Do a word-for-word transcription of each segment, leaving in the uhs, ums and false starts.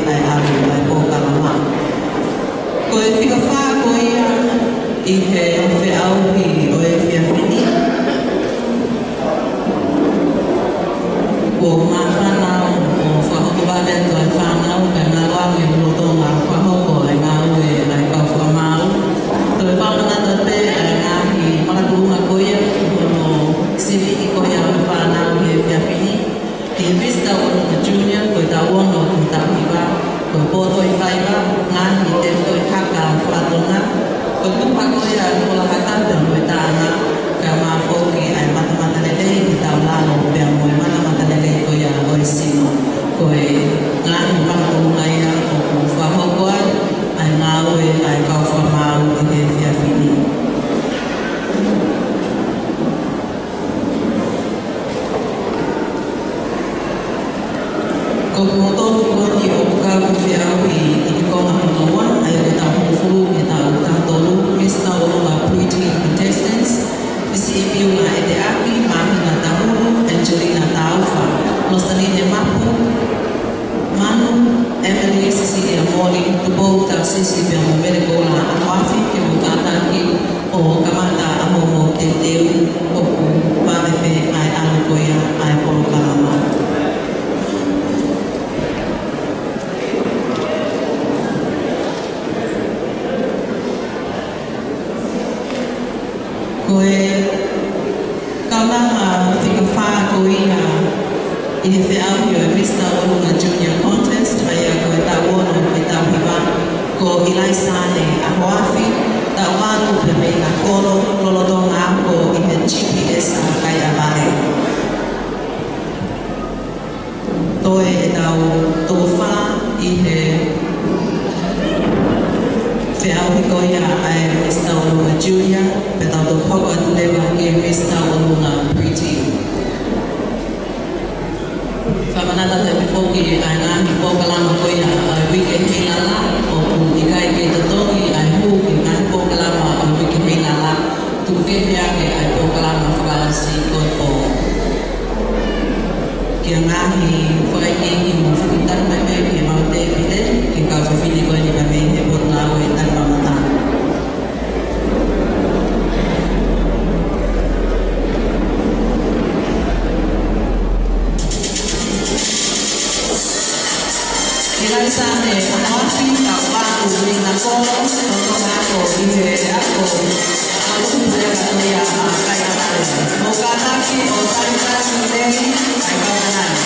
ʻa e ʻalu ʻa e polokalama. Ko e fika fā ko ia ʻi he feʻauhi ʻo e efiafi ni. Kuo māfana ʻo fakahoko vave atu ʻa e fānau, kae ngalo ange lolotonga fakahoko ʻa e ngāue ʻa e kau fakamaau. Toe fakamanatu pē ʻa e ngaahi makatuʻunga ko ia, ko hono siviʻi ko ia ʻo e fānau ʻi he efiafi ni. Ko Misa ʻOlunga Junior, ko e taʻu ono ki he taʻu hiva, ko e potu ʻi faiva, ngaahi tefitoʻi haka fakatonga, ko e tupu hake ia ʻa e fola haka pea mo e taʻanga, kae ʻumaʻā foki ʻa e matamatalelei ʻi he taulalo pea mo e matamatalelei ko ia ʻo e sino. Ko e ngaahi makatuʻunga ia ʻoku fakahoko ai ʻa e ngāue ʻa e kau fakamaau ʻi he efiafi ni. Ko e potu ko eni ʻoku kau ki he feʻauhi ʻi he konga hono ua, ʻa ia ko e taʻu hongofulu ki he taʻu taha tolu, Misa ʻOlunga Preteen Contestants, Fisiʻipiula ʻEteʻaki, māhina Tahulu, Angelina Taufa, Losaline Mapu, Manu, Emily Cecilia Moli, Tupou Tausisi pea mo Mele Koula ʻAhoafi, ke mou kātaki ʻo kamata ʻa hoʻomou teuteu, ʻoku vave pē ʻa e ʻalu ko ia ʻa e polokalama. Ko e kaunanga fika fā ko ia ʻi he feʻauhi ʻo e Misa ʻOlunga Junior Contest, ʻa ia ko e taʻu ono ki he taʻu hiva, ko ʻIlaisane ʻAhoafi, taʻu valu pē mei Nakolo, lolotonga ako ʻi he G P S ʻa Kaiʻavale. Toe ʻetau toko fā ʻi he feʻauhi ko ia ʻa e Misa ʻOlunga Junior, pea tau toki hoko atu leva ki he Misa ʻOlunga Preteen. Fakamanatu atu pē foki ʻa e ngaahi polokalama ko ia ʻa e Uike Heilala, ʻoku ʻikai ke totongi ʻa e hū ki he ngaahi polokalama ʻa e Uike Heilala, tuku kehe ange ʻa e polokalama fakaʻosi ko e pō. Ki he ngaahi fakaikiiki mo e fakatapui mai pē ki he maʻu tēpile, ki he kau fafine ko eni pea mei he Potungāue Talimamatala. ʻIlaisane ʻAhoafi, taʻu valu mei Nakolo, lolotonga ako ʻi he ako ʻa e ʻUluaki Puleʻanga ko ia ʻa Kaiʻavale. Mou kātaki ʻo talitali lelei ʻa e kaunanga ni.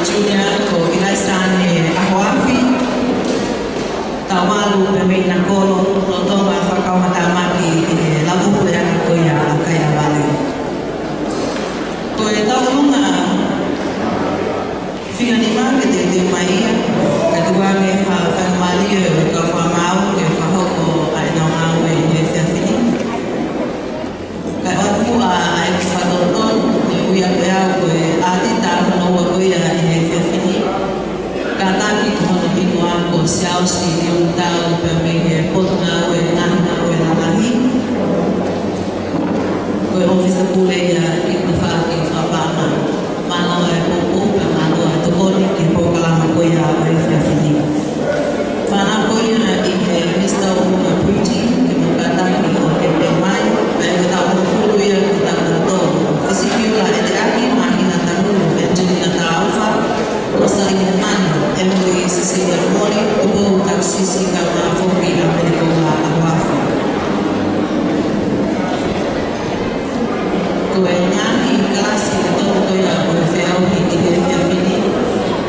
Junior ko Ilaisane Ahoafi, taʻu valu pē mei Nakolo, lolotonga fakakaungātāmaki ʻi he lavupuleʻanga ko ia ʻa Kaiavale. Ko e tauʻolunga fika nima ke teuteu mai ia, kae tuku ange ha faingamālie ʻo e kau fakamaau ke fakahoko ʻa ʻenau ngāue ʻi he efiafi ni. Kae ʻoatu ʻa e fakatotonu, ʻe ui ʻa e au ko e ʻātita hono ua ko ia ʻi he efiafi ni. Kātaki ko hono hingoa ko Siaosi Liongitau pea mei he Potungāue Ngaahi Ngāue Lalahi. Ko e ʻōfisa pule ia ʻi he tafaʻaki fakapaʻanga. Mālō e poupou pea mālō e tokoni ki he polokalama ko ia ʻo e efiafi ni. Fānau ko ia ʻi he Mister Uruka Pretty, ke mou kātaki ʻo ʻeke mai, pea ko e taʻu hongofulu ia ki he taʻu hongofulu. Fisifiula ʻEteaki, Māhina Tanulu, Angelina Taufa, Rosaline Manu, Emily Cecilia Mori, Tupou Taksisi, kae ʻumaʻā foki ʻa Menekola Ahoafi. Ko e ngaahi kalasi ʻe tolu ko ia ʻoku feʻauhi ʻi he efiafi ni,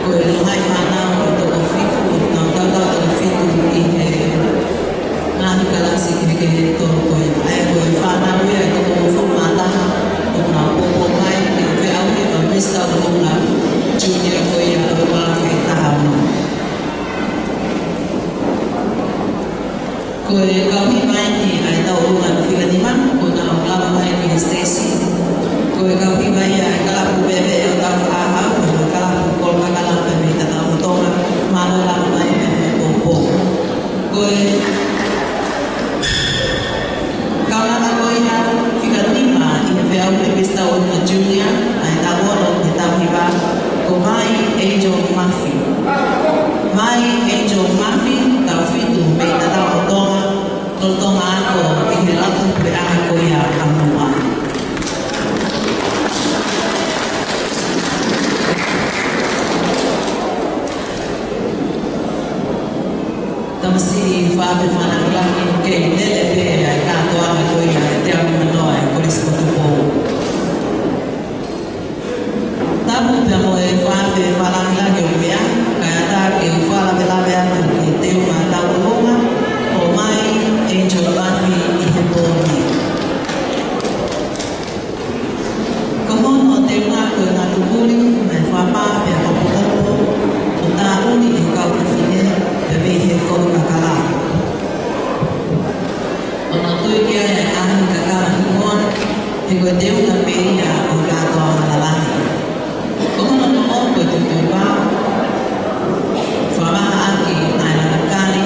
ko e longaʻi fānau ʻe toko fitu, nau tautau toko fitu ʻi he ngaahi kalasi kehekehe ʻe tolu ko ia. ʻA ia ko e fānau ia ʻe toko hongofulu mā taha, ʻoku nau poupou mai ke feʻauhi ʻa Mister Uruka Junior ko ia ʻo e ua afe taha ono. Ko e kau hiva eni ʻa e tauʻolunga fika nima, ko ʻenau lava mai ki he siteisi. Ko e kau hiva ia ʻa e kalapu veveʻe ʻo Taufaʻāhau, ko e kalapu Kolokakala pea mei Tatautonga, mālō e lava mai pea mei he poupou. Ko e kaunanga ko ia fika nima ʻi he feʻauhi ʻe Mister Uruka Junior, ʻa e taʻu ono ki he taʻu hiva, ko Mai Angel Mafi. Mai Angel Mafi, taʻu fitu mei Tatautonga, lolotonga ako ʻi he lavupuleʻanga ko ia ʻa Mauʻa. Tamasiʻi fānau fānau laki, kei lele pē ʻa e kātoanga ko ia ʻe teau manoa ʻi he Kolisi ko Tupou. Tapu pea mo e fānau fānau laki ʻo meʻa, kae ʻatā ke u fakalavelave atu ki he teunga tauʻolunga ʻo Mai Angel Mafi ʻi he pō ni. Ko hono teunga ko e ngatupuli, naʻe fakapā pea hopohopo, ʻo tāʻuli ʻe he kau fefine, pea mei he Kolokakala. ʻO nau tui ki ai ʻa e ngaahi kakala hingoa, he ko e teunga pē ia ʻo e kātoanga lalahi. Ko hono noʻo ko e tutupa, fakamahaʻaki ʻa e lana kali,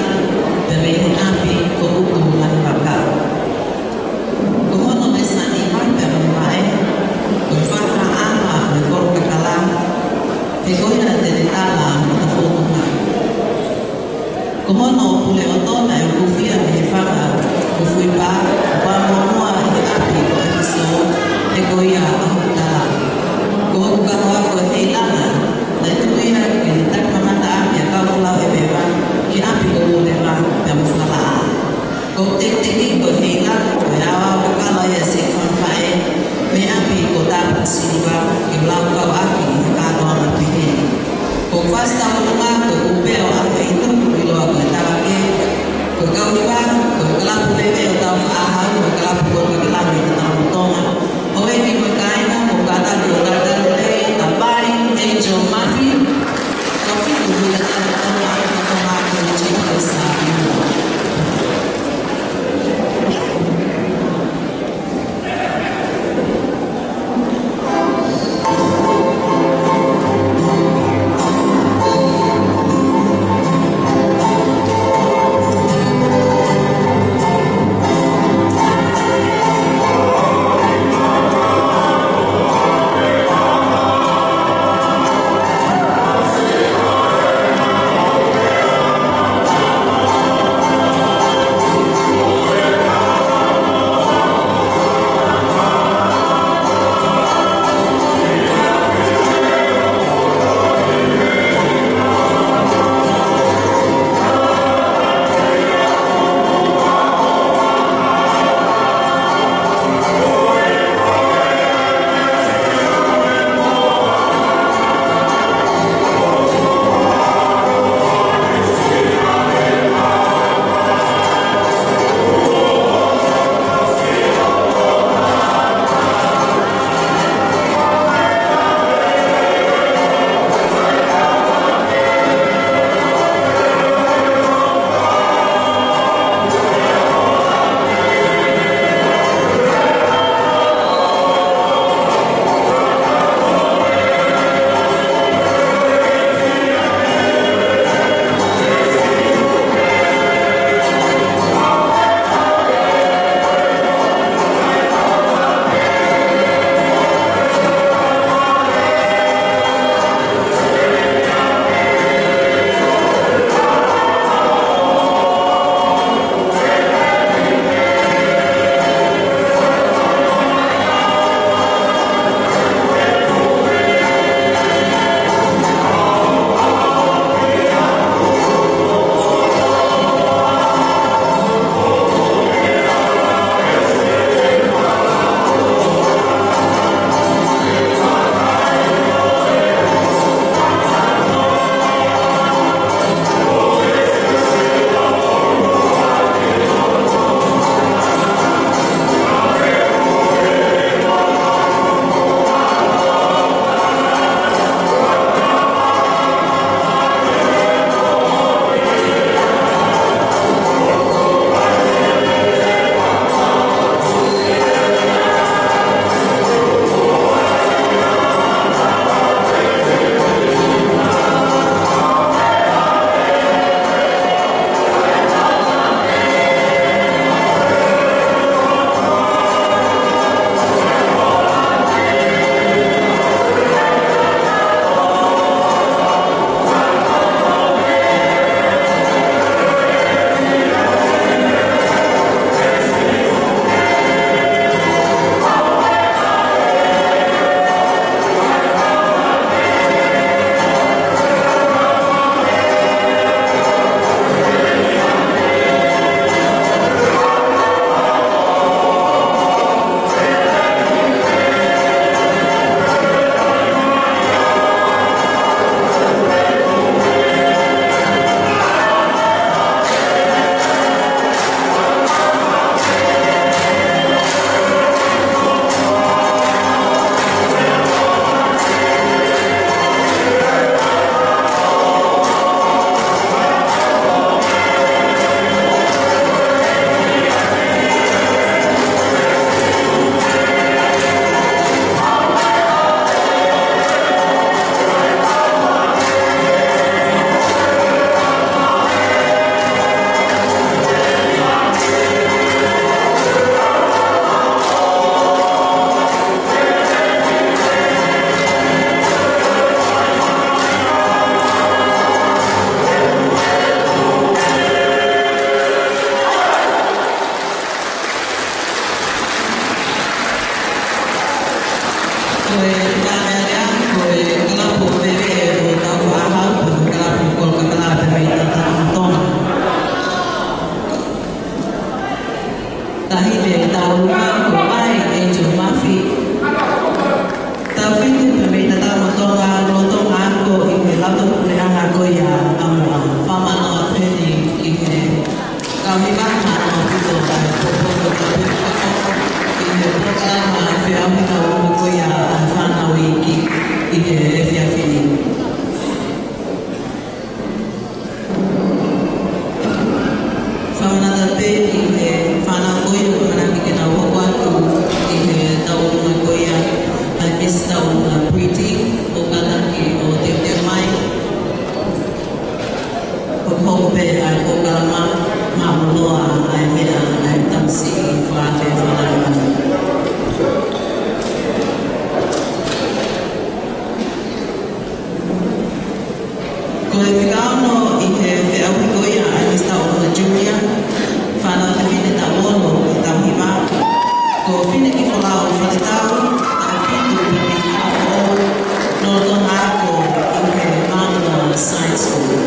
pea mei he ʻapi ko ʻUtu Lanivaka. Ko hono mesanima pea mo e vaʻe, ko e fakaʻaho ʻo e Kolokakala, he ko ia te ne tala mo ta fotunga. Ko hono pule ʻoto naʻe ukufia mei he fanga ko Fuipa, ʻo pā muʻomuʻa ʻi he ʻapi ko ʻEfeso, he ko ia ʻa hoku tala. Ko hoku kahoa ko Heilana, naʻe tuku ia ke ne taki mamata ʻaki ʻa Kaufulau ʻEveva, ki he ʻapi ko Uoleva, pea mo Fakalaʻā. Ko hoku tekiteki ko Heilana, ko e aoao kakala ia ʻa siʻi fanga faʻē, mei he ʻapi ko Tāputi Siliva, ke u laukau ʻaki ʻi he kātoanga pehē ni. Ko hoku fasi tauʻolunga ko e ʻUpea ʻo ʻAhoʻeitu, ʻiloa ko e Tavake. Ko e kau hiva, ko e kalapu veveʻe ʻo Taufaʻāhau, ko e kalapu Kolokakala mei Tatautonga. Houʻeiki mo e kāinga, mou kātaki ʻo talitali lelei ʻa Mai Angel Mafi, taʻu fitu mei Tatautonga, Tatautonga, Kolisi ko Sāpio. Fakamanatu pē ki he fānau ko ia ʻoku ʻamanaki ke nau hoko atu ʻi he taʻu ʻolunga ko ia, ʻa e Miss Taʻu ʻOlunga Pretty, ʻo kātaki ʻo teuteu mai. ʻOku hoko pē ʻa e polokalama, mālōlō ʻa e meʻa ʻa e tamasiʻi fakafeʻifaʻaki. Ko e fika ono ʻi he feʻauhi ko ia ʻa e Miss Taʻu ʻOlunga Junior, fānau fefine taʻu ono ki he taʻu hiva, ko Finekifolau Faletau, taʻu fitu, pea mei Halafoʻou, lolotonga ako ʻi he Māmoloa Science School.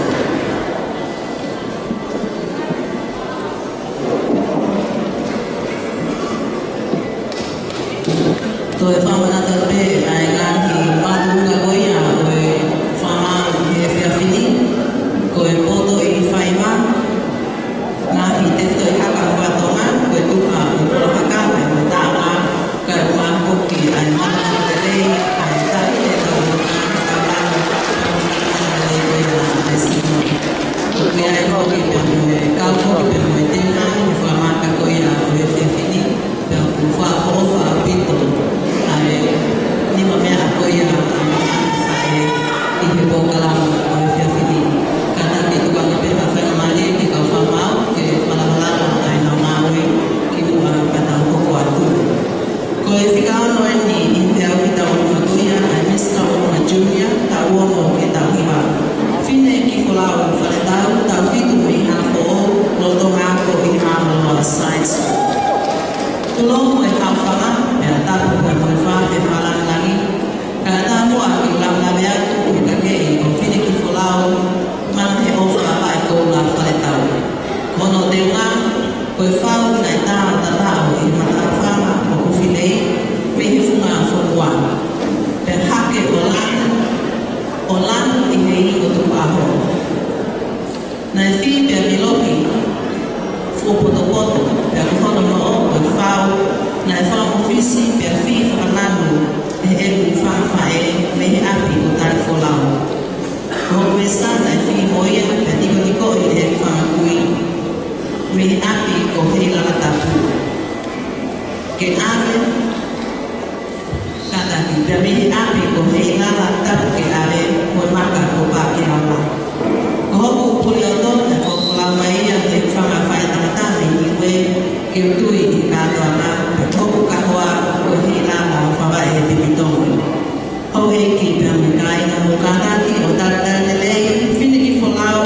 Toe fakamanatu pē ʻa e ngaahi mātuʻa ko ia ʻo e fakamaau ʻi he efiafi ni, ko e poto ʻi he faiva, ngaahi tefitoʻi haka faka-Tonga, ko e tufa ʻo e kolo haka, mo e taʻanga, kae ʻumaʻā foki ʻa e mātuʻa lelei, ʻa e tali e tau ʻo e taʻanga, ʻa e sino. Ko ia e foki pea mo e kau foki pea mo e teunga, ʻi he fakamaaka ko ia ʻo e efiafi ni. Pea ʻoku fakaʻofoʻofa ʻaupito ʻa e nima meʻa ko ia ʻa e faʻē ʻi he polokalama ʻo e efiafi ni. Kātaki tuku ange pē ha faingamālie ki he kau fakamaau ke malamalama ʻa ʻenau ngāue kimuʻa ka tau hoko atu. Ko e fika ono eni ʻi he feʻauhi taʻu ʻolunga ko ia ʻa e Miss Taʻu ʻOlunga Junior, taʻu ono ki he taʻu hiva. Finekifolau Faletau, taʻu fitu mei Halafoʻou, lolotonga ako ʻi he Māmoloa Science. Tulou mo e haofanga, pea tapu pea mo e fakafeʻifaʻaki. Kae ʻatā muʻa ke u lavelave atu ʻi he kakeʻi ʻo Finekifolau Manaheʻofa Vaʻekoula Faletau. Ko hono teunga, ko e fau naʻe tā ʻo tataʻo ʻi he matāfanga ʻo Ufilei mei he funga fonua. Pea hake ʻo lanu, ʻo lanu ʻi he ingo tukuʻaho. Naʻe fī pea milohi, fuopotopoto, pea ko hono noʻo ko e fau, naʻe fakaʻofisi pea fī fakalanu ʻe he ʻeku fanga faʻē mei he ʻapi ko Talifolau. Ko hoku vesa naʻe fī mo ia pea tikonikoʻi ʻe he fanga kui mei he ʻapi ko Heilala Tapu. Ke ʻave, kātaki, pea mei he ʻapi ko Heilala Tapu ke ʻave, ko e maka ko Pakeaola. Ko hoku puli ʻoto, naʻe folau mai ia ʻe he fanga faʻētangata mei Niue, ke u tui ʻi he kātoanga, pea ko hoku kahoa ko Heilala Favaʻe Pipitongo. Houʻeiki pea mo e kāinga, mou kātaki ʻo talitali lelei Finekifolau.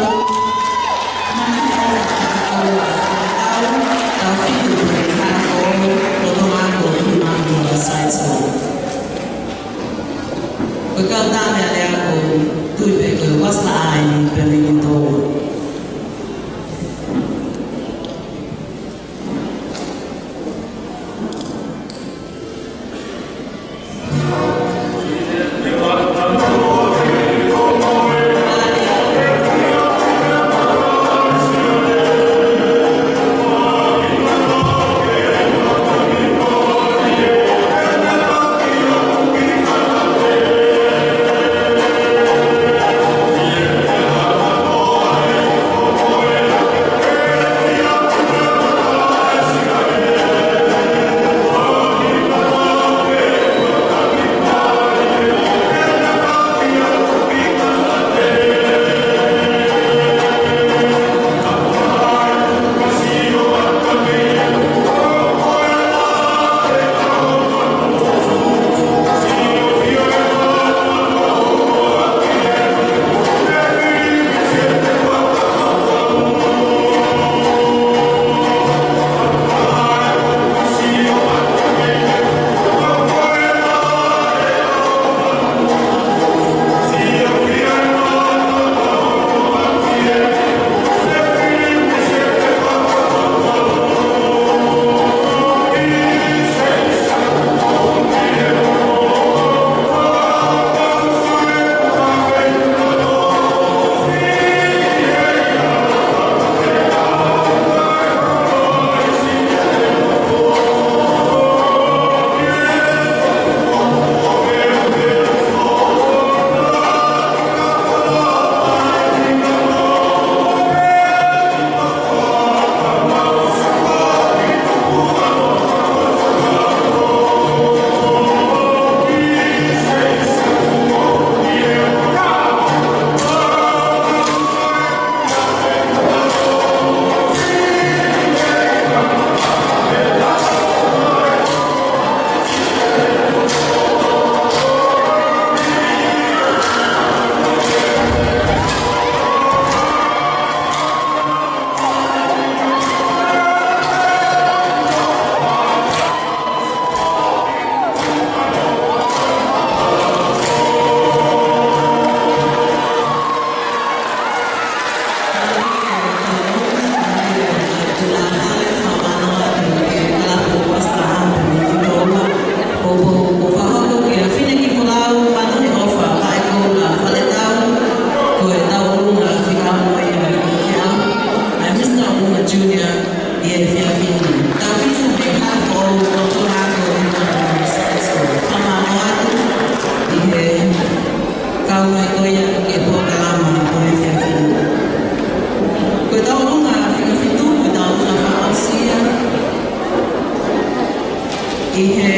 ʻI he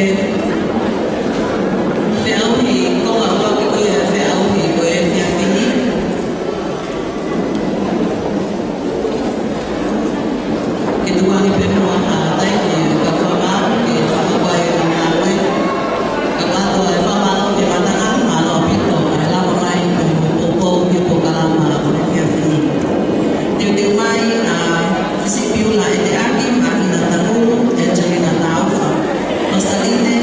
feʻauhi, ko e ʻuluaki ko ia e feʻauhi ko e efiafi ni. Ke tukuange pē muʻa ha taimi ke fakamaʻu, ke fakamaʻu ai e ngāue. Ka ʻoku ʻoatu e fakamālō ki he Matangi, mālō ʻaupito e lava mai ko e poupou ki he polokalama ʻo e efiafi ni. Teuteu mai ʻa Sipiula ʻEteaki, Māhina Tangulu, Angelina Taufa. Rosaline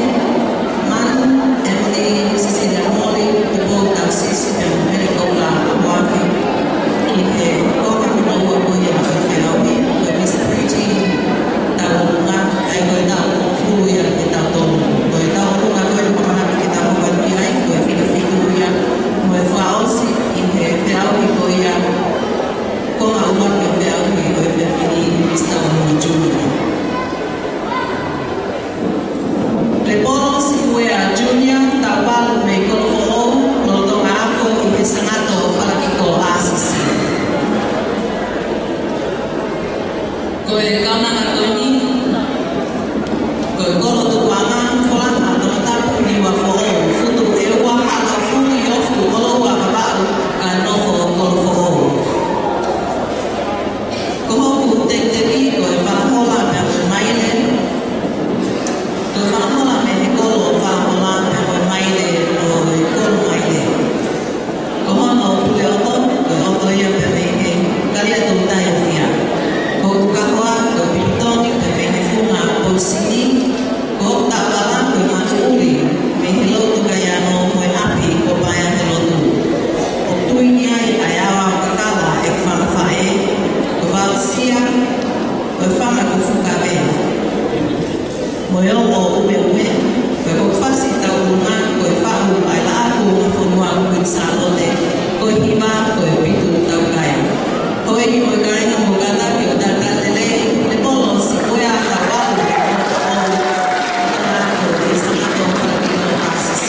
Manu, Emily Sisilia Moli, Tupou Tausisi, pea mo Mele Koula Amoafi. ʻI he konga hono ua ko ia ʻo e feʻauhi, ko e Miss Pretty Taulunga, ʻa ia ko e taʻu hongofulu ia ʻo e taʻu tolu. Ko e taʻu hongofulu ko ia ʻoku mahaki ke tau hoko atu ki ai, ko e fitu fitu ia, mo e fakaʻosi ʻi he feʻauhi ko ia, konga ua ʻo e feʻauhi ko e efiafi ni, Miss Taulunga Junior. Lepolo Siuea Junior, taʻu valu mei Kolofoʻou, lolotonga ako ʻi he Sangato Falakiko R C C. Ko e kaunanga ko eni, ko e kolo tupuʻanga, Folaha, Tongatapu, Niuafoʻou, Futu ʻEua, Hala, Fuli, Ofu, ʻOloua, Vavaʻu, kae nofo Kolofoʻou. Ko hoku tekiteki ko e fakahola pea mo e maile. Ko e fakahola mei he kolo ʻo Fakahola pea mo e maile ʻo e kolo Maile. Ko hono puleʻoto, ko e ʻoto ia pea mei he Kaliatoutai ʻo Fia. Ko hoku kahoa ko e pilitongi pea mei he funga Pousini. Ko hoku taʻovala ko e manu ʻuli mei he lotu Kaiano mo e ʻapi ko Paeahelotu. ʻOku tui ki ai ʻa e aoao kakala ʻeku fanga faʻē, ko Vausia, ko e fanga ko Fukave, mo e ongo ʻumeʻume, ko e kokofasi tauʻolunga, ko e faʻu ʻa e Laʻā Kuonga Fonua ʻo Kuini Sālote, ko e hiva ko e Pitu Taukai. Houʻeiki mo e kāinga mou kātaki ʻo talitali lelei, Lepolo Siuea taʻu valu mei Kolofoʻou, ko e Sangato Falakiko R C C.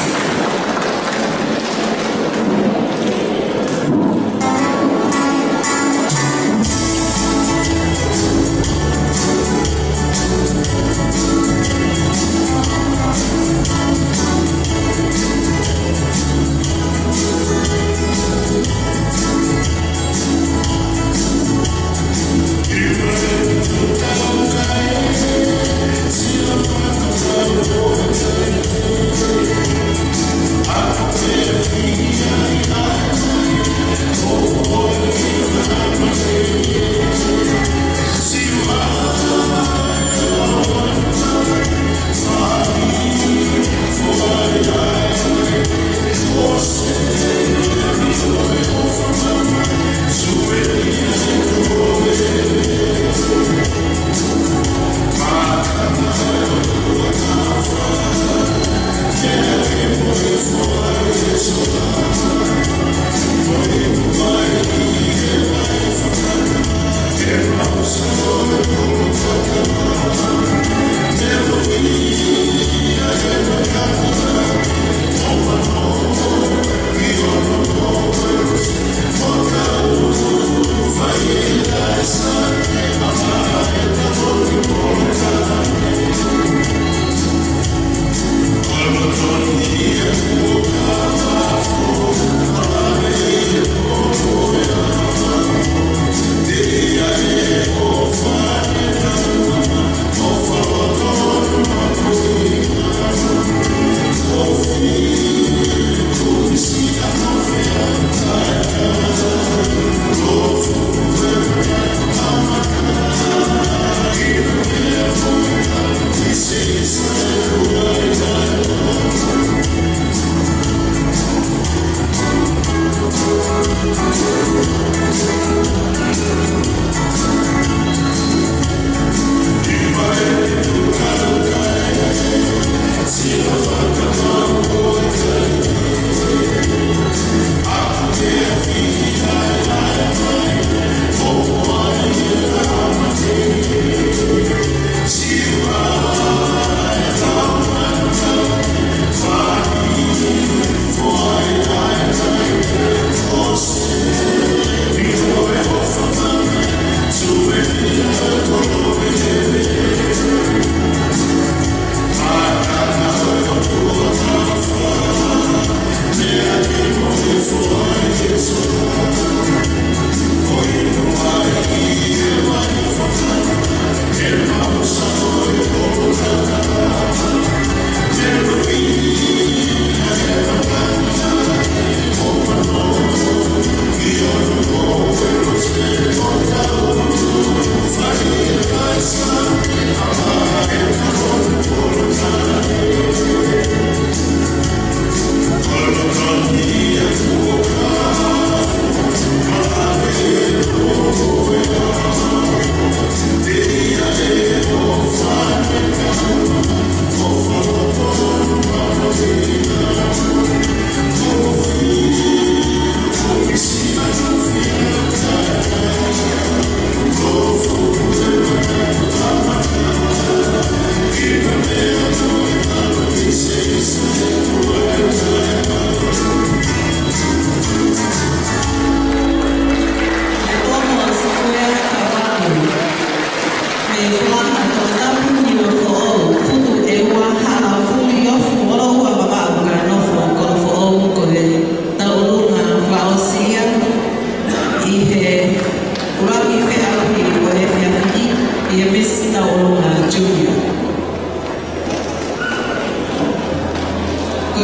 Ko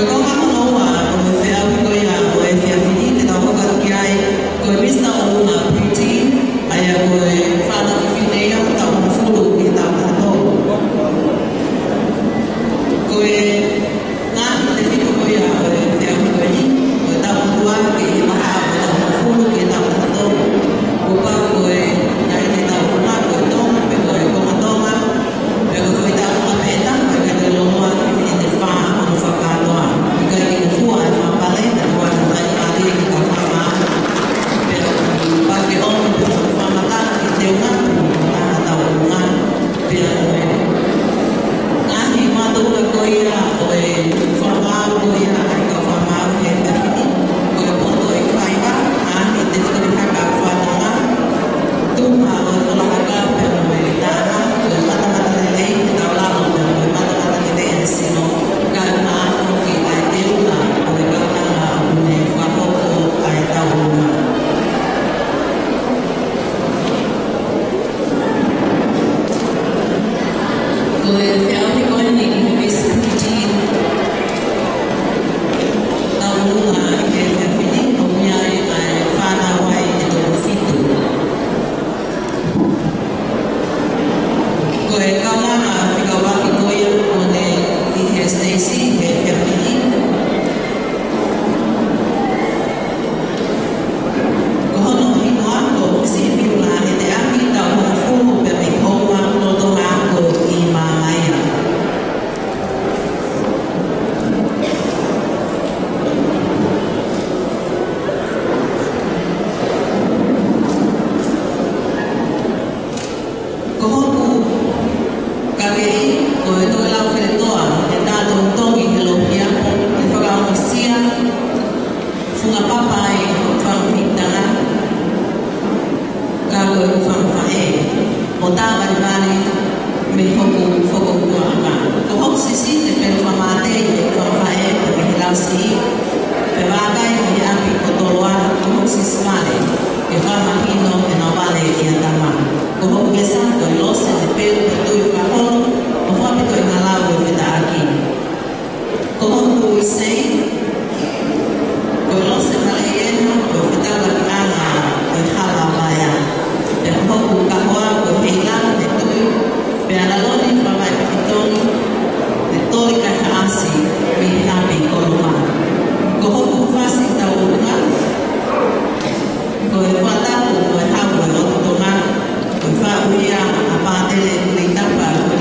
e konga hono ua ʻo e feʻauhi ko ia ʻo e efiafi ni te tau hoko atu ki ai, ko e Misa ʻUlunga Preteen, ʻa ia ko e fānau fefine ia taʻu hongofulu ki he taʻu taha tolu. Ko e ngaahi tefito ko ia ʻo e feʻauhi ko eni, ko e taʻu ʻuluaki ki he vahaʻa ʻo e taʻu hongofulu ki he taʻu taha tolu. Kuo pau ko e ngaahi taʻu ʻulungaanga ko e Tonga, pe ko e konga Tonga, pea ko e foʻi taʻu ʻulungaanga pē ʻe taha, ko e kakai ʻo Tonga, ki he fā ʻo e fakakātoa. ʻIkai ke ngofua e fakapale, ka ko e fai ʻa e kau fakamāʻopoʻopo. Pea kuo pau ke ʻomi pē fakamatala ki he teunga, ʻa e taʻu ʻulungaanga. Pea ko e ngaahi mātuʻa ko ia ʻo e fakamaau ko ia ʻa e kau fakamāʻopoʻopo he efiafi ni, ko e poto ʻi faiva, ʻa e tefito ʻi he haka fānau, tuha ʻo e fola haka pea mo e taha, ko e matamatalelei ʻi he taulalo pea mo e matamatalelei ʻi he sino, kae ʻumaʻā foki ʻa e teunga ʻo e kaunanga ʻoku ne fakahoko ʻa e taʻu ʻulungaanga. Ko e feʻauhi ko eni ki he Misa Preteen taʻu ʻulungaanga ki he efiafi ni, ʻoku ʻi ai ʻa e fānau ai ʻe toko fitu. Ko e kaunanga fekauʻaki ko ia kuo ne ʻi he siteisi he efiafi ni. Ko hono hingoa ko Fisiʻipiula Heteaki, taʻu hongofulu pea mei Houma, lolotonga ako ʻi Mamaia. Ko hoku kakei ko e tokelau feletoa, ʻe tātou toki ke lohi ʻi he fakaongosia, funga papa ʻi hoku fanga ʻuhingataʻa, ka ko e fanga faʻē, ʻo tāvalivali mei hoku fokoutua ʻanga. Ko hoku siʻisiʻi ʻe pelu fakamātē ʻi he fanga faʻē, ko e lau siʻi, pea vakai ʻi he ʻapi ko Toloa, ko hoku siʻisiʻi vale, ke fakamahino ʻenau vale ʻia tama. Ko hoku vesa ko e lose ʻo e pelu ʻo e tui fakaholo, ʻo fakapito ʻi he lau ʻo e fetaʻaki. Ko hoku ʻuisei, ko e lose ʻo e fale ʻi he ʻenau ʻo e fetaulaki ʻanga ʻo e hala vaea. Pea ko hoku kahoa ko e heilau ʻo e tui, pea laloni fakavaʻe pikitongi, ʻe toli kai haʻasi mei he ʻapi ko Loma. Ko hoku fasi taʻu ʻulungaanga, ko e fakatapu mo e hau ʻo e lotu Tonga, ko e faʻu ia ʻa Pātele Kuitapa, ko e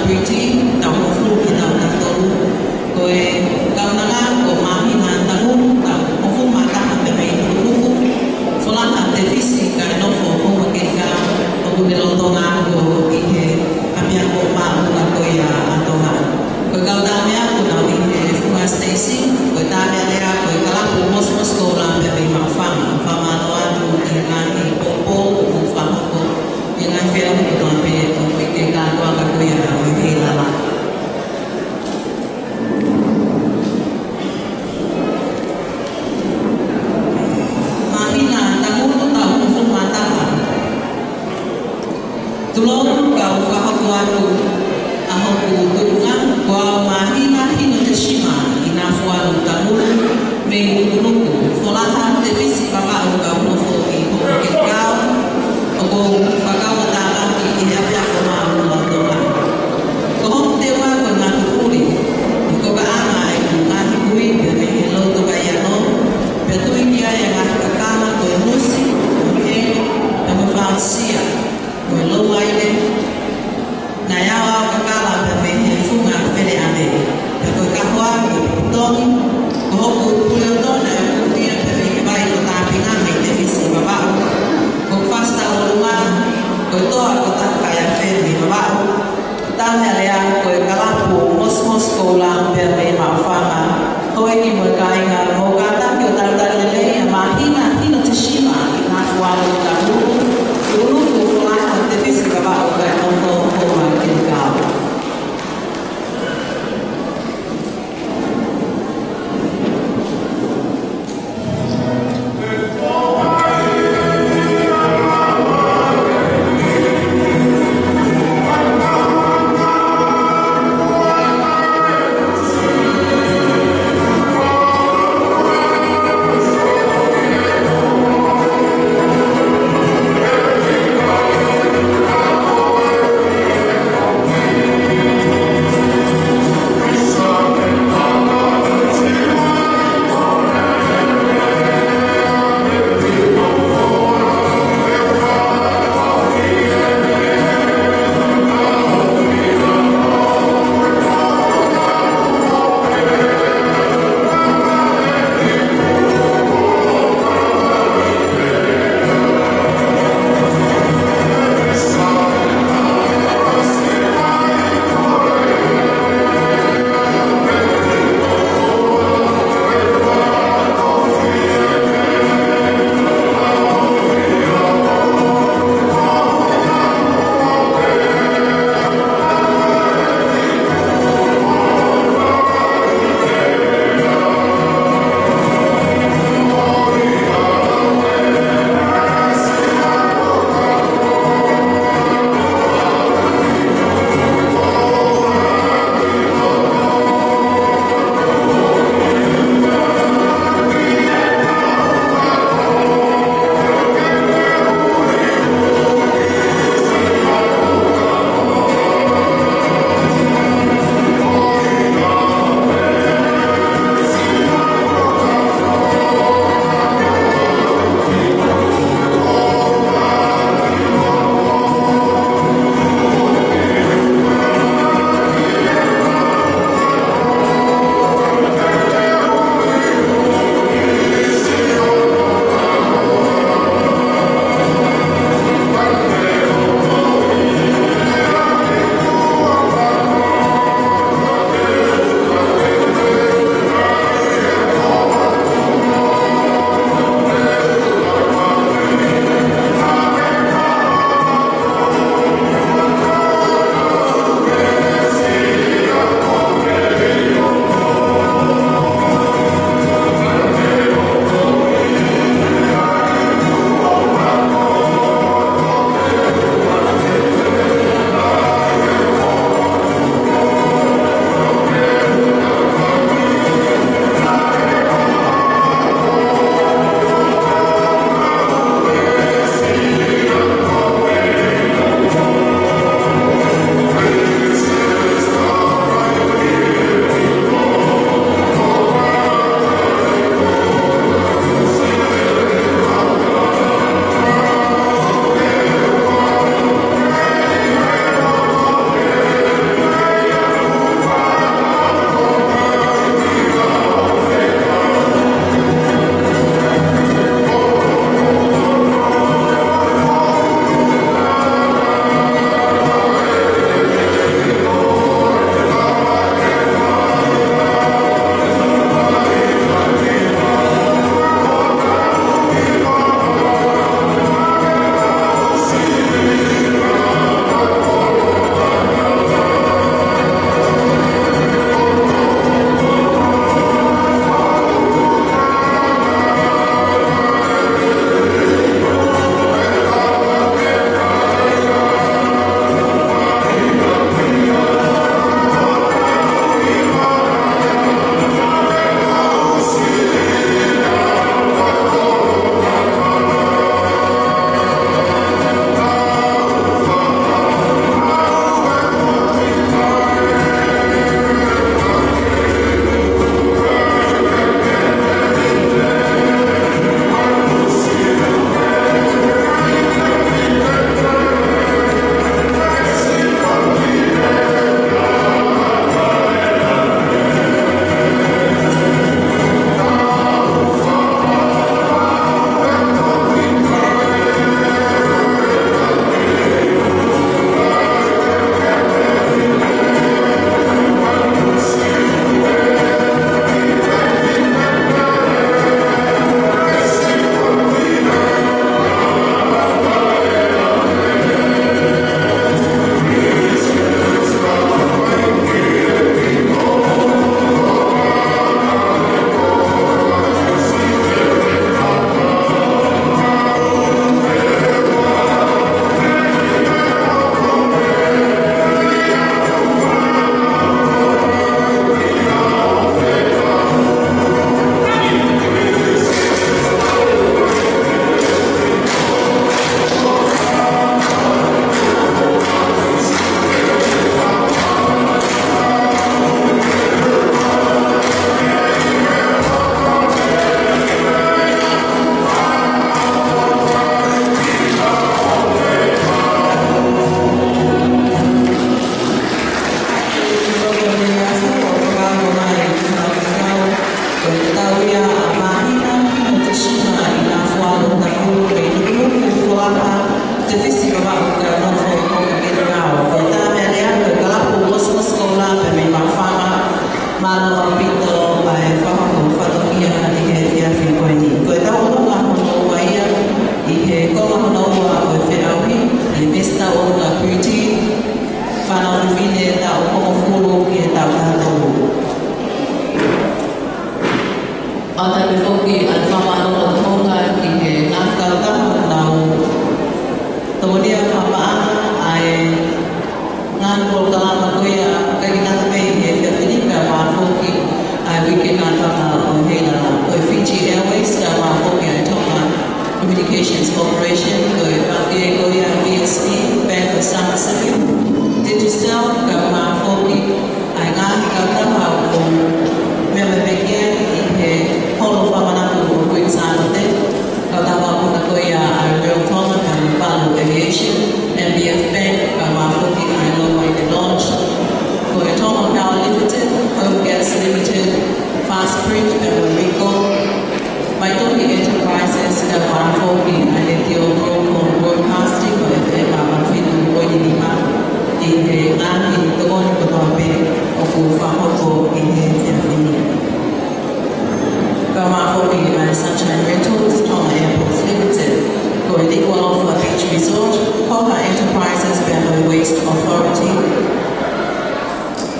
Iti, taʻu hongofulu ki he taʻu taha tolu. Ko e kaunanga ko Māhina Tamu, taʻu hongofulu mā taha pē mei Nukuʻu. Folaha Tevisi kae nofo Houʻeiki Keika, ʻoku ne lolotonga ako ʻi he ʻApiako Māʻolunga ko ia ʻa Tonga. Ko e kau tāmeʻa kuo nau ʻi he Funga Stacy, ko e tāmeʻa lea ko e Kalapu Mosimosi Koula pē mei Maʻufanga, fakamālō atu ki he ngaahi poupou ʻoku fakahoko ʻi he ngaahi feʻauhi kotoa pē ʻoku ʻi he kātoanga ko ia ʻo e Heilala.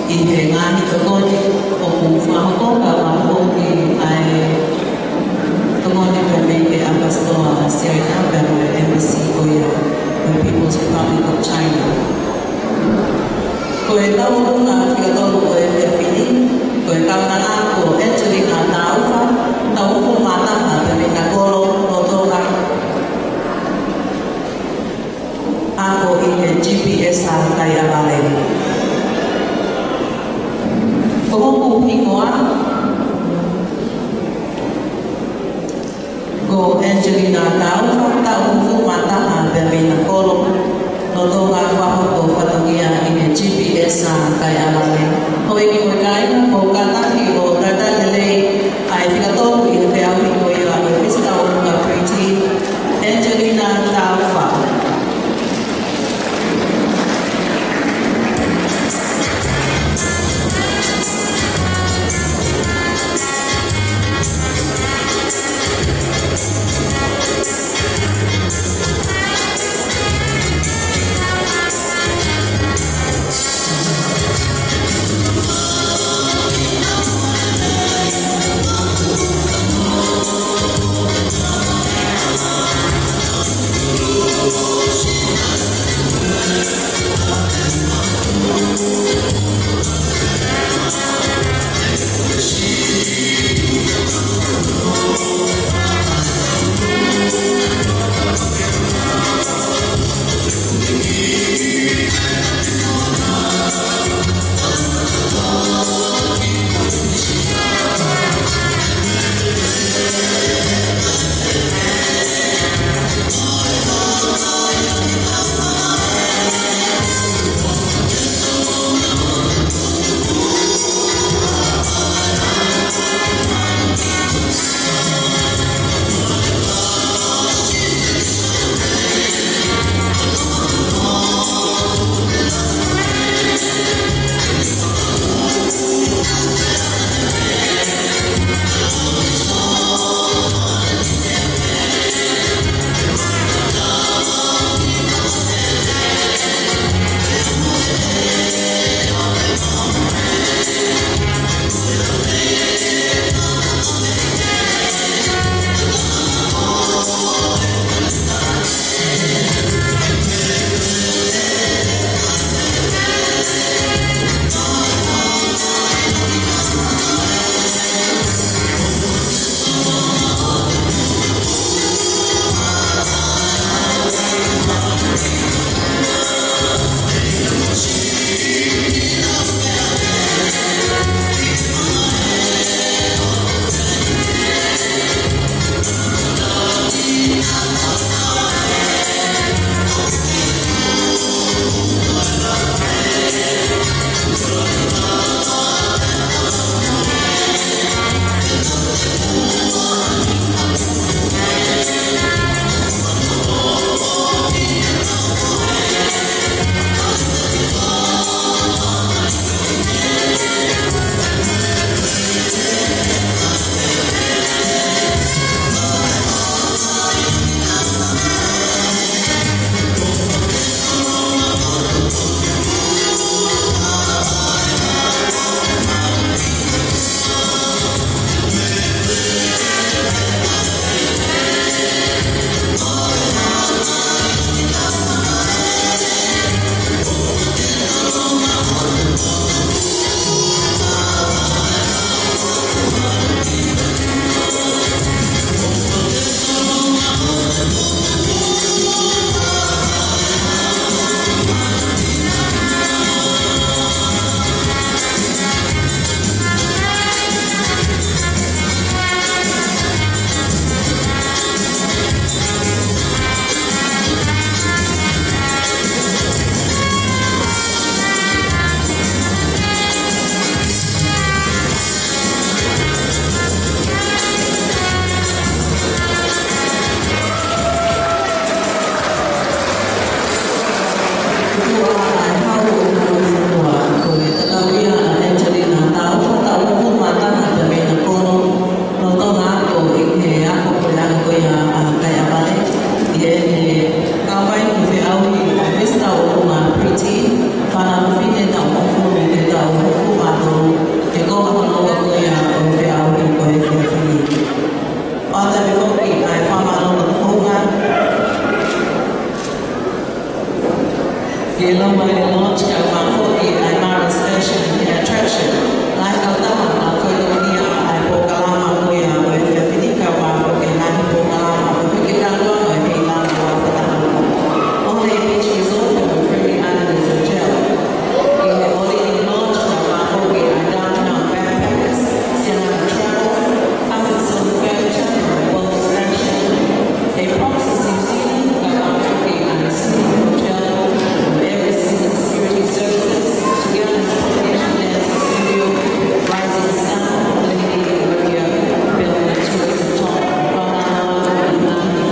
ʻI he ngaahi tokoni ʻoku fakahoko, ka ʻoku ʻi ai e tokoni pē mei he ʻAposetolo ʻa Siaina pea mo e embassy ko ia ʻo e People's Republic of China. Ko e tauʻolunga fika tolu ʻo e efiafi ni, ko e kaunanga ko Angelina Taufa, taʻu hongofulu mā taha pē mei Nakolo, Tonga. Ako ʻi he G P S ʻa Kaiavale. Ko hoku hingoa ko Angelina Taufa, taʻu hongofulu mā taha pē mei Nakolo, Tonga, fakahoko fatongia ʻi he G P S ʻa Kaiavale. Ko eni ʻo e kāinga, ko e kātaki ʻo e kātaki lelei ʻa e fika tolu ʻi he feʻauhi ko ia ʻo e Miss Taʻu Hongofulu Pretty, Angelina Taufa. Fānau fefine taʻu hongofulu ki he taʻu hongofulu mā tolu, he konga hono ua ko ia ʻo e feʻauhi ko e efiafi ni. ʻOatu pē foki ʻa e fakamālō houngaʻia ki he Lomaile Lodge, kae ʻumaʻā foki ʻa e Mara's Fashion and Attraction, ngaahi kautaha naʻa nau fatongia ʻa e polokalama ko ia ʻo e efiafi ni, kae ʻumaʻā foki e ngaahi polokalama ʻo e Uike Kātoanga ʻo e Heilala ʻo Aotearoa. ʻOhake Beach Resort ʻo e Friendly Islanders Hotel. ʻI he Holiday Lodge, kae ʻumaʻā foki ʻa e Downtown Backpackers, Siana Travel, Comfort Zone Furniture, Bolt Fashion, a Proxy New Zealand, kae ʻumaʻā foki ʻa e City Hotel, Every Season Security Services, Together Production Dance Studio, Rising Sun, Lady Area, Bellman Tourism Talk, Whānau, Whānau, Whānau,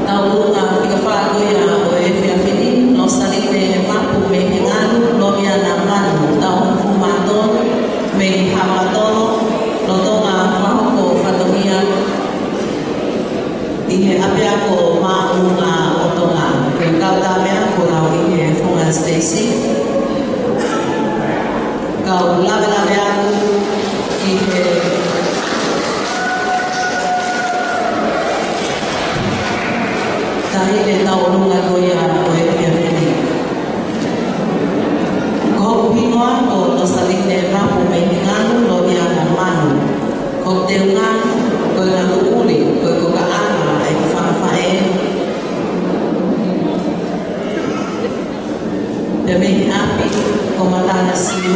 Tauʻolunga fika fā ko ia ʻo e efiafi ni, Losaline Mapu mei Hengalu, Lomiana Manu, taʻu hongofulu mā tolu, mei Haʻamatolo, lolotonga fakahoko fatongia ʻi he ʻApiako Māʻolunga ʻo Tonga. Ko e kau tāupoʻou ko lau ʻi he Funga Stacy. Kau lavelaveaku ki he taʻahine tauʻolunga ko ia ʻo e efiafi ni. Ko hoku hingoa ko Losaline Mapu mei Hengalu, Lomiana Manu. Ko hoku teunga ko e ngatu ʻuli, ko e kokaʻanga ʻeku fanga faʻē. Pea mei he ʻapi ko Matanasiu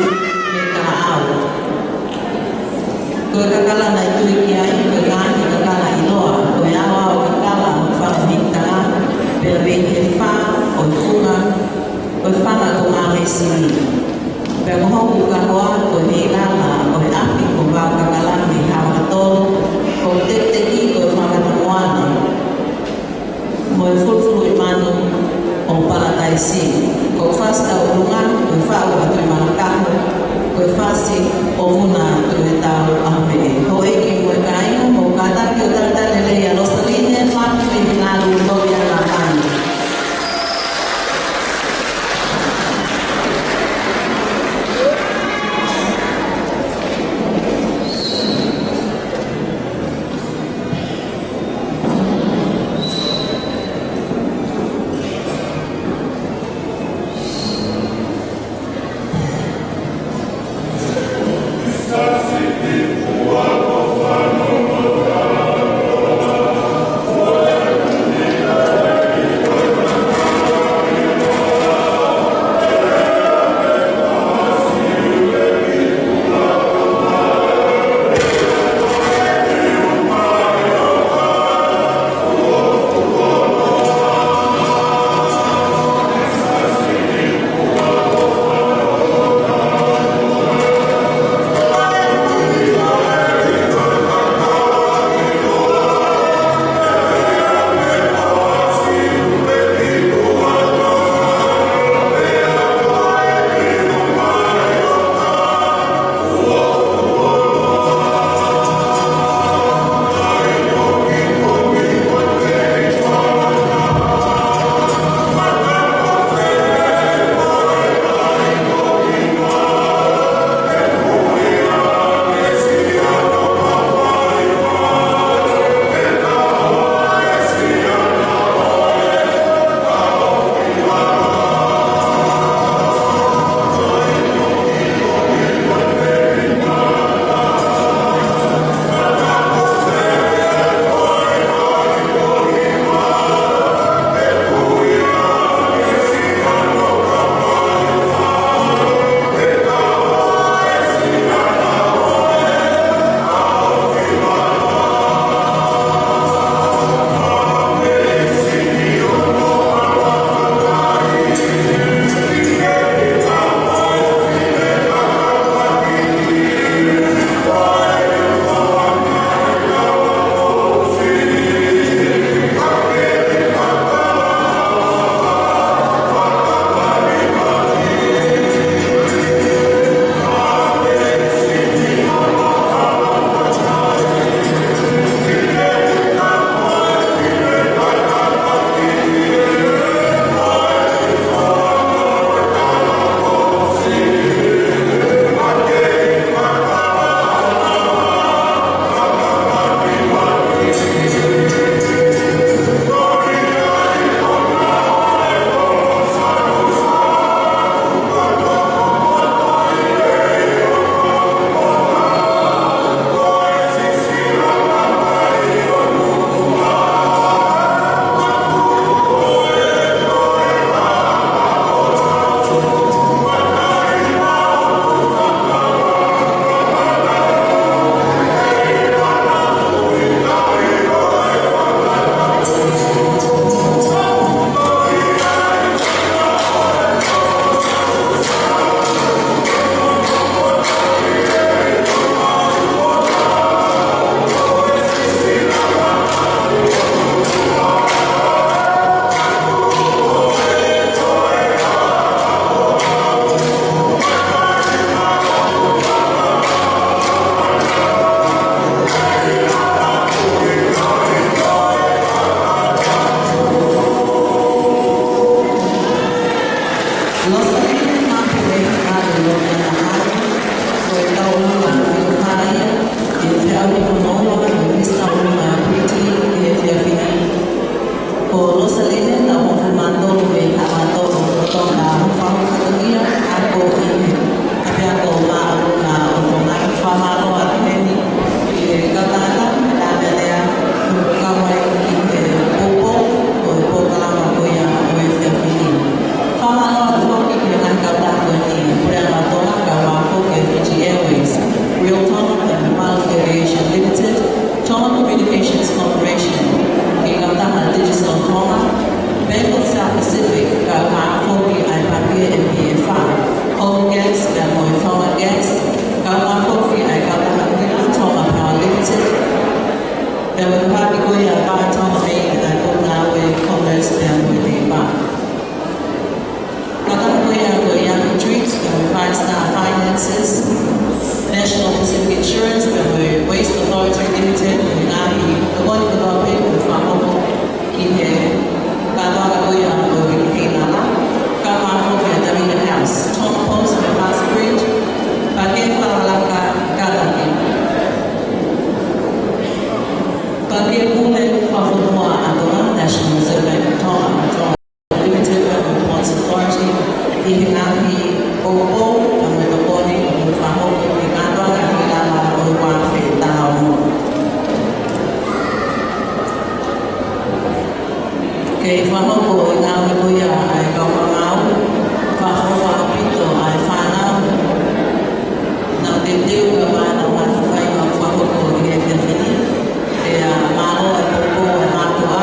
mei Kalaʻau. Ko e kakala naʻe tui ki ai ko e ngaahi kakala ʻiloa, ko e aoao kakala ʻo e fanga mihikitanga, pea mei he fā ʻo e funga, ko e fanga ko Ngāmesini. Pea ko hoku kahoa ko e heilala ʻo e ʻapi ko Vaokakalani Haʻamatolu, ko Tekiteki ko e fanga moana mo e fulufuluʻi manu ʻo Palataisi. Ko e fasi tauʻolunga, ko e faʻu atu ʻi Manukau, ko e fasi ʻo Vuna Tuʻihetau ʻAhomeʻe. Houʻeiki mo e kāinga, mou kātaki ʻo talitali lelei ʻa Losaline Mapu mei Hengalu, Lomiana Manu. Ko Rosaline Tauhofimatolu mei Haʻavātolu, Tonga, fakafatongia ako ʻi he ʻApiako Māʻolunga ʻo Tonga. Fakamālō atu heni ki he kau tangata, Tāpelea, ʻoku kau ai ki he poupou ʻo e polokalama ko ia ʻo e efiafi ni. Fakamālō atu foki ki he ngaahi kautaha ko eni, Puleʻanga Tonga, kaeʻumaʻā foki e Fiji Airways, Real Tonga and Republic Aviation Limited, Tonga Communications Corporation, ki he kautaha Digicel Tonga, Bank of South Pacific, kaeʻumaʻā foki ʻa e Papi M P F R, Home Gas, pea mo e Tonga Gas, kaeʻumaʻā foki ʻa e kautaha ʻuhila Tonga Power Limited, pea mo e kautaha ko ia ʻa e Bar Tonga mei he Potungāue Commerce pea mo e Labour. Kautaha ko ia ko e Yummy Treats, pea mo e Five Star Finances, National Pacific Insurance, pea mo e Waste Authority Limited, mo e ngaahi tokoni kotoa pē kuo fakahoko ki he kātoanga ko ia ʻo e kiʻi feilaulau, kaeʻumaʻā foki ʻa e Davina House, Tonga Post, mo e Fast Print, Pake Fakalakalaka Kātaki, Pake Pule Fakafonua ʻa Tonga, National Reserve Bank of Tonga, Tonga Limited, pea mo e Ports Authority, ʻi he ngaahi poupou pea mo e tokoni kuo fakahoko ki he kātoanga ʻi he lava ʻo e ua afe taha ono. Kei fakahoko e ngāue ko ia ʻa e kau fakamaau, fakaʻofoʻofa ʻaupito ʻa e fānau naʻa nau teuteu kae ʻumaʻā ʻenau ngaahi faiva fakahoko ʻi he efiafi ni. Pea mālō e poupou ʻa e mātuʻa,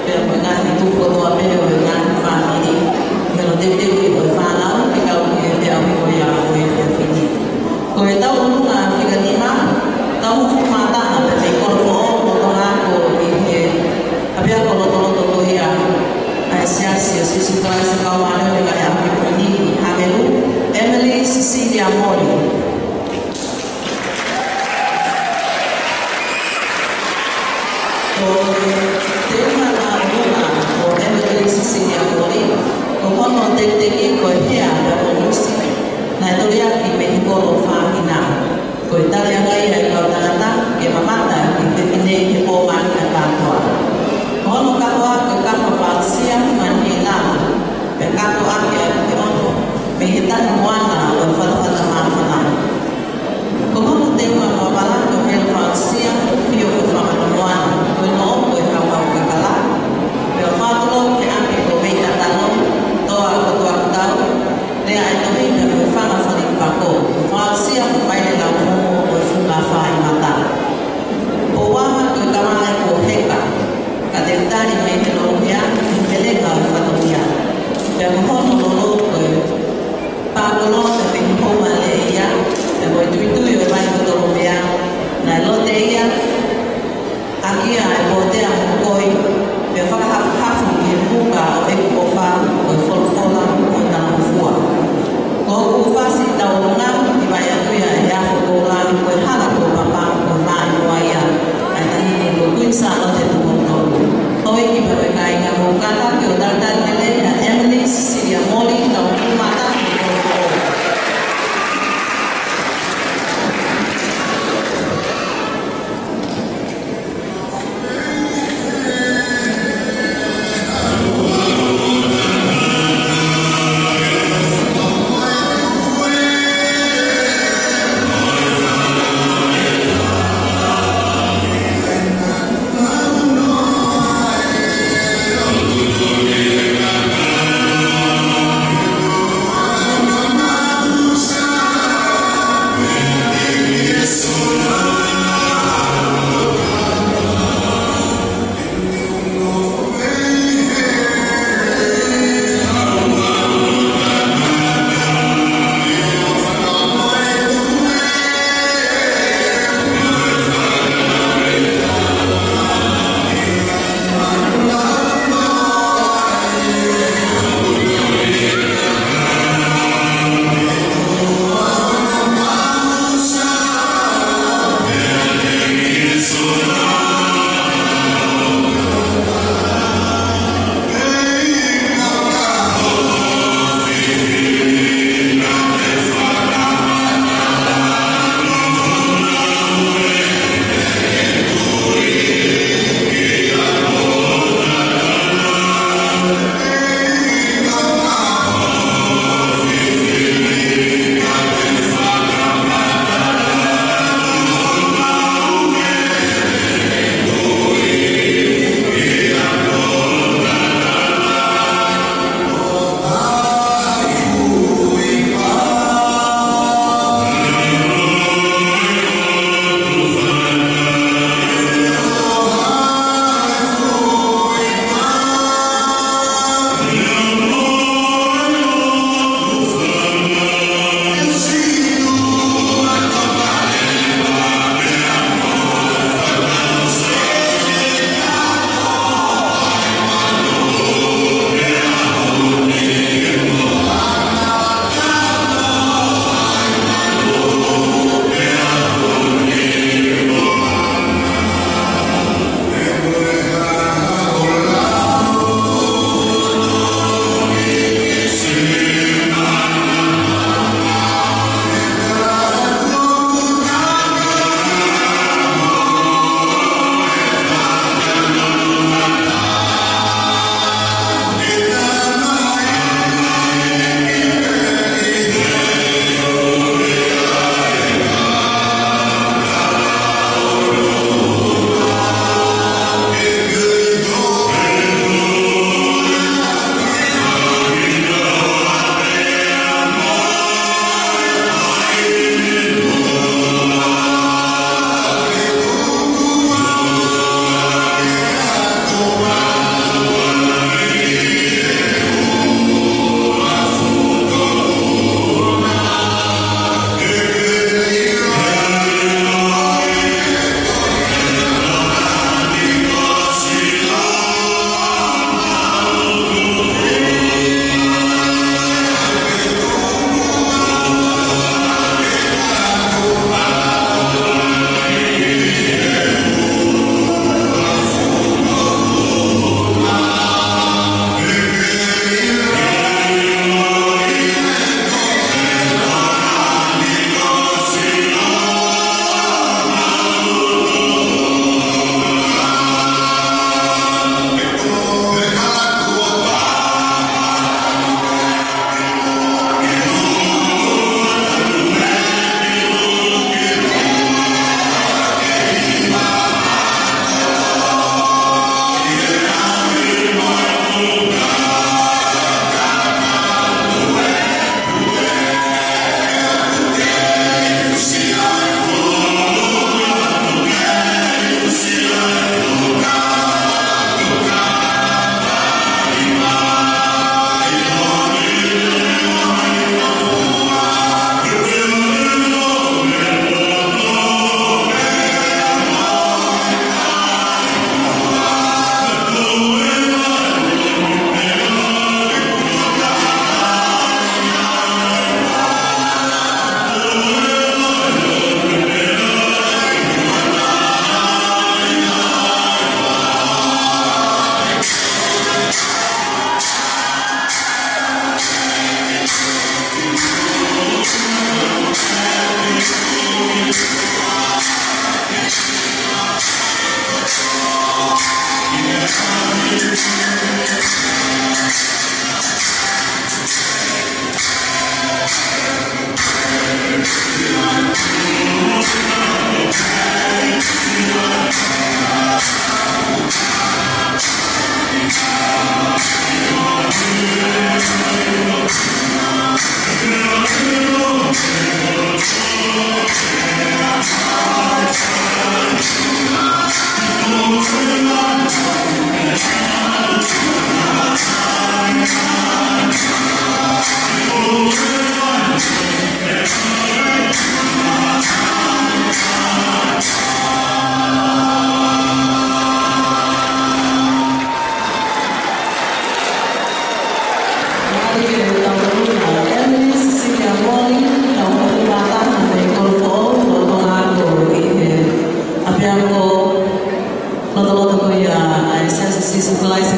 pea mo e ngaahi tupu kotoa pē ʻo e ngaahi fāmili, mei hono teuteuʻi ʻo e fānau ke kau ki he feʻauhi ko ia ʻo e efiafi ni. Ko e tauʻolunga fika nima, taʻu hongofulu mā taha pea mei Kolofoʻou mo Tonga Ako ʻi he ʻapiako lotoloto ko ia ʻa e Siasi ʻo Sīsū Kalaisi ʻo e Kau Māʻoniʻoni ʻi he Ngaahi ʻAho Kimui Ni ʻi Hāvelu, Emily Cecilia Moli. Ko e teunga tauʻolunga ʻo Emily Cecilia Moli, ko hono tekiteki ko e hea pea mo e nusi naʻe toliʻaki mei he kolo Fāmina. Ko e taliangaʻi ia ʻa e kau tangata ke mamata ki he fefine ʻi he pō māhina kātoa. Ko hono kahoa ko e kaho fakaʻosia mani lava, pea kato ʻaki ʻa e puke ono mei he tahi moana ʻo e Fatafata Māfana. Ko hono teunga fakapalaki ʻo e helu fakaʻosia, ʻio ko e fakamoana, ko e noʻo ko e hauhau kakala, pea fakatulou ki he ʻapi ko Mei Tatano, Toa ko Tuakutau, lea ʻa e tohi pea mo e fanga fale pako, ko e fakaʻosia ko e vaile laumomo ʻo e funga fāʻi mata. Pouʻanga ko e kavale ko Heka, ka te tali mei he lolo hea, ki he melenga ʻo e fatongia. Pea ko hono lolo ko e pākoloa pea mei he hounga lea ia, pea mo e tuitui ʻo e vai ko Tolomea, naʻe lote ia ʻaki ʻa e pōtea mo e koi, pea fakahafuhafu ki he muka ʻo ʻeku ʻofa, ko e folofola ʻo e talangofua. Ko hoku ʻū fasi tauʻolunga, ʻi vai atu ia ʻi he afo koula, ko e hala ko Papa, ko e maʻimoa ia ʻa e Taʻahine ko Kuini Sālote Tupou Tolu. Houʻeiki pea mo e kāinga, mou kātaki ʻo talitali lelei ʻa Emily Cecilia Moli, taʻu hongofulu mā taha mei Kolofoʻou.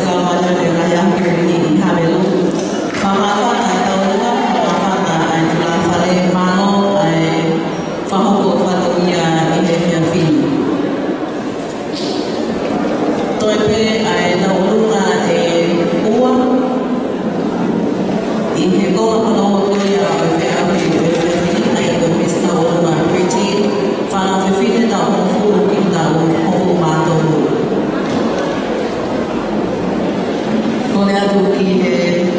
Kau mātuʻa ʻe Raiange Perini ʻi Hamelulu. Fakamāfana ʻa e tauʻolunga, fakamāfana ʻa e tulafale, mālō ʻa e fakahoko fatongia ʻi he efiafi ni. Toe pē ʻa e tauʻolunga ʻe ua, ʻi he konga hono ua ko ia ʻo e feʻauhi ʻo e efiafi ni, ʻa ia ko e Miss Tauʻolunga Pretty, fānau fefine taʻu hongofulu ki he taʻu hongofulu mā tolu. Kole atu ki he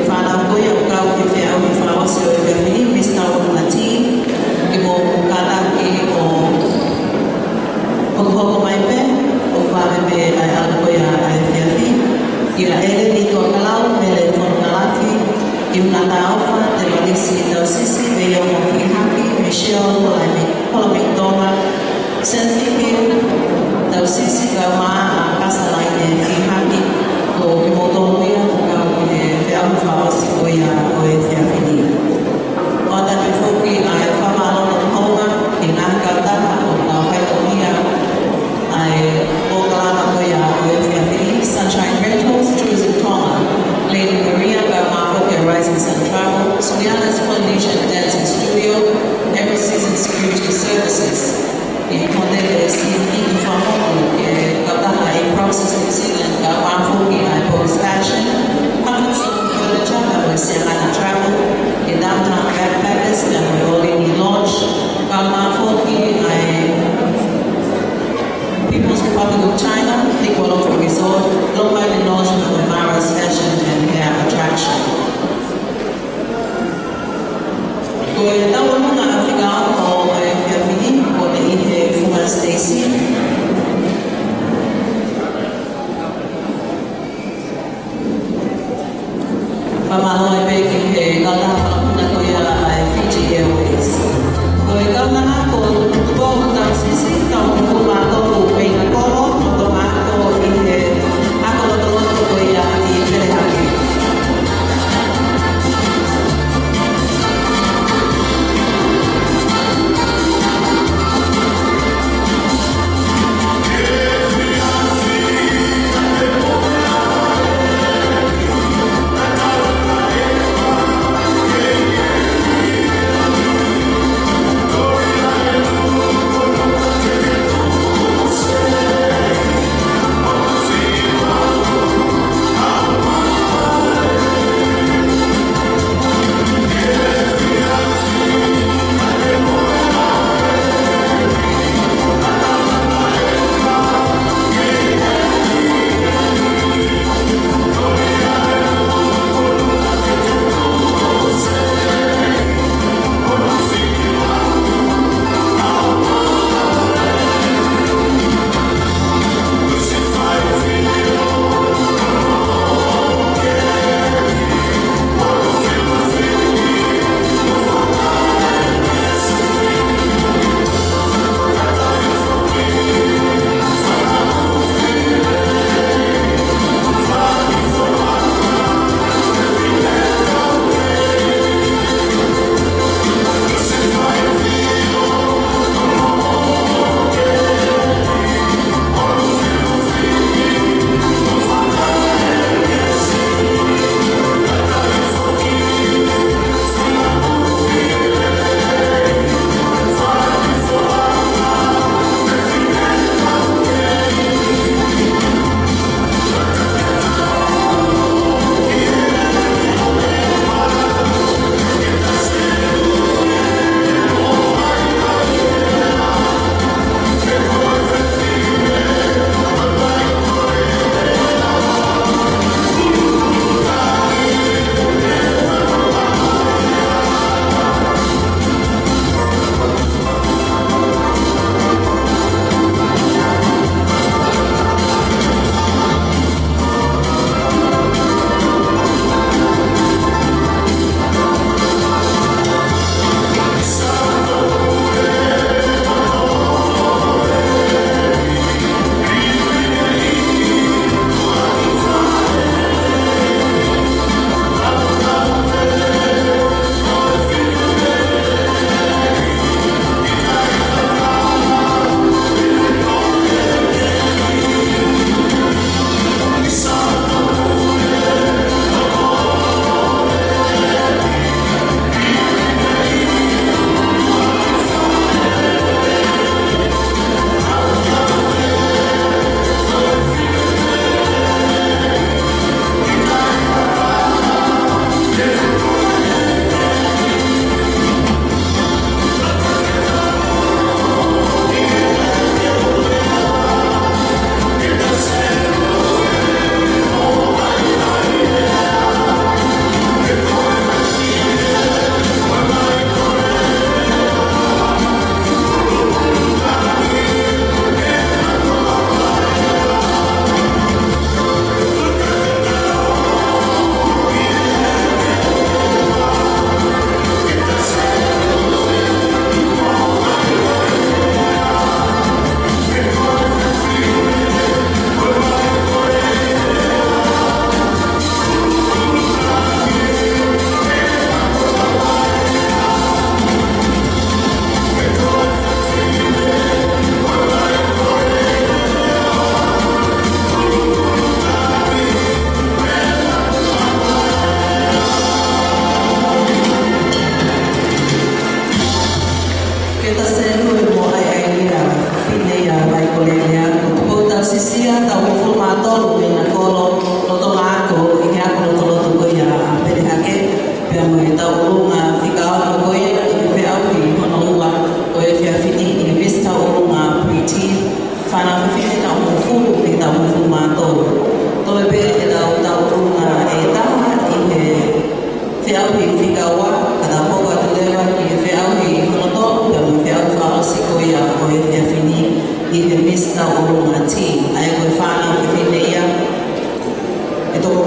fānau ko ia ʻoku kau ki he feʻauhi fakaʻosi ʻo e efiafi ni, Miss Tauʻolunga T, ke mou kātaki ʻo hokohoko mai pē, ʻo vave pē ʻa e ʻalu ko ia ʻa e efiafi. Kia ʻEleni Tuʻakalau, Mele Fonokalafi, Iuna Taofa, Tevalisi Tausisi, Veiongo Fihaki, Michelle Holami-, Holomeitonga, Sensi Hiu Tausisi, kae ʻumaʻā ʻa Kasalaine Fihaki, ko kimoutolu ia ʻoku kau ki he feʻauhi fakaʻosi ko ia ʻo e efiafi ni. ʻOatu pē foki ʻa e fakamālō houngaʻia ki he ngaahi kautaha ʻoku nau faitoʻo ʻi he polokalama ko ia ʻo e efiafi ni, Sunshine Rentals, Tourism Tonga, Lady Maria, kae ʻumaʻā foki ʻa Rising Sun Travel, Suliana's Polynesian Dancing Studio, Emerald Season Security Services. ʻI he hōtele C P ʻi Fakamotu, ʻa e kautaha ʻa e Proxys New Zealand, kae ʻumaʻā foki ʻa e Post Fashion, Comfort Zone Furniture, kae ʻumaʻā Siangana Travel, ʻa e Downtown Backpackers, kae ʻumaʻā ʻa e Olini Lodge, kae ʻumaʻā foki ʻa e People's Republic of China, Hikuʻalofa Resort, Long Island Lodge, kae ʻumaʻā Mara's Fashion and Hair Attraction. Ko e tauʻolunga ʻa e fika ʻo e efiafi ni, ko e ʻi he funga Stacy. Fakamālō pē ki he kautaha fakapuleʻanga ko ia ʻa e Fiji Airways. Ko e kautaha ko Tupou Tausisi, taʻu hongofulu mā tolu mei Nakolo, mo Tomato ʻi he ako lotoloto ko ia ʻi Pelehake.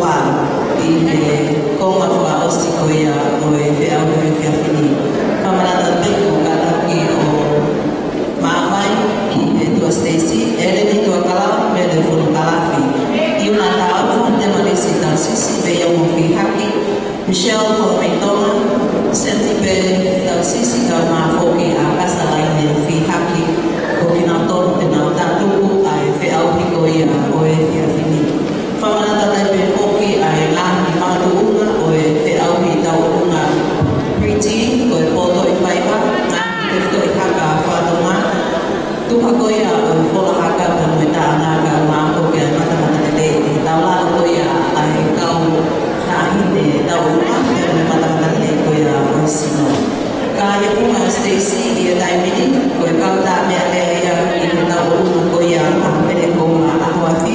Ua, ʻi he konga fakaʻosi ko ia ʻo e feʻauhi he efiafi ni. Fakamanatu pē ko Kataki ʻo Maʻamai, ki he Tuʻa Stacy, ʻEleni Tuʻakalau, Mele Fonokalafi. ʻIuna Taau, Fante Malisi Tausisi, Veiongo Fihaki, Michelle Holomeitoma, Sentipe Tausisi, kae ʻumaʻā foki ʻa Kasalaine Fihaki, ko kinautolu te nau tatuku ʻa e feʻauhi ko ia ʻo e efiafi ni. Fakamanatu ai pē foki ʻa e ngaahi makatuʻunga ʻo e feʻauhi tauʻolunga pre-teen, ko e pōtoʻi faiva, ngaahi tefitoʻi haka faka-Tonga, tuha ko ia ʻo e fola haka pea mo e taʻanga kae ʻumaʻā foki ʻa e matamatalelei. Tau lava ko ia ʻa e kau taʻahine tauʻolunga pea mo e matamatalelei ko ia ʻo e sino. Ka ʻi he funga Stacy ʻi he taimi ni, ko e kau tā meʻa lea ia ʻi he tauʻolunga ko ia ʻa Mele Koula ʻAhoafi.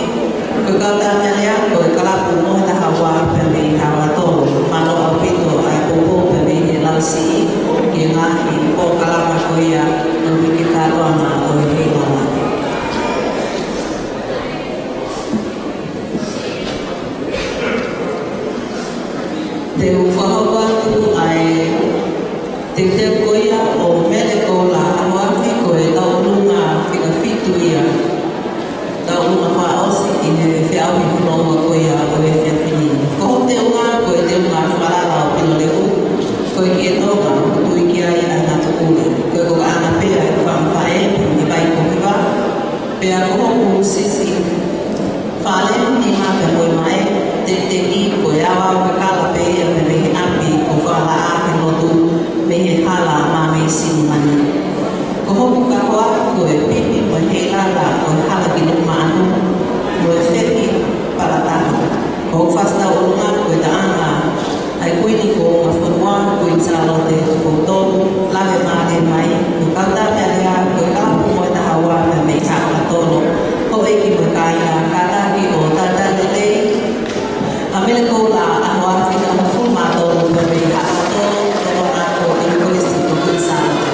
Ko e kau tā meʻa lea, ko e kalapu Mohe Taha Ua pea mei Haʻa Tolo. Mālō ʻaupito ʻa e poupou pea mei he Lausiʻi ki he ngaahi polokalama ko ia ʻo e uike kātoanga ʻo e Heilala. Te u fakahoko atu ʻa e teuteu ko ia ʻo Mele Koula ʻAhoafi, ko e tauʻolunga fika fitu ia, tauʻolunga fakaʻosi ʻi he feʻauhi hono ua ko ia ʻo e efiafi ni. Ko hoku teunga, ko e teunga falala ʻo Pilolevu, ko e kiʻi Tonga, ʻoku tui ki ai ʻa e ngaahi tokua. Ko e kakaʻanga pē ʻa e fanga faʻē, ʻi he vai ko hiva, pea ko hoku siʻisiʻi fale, nima pea mo e maʻe, teʻiteʻi ko e ʻaoʻao kakala pē ia mei he ʻapi, ko e fakalaʻā he lotu mei he hala mā mei Sinimani. Ko hoku kahoa ko e pipi mo e heilala ʻo e hala ki Nukuʻalofa, mo e fepi palataha. Ko hoku fasi tauʻolunga ko e taʻanga ʻa e Kuini Kuonga Fonua, Kuini Sālote Tupou Tolu, Lave Mālie Mai, ko e kau tā meʻa lea ko e kalapu Mohe Taha Ua pea mei Haʻa Tolo. Houʻeiki mo e kāinga, kātaki ʻo talitali lelei ʻa Mele Koula ʻAhoafi, taʻu hongofulu mā tolu pea mei Haʻa Tolo, tokanga ko e ʻUnivēsiti ko Kuini Sālote.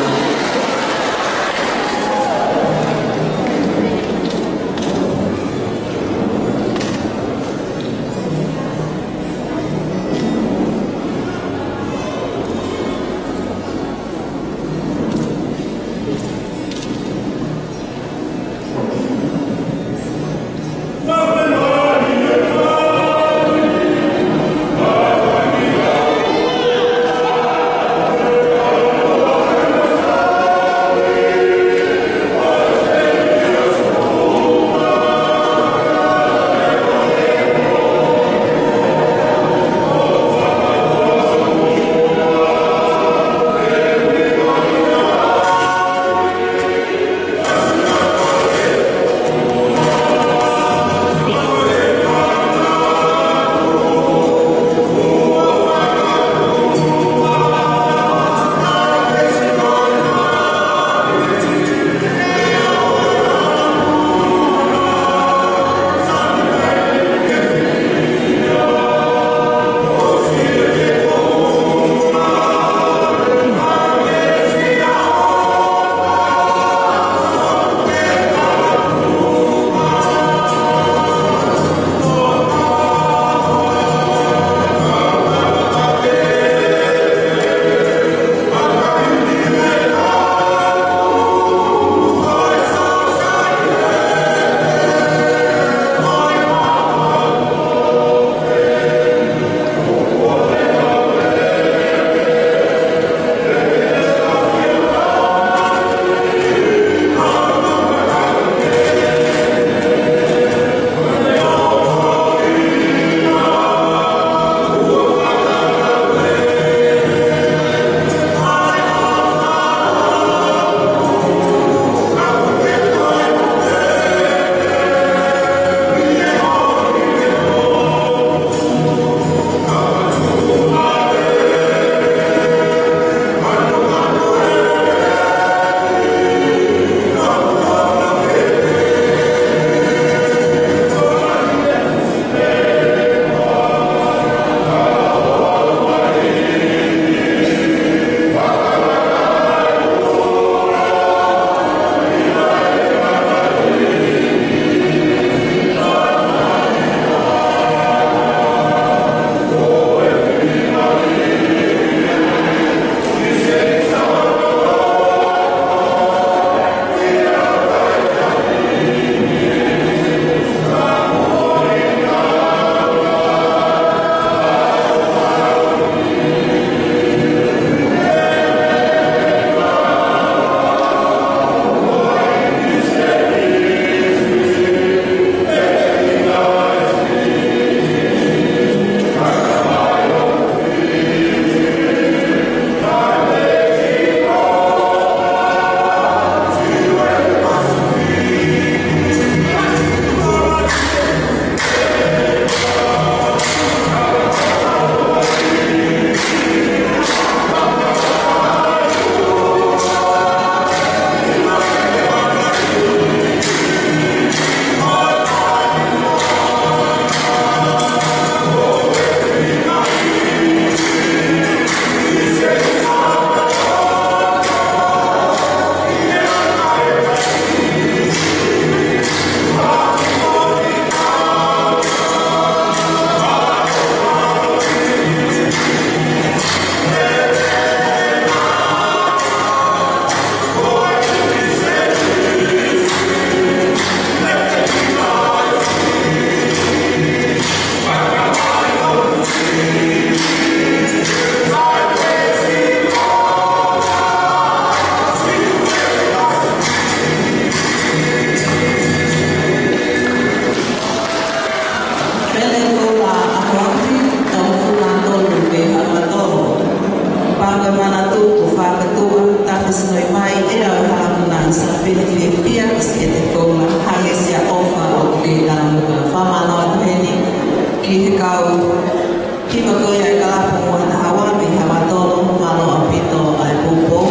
Kipa ko ia e kalapu mo e taha ua mei Haʻavātolo, mālō ʻaupito ʻa e poupou.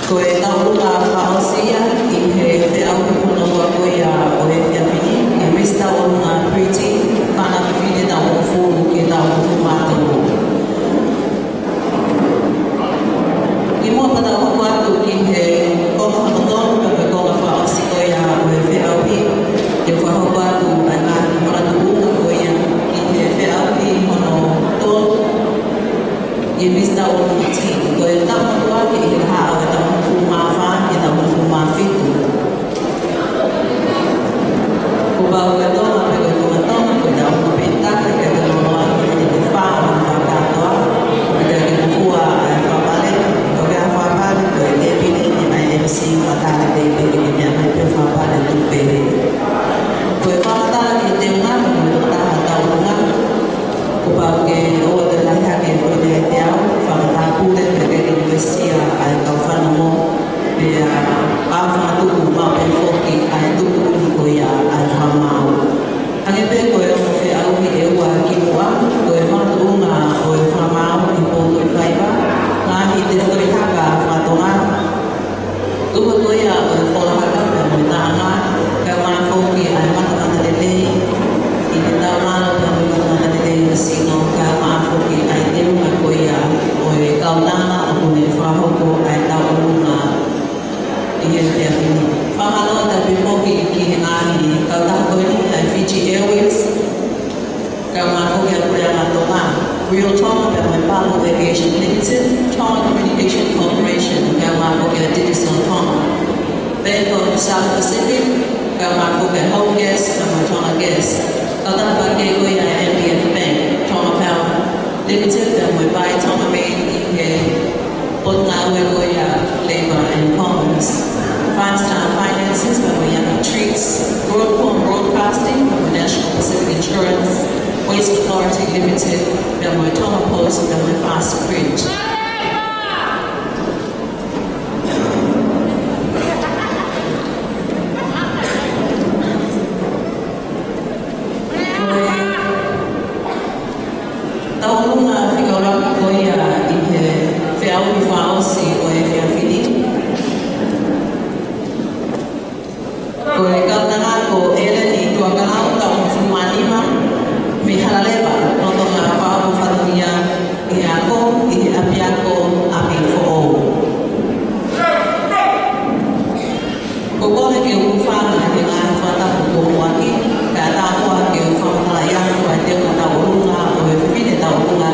Ko e tauʻolunga fakaʻosi ia ʻi he feʻauhi hono ua ko ia ʻo e efiafi ni, ʻa e Miss Tauʻolunga Pretty, fānau fefine taʻu hongofulu ki he taʻu hongofulu mā tolu. Kimuʻa pea tau hoko atu ki he konga fakatonutonu pe ko e konga fakaʻosi ko ia ʻo e feʻauhi, te u fakahoko atu ʻa e ngaahi manatuʻunga ko ia ki he feʻauhi hono tolu ʻi he Miss Tauʻolunga Teen. Ko e taʻu hono ua ki he haʻa ʻo e taʻu hongofulu mā fā ki he taʻu hongofulu mā fitu. Kuo pau ke tau ʻa e pē ko e konga Tonga, ko e tau ʻo pē taka, ke tau ʻo ʻa e pē ko e fā ʻo e fakakātoa, ke tau ke mafua ʻa e fakapale, ko e fakapale, ko e tēpile, ʻi he M C, fakapale, tēpile, ke meʻa mai pē fakapale, tuku pē. Ko e fakamatala ki he teunga, mo e taha tauʻolunga, kuo pau ke ʻoua te lahi hake ko e teau, fakatāpule, pe ke ke uesia ʻa e kau fanongo, pea ʻa e fakatuʻu maʻu pē foki ʻa e tuʻutuʻuni ko ia ʻa e fakamaau. Hangē pē ko e ongo feʻauhi ʻe ua kimuʻa, ko e makatuʻunga ʻo e fakamaau ʻi he pō ko e faiva, ngaahi tefitoʻi haka fakatonga, tuku ko ia ʻo e fola haka pea mo e taʻanga, kae ʻumaʻā foki ʻa e matamatalelei, ʻi he taumālohi pea mo e matamatalelei ʻo e sino, kae ʻumaʻā foki ʻa e teunga ko ia ʻo e kaunanga ʻoku ne fakahoko ʻa e tauʻolunga ʻi he efiafi ni. Fakamālō atu pē foki ki he ngaahi kautaha ko eni, ʻa e Fiji Airways, kae ʻumaʻā foki ʻa e Puleʻanga Tonga, Real Tonga pea mo e Palu Aviation Limited, Tonga Communication Corporation, kae ʻumaʻā foki ʻa e Digicel Tonga, Bank of South Pacific, kae ʻumaʻā foki ʻa e Home Gas pea mo e Tonga Gas. Kautaha pē ko ia ʻa e M B F Bank, Tonga Power Limited, pea mo e Buy Tonga Made ʻi he Potungāue ko ia Labour and Commerce, Five Star Finances, pea mo e Yummy Treats, Broadcom Broadcasting, pea mo e National Pacific Insurance, Waste Authority Limited, pea mo e Tonga Post, pea mo e Fast Print. Ko e tauʻolunga fika ʻuluaki ko ia ʻi he feʻauhi fakaʻosi ʻo e efiafi ni, ko e kaunanga ko ʻEleni Tuʻakalau, taʻu hongofulu mā nima, mei Halaleva, lolotonga fakaʻofoʻofa fatongia ʻi he ako ʻi he ʻapiako ʻapi foʻou. Ko e konga ke u hūfanga he ngaahi fakatapu kuo muʻaki, kae ʻatā muʻa ke u fakamatalaʻi atu ʻa e teunga tauʻolunga ʻo e fefine tauʻolunga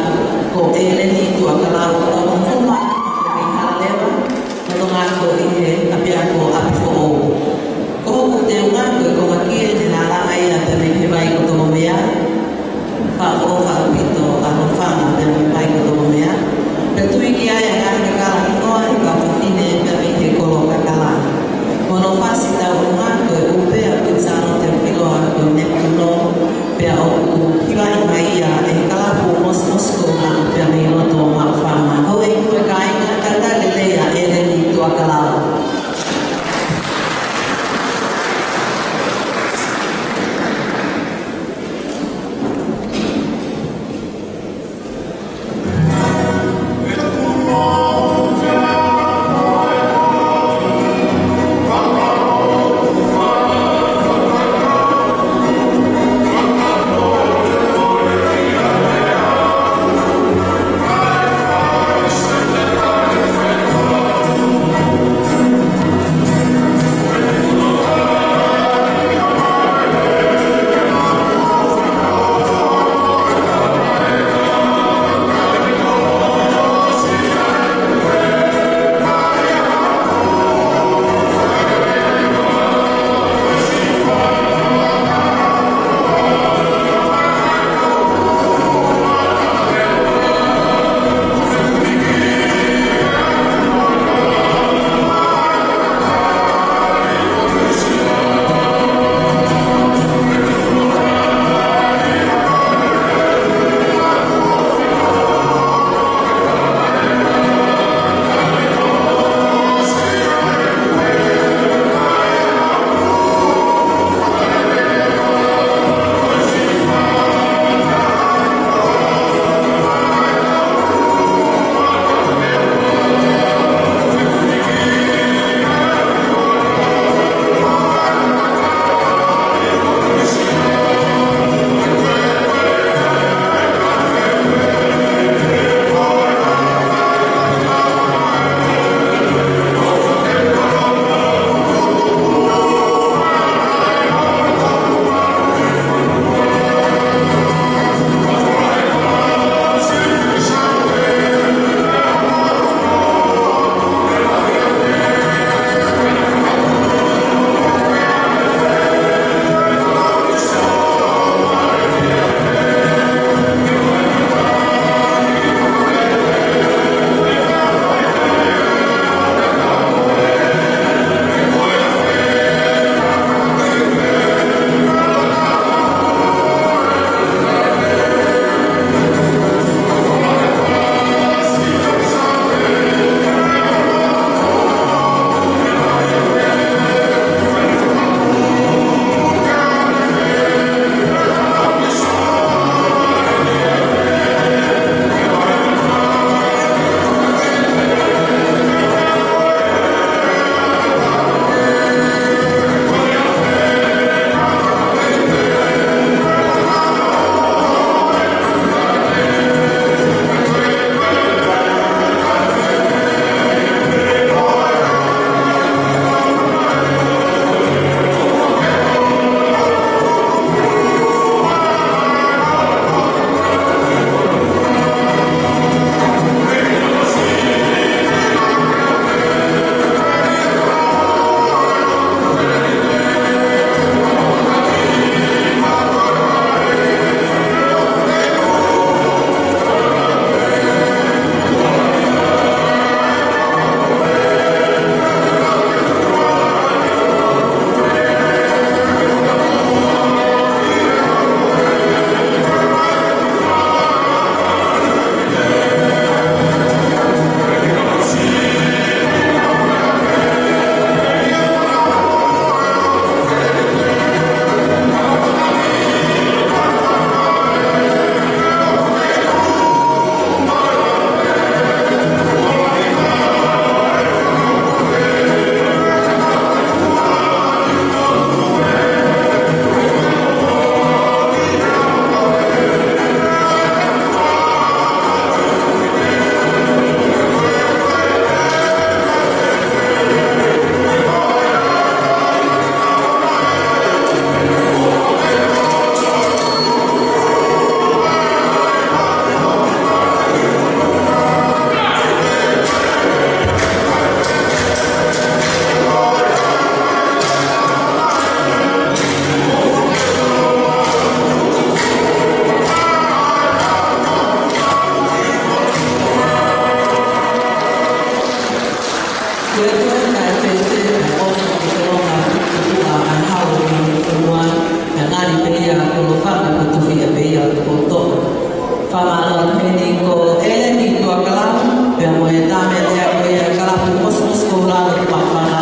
Mālō heni ko ʻEleni Tuʻakalau, pea mo e tāmele ko ia Kalapu Cosmos Koulalo Tuʻapala,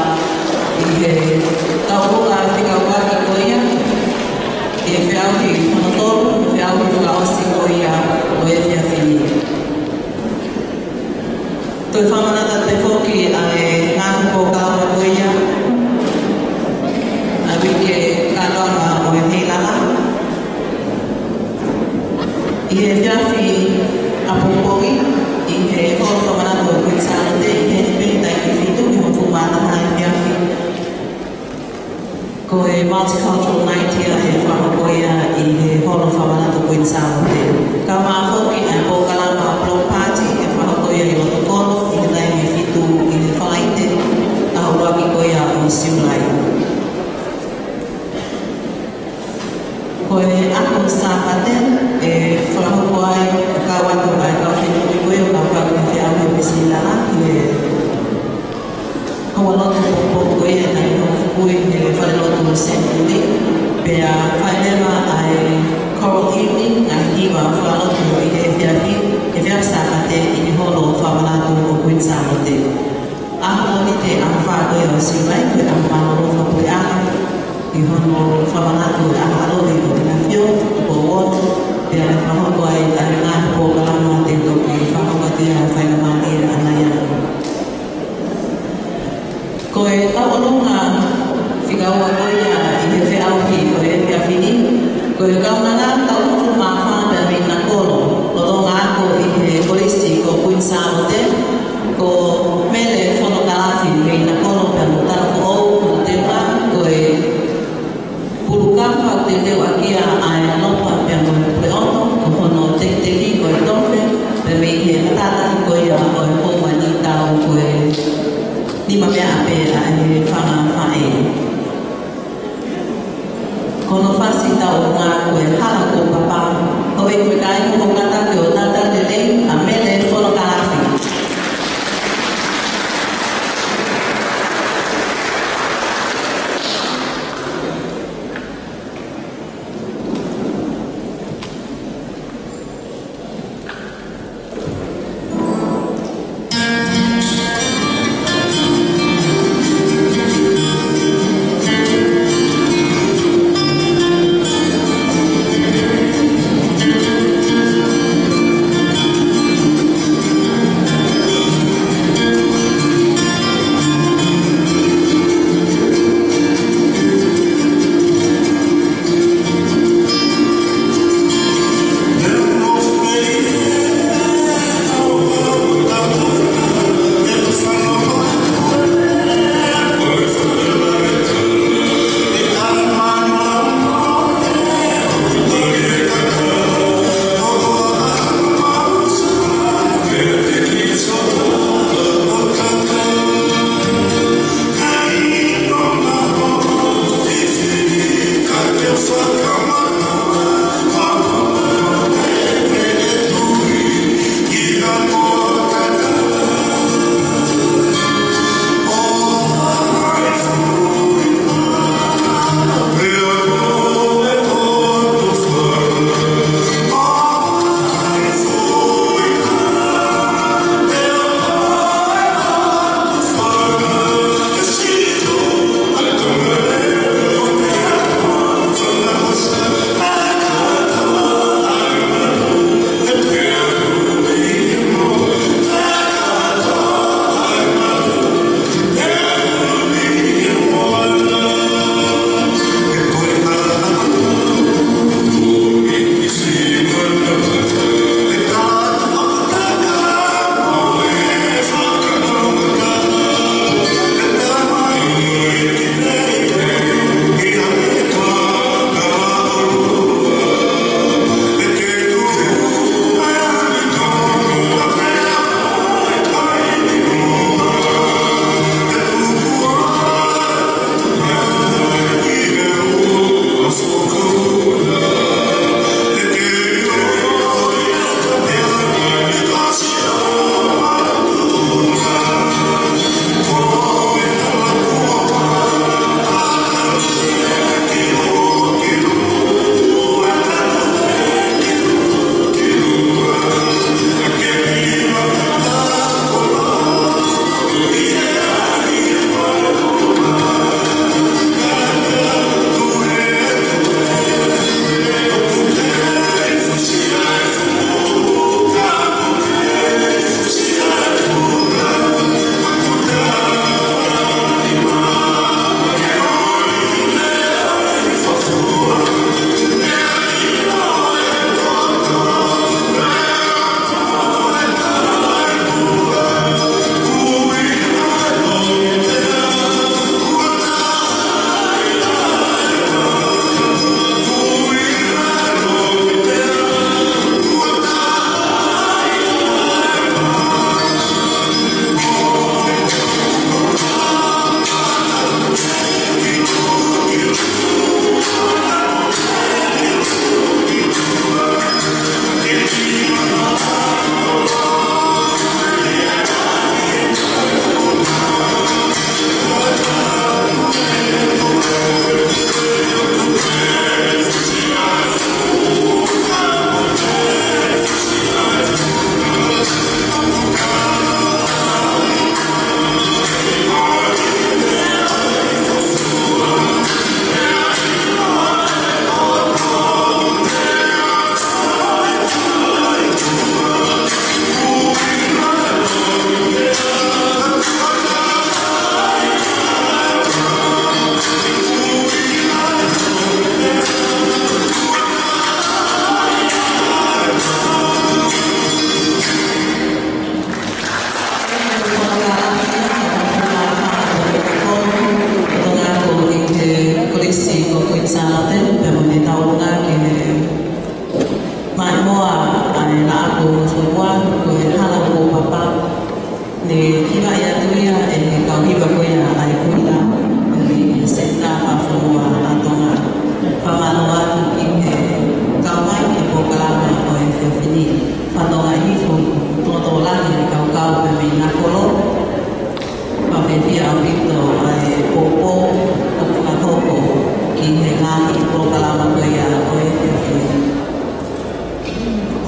ʻi he tauʻolunga fika ua ko ia, ʻi he feʻauhi hono tolu, feʻauhi fakaʻosi ko ia ʻo e efiafi ni. Toe fakamanatu atu foki ʻa e ngaahi polokalama ko ia ʻa e uike kātoanga ʻo e Heilala. ʻI he efiafi ʻapongipongi, ʻi he holo fakamanatu ʻo Kuini Sālote, ʻi he pē taimi fitu ki he hongofulu mā taha efiafi. Ko e Multicultural Night ia ʻe fakahoko ia ʻi he holo fakamanatu Kuini Sālote. Kae ʻumaʻā foki ʻa e polokalama Block Party ʻe fakahoko ia ʻi loto kolo ʻi he taimi fitu ʻi he Falaite, ʻaho ʻuluaki ko ia ʻo Siulai. Ko e ʻaho Sāpate ʻe fakahoko ai ʻa e kau atu ʻa e kau fenui ko ia ʻo kau ki he feʻauhi ʻo e Siulai ʻi he houa lotu pongipongi ko ia ʻi he Falelotu Century, pea fai leva ʻa e Choral Evening, ʻa e hiva fakalotu ʻi he efiafi, he efiafi Sāpate ʻi he holo fakamanatu ʻo Kuini Sālote. ʻAho Mōnite ʻaho fā ko ia ʻo Siulai, ko e ʻaho mālōlō fakapuleʻanga, ʻi hono fakamanatu ʻa e ʻAlo ʻo ʻEne ʻAfio, ko Walt, pea ʻe fakahoko ai ʻa e ngaahi polokalama te u toki fakahoko atu ʻa e faingamālie ʻaʻana ia. Ko e tauʻolunga fika ua ko ia ʻi he feʻauhi ʻo e efiafi ni, ko e kaunanga taʻu hongofulu mā fā pea mei Nakolo, lolotonga ako ʻi he Kolisi ko Kuini Sālote, ko Mele Fonokalafi mei Nakolo pea mo Talafoʻou, ko e teunga, ko e pulu kafa ʻoku teuteuʻaki ia ʻa e ʻAlopa pea mo e Puleʻono, ko hono tekiteki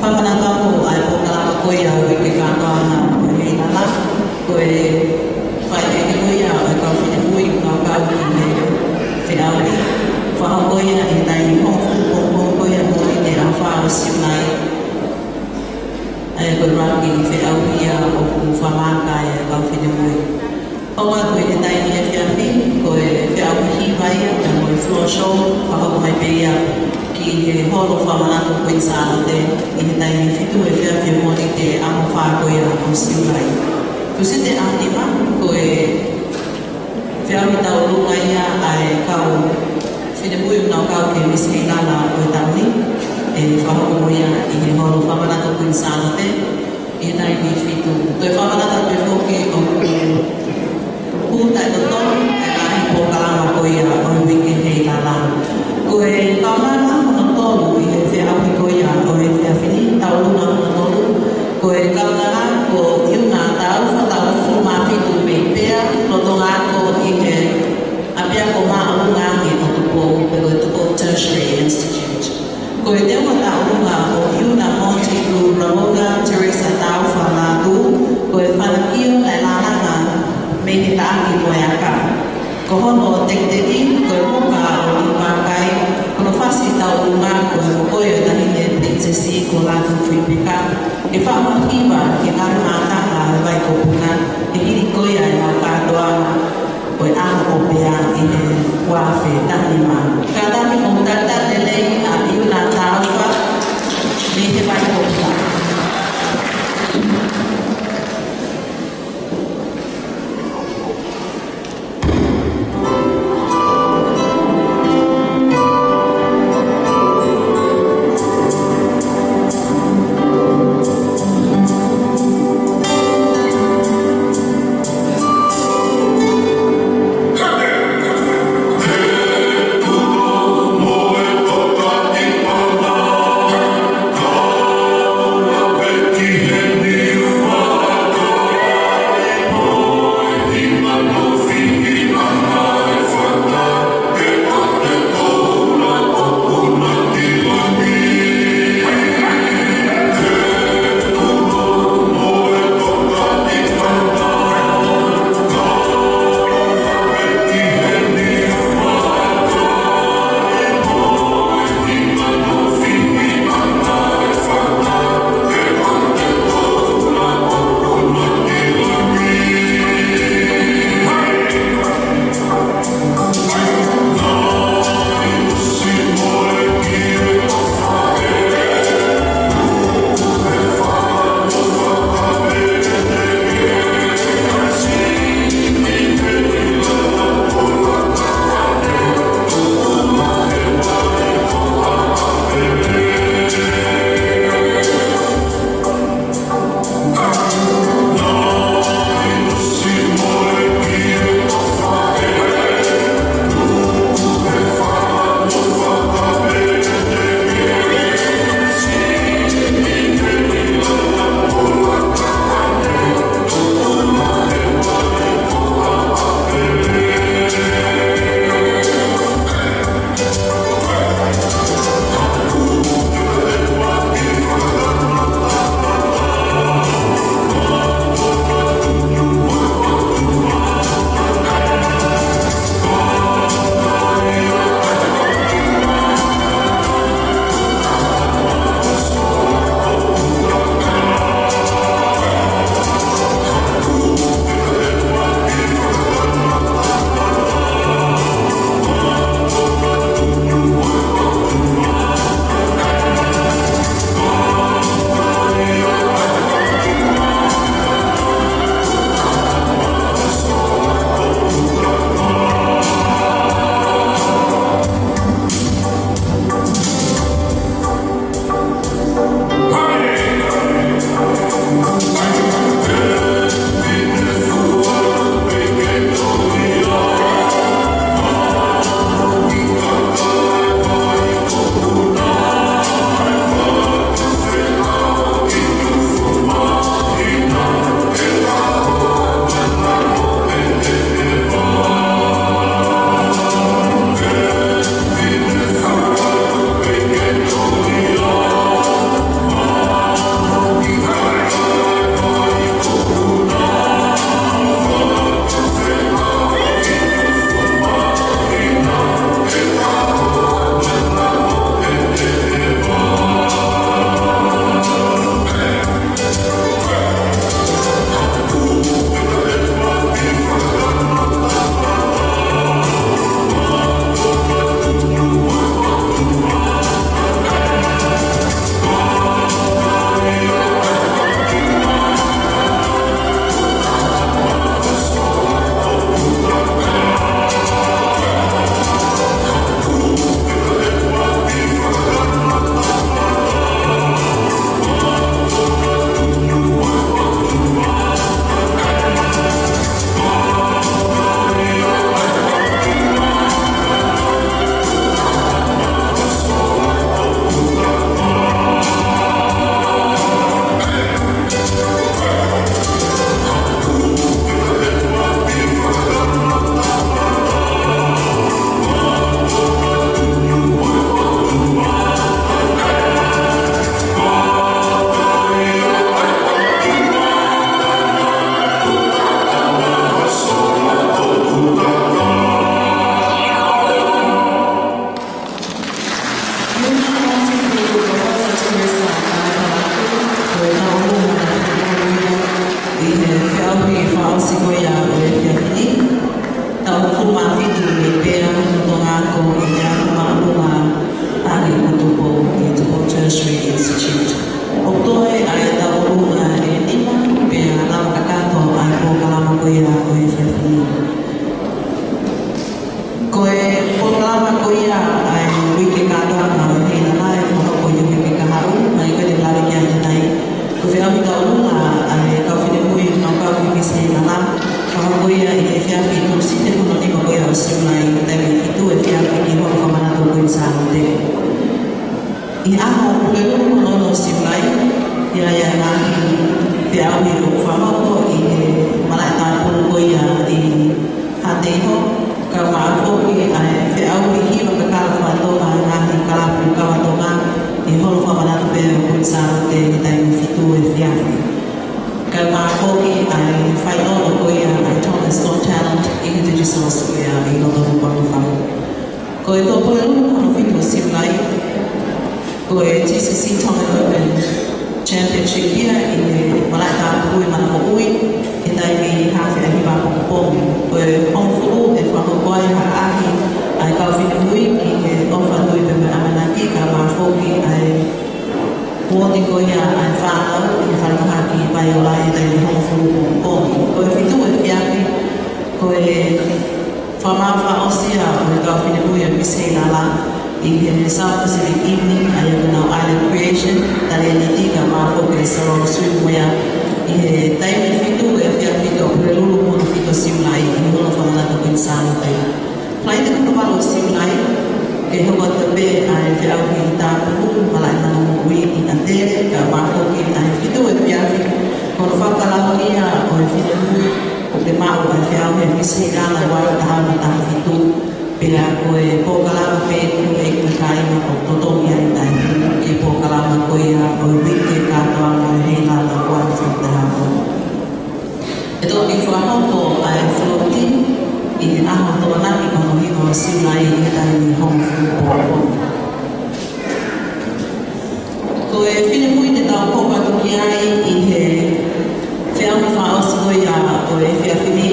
Fakamanatu atu ʻa e polokalama ko ia ʻo e uike kātoanga ʻo e Heilala, ko e fai ʻe he ko ia ʻo e kau finemui ʻoku nau kau ki he feʻauhi. Fakahoko ia ʻi he taimi hongofulu pongipongi ko ia Mōnite ʻaho fā ʻo Siulai. ʻA ia ko e laki feʻauhi ia ʻoku fakamāʻopoʻopo ai ʻa e kau finemui. ʻOatu ʻi he taimi efiafi, ko e feʻauhi hiva ia, pea mo e floor show, fakahoko mai pē ia ki he holo fakamanatu Kuini Sālote ʻi he taimi fitu efiafi ʻo Mōnite ʻaho fā ko ia ʻo Siulai. Tusite ʻaho nima, ko e feʻauhi tauʻolunga ia ʻa e kau finemui ʻoku nau kau ki he Miss Heilala ʻo e taʻu ni, ʻe fakahoko ia ʻi he holo fakamanatu Kuini Sālote ʻi he taimi fitu. Toe fakamanatu atu foki ʻoku hū taʻetotonu ʻa e ngaahi polokalama ko ia ʻo e uike Heilala. Ko e kaunanga hono tolu ʻi he feʻauhi ko ia ʻo e efiafi ni, tauʻolunga hono tolu, ko e kaunanga ko ʻIuna Taufa, taʻu hongofulu mā fitu mei Pea, lolotonga ako ʻi he ʻApiako Māʻolunga Ange ʻo Tupou, pe ko e Tupou Tertiary Institute. Ko e teunga tauʻolunga ʻo ʻIuna Monty Blue Ramona Teresa Taufa Lātū, ko e fanakio naʻe lālanga mei he taʻaki mo e aka. Ko hono tekiteki, ko e puka ʻo Niumakai, ko hono fasi tauʻolunga ko e mokoʻi ʻo e taʻahine pilinisesi ko Lātūfuipeka, ke faʻa hiva ki he ngaahi mātanga ʻo e vai ko Puna, ʻi he hili ko ia ʻenau kātoanga ʻo e ʻaho ʻo Pea ʻi he ua afe taha nima. Kātaki mou talitali lelei ʻa ʻIuna Taufa mei he vai ko Puna. Feʻauhi tauʻolunga ʻa e kau finemui ʻoku nau kau ki he Misi Heilala, ka ko ia ʻi he efiafi Tūsite hono nima ko ia ʻo Siulai, taimi fitu efiafi ki Holo Fakamanatu Kuini Sālote. ʻI he ʻaho Pulelulu hono ono ʻo Siulai, ʻe ʻi ai ʻa e ngaahi feʻauhi ʻoku fakahoko ʻi he malaʻe tāpulu ko ia ʻi Haʻateiho, kae ʻumaʻā foki ʻa e feʻauhi hiva kakala faka-Tonga ʻa e ngaahi kalapu kava Tonga ʻi Holo Fakamanatu pē ʻo Kuini Sālote he taimi fitu efiafi. Kae ʻumaʻā foki ʻa e fainolo ko ia ʻa e Tonga's Got Talent ʻi he Digital Square ʻi loto Nukuʻalofa. Ko e Pulelulu hono fitu ʻo Siulai, ko e TCC Tongan Open Championship ia ʻi he malaʻe tāpulu ʻi Manapoʻuli, he taimi haafe ʻahiva pongipongi. Ko e hongofulu ʻe fakahoko ai ha ʻaʻahi ʻa e kau finemui ki he ʻofa nui pea mo e ʻamanaki, kae ʻumaʻā foki ʻa e uooti ko ia ʻa e fānau ʻi he falemahaki Paiola he taimi hongofulu pongipongi. Ko e fitu efiafi, ko e fakamaʻu fakaʻosi ia ʻo e kau finemui ʻo e Misi Heilala ʻi he South Pacific Evening, ʻa ia ko ʻenau Island Creation, talēniti kae ʻumaʻā foki e salon swimwear, ʻi he taimi fitu efiafi ʻo Pulelulu hono fitu ʻo Siulai ʻi Holo Fakamanatu Kuini Sālote. Falaite hono valu ʻo Siulai, ʻe hoko atu pē ʻa e feʻauhi tāpulu malaʻe nana moʻui ʻi ʻAtele, kae ʻumaʻā foki ʻa e fitu efiafi, ko hono fakalahi ia ʻo e finemui ʻoku maʻu ʻa e feʻauhi ʻa e Misi Heilala ua afe taha ono taha fitu, pea ko e polokalama pē ʻoku ʻi ai e kāinga ʻoku totongi ai ʻa e taimi, ki he polokalama ko ia ʻo e uike kātoanga ʻo e Heilala ua afe taha ono. ʻE toki fakahoko ʻa e floating ʻi he ʻaho Tokonaki ko hono hiva ʻo Siulai ʻi he taimi hongofulu pongipongi. Ko e finemui te tau hoko atu ki ai ʻi he feʻauhi fakaʻosi ko ia ʻo e efiafi ni,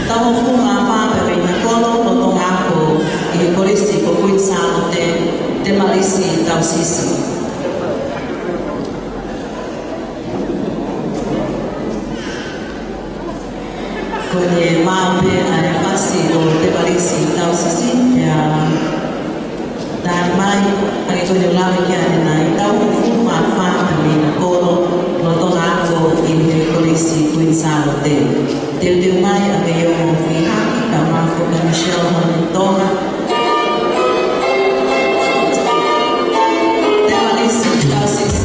taʻu hongofulu mā fā pē mei he kolo lolotonga ako ʻi he Kolisi ko Kuini Sālote, Temalisi Tausisi. Ko ʻene maʻu pē ʻa e fasi ʻo Temalisi Tausisi, ʻe talamai, hangē ko ʻene lave ki ai ʻanenai, taʻu hongofulu mā fā pē mei he kolo lolotonga ako ʻi he Kolisi Kuini Sālote. Teuteu mai ʻa Meiongo Fihaki, kae ʻumaʻā foki ʻa Michelle Honitoma. Temalisi Tausisi.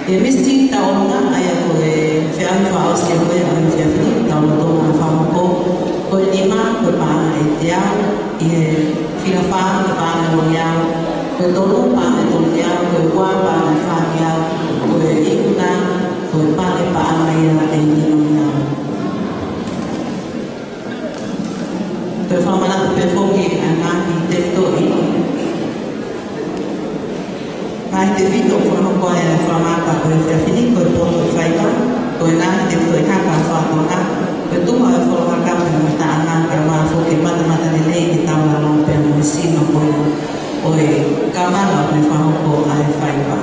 ʻI he misitini tauʻolunga, ʻa ia ko e feʻauhi fakaʻosi ʻo e efiafi ni, tau lolotonga fakahoko. Ko e nima, ko e paʻanga ʻe teau. ʻI he fika fā, ko e paʻanga ʻe uangeau. Ko e tolu, paʻanga ʻe tolungeau. Ko e ua, paʻanga ʻe fāngeau. Ko e ikuna, ko e pale paʻanga ia ʻe nimangeau. Toe fakamanatu pē foki ʻa e ngaahi tefitoʻi. Ngaahi tefito ʻoku fakahoko ai ʻa e fakamaka ʻo e efiafi ni, ko e poto ʻo e faiva, ko e ngaahi tefitoʻi haka faka-Tonga, ko e tuha ʻo e folo haka pea mo e taʻanga, kae ʻumaʻā foki e matamatalelei ke tau lalo pea mo e sino ko ia ʻo e kamaka ʻoku ne fakahoko ʻa e faiva.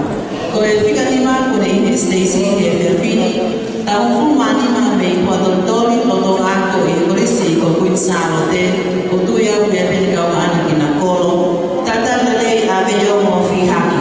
Ko e fika nima kuo ne ʻi heni ʻe Stacy he efiafi ni, taʻu hongofulu mā nima mei Puatolitoli, lolotonga ako ʻi he Kolisi ko Kuini Sālote, ʻoku tui au pē pea ne kau ʻana ki na kolo. Talitali lelei ʻa Veiongo Fihaki.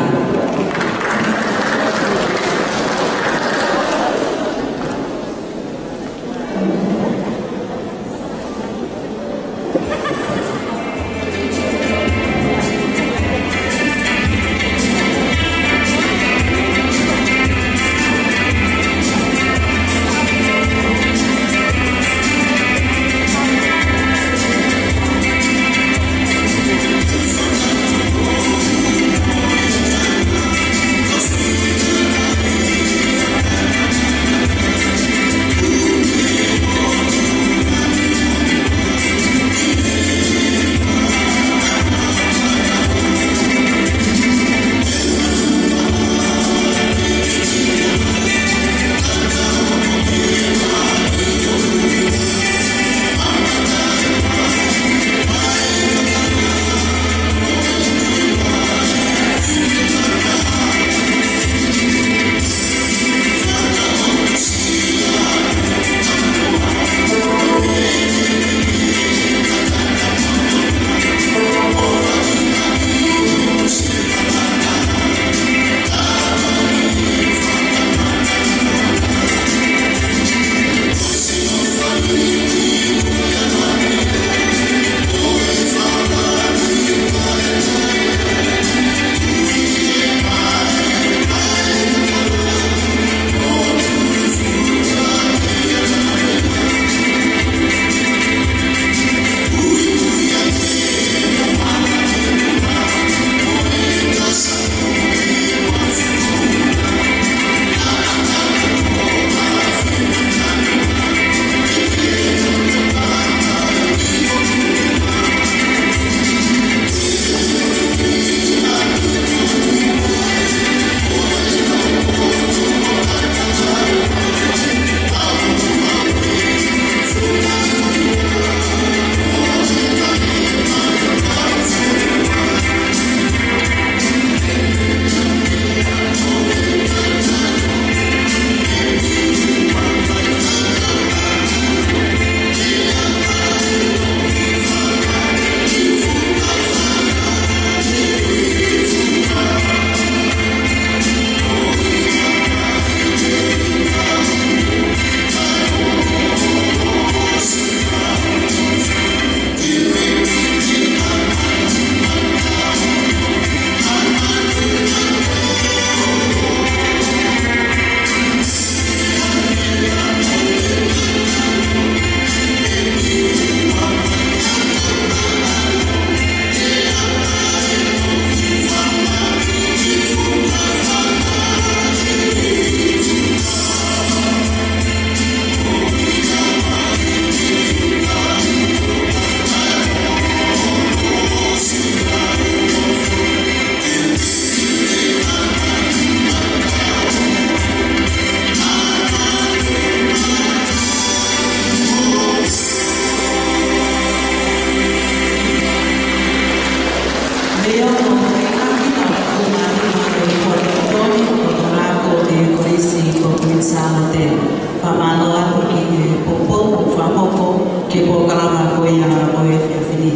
Fakamālō atu ki he poupou kuo fakahoko ki he polokalama ko ia ʻo e efiafi ni.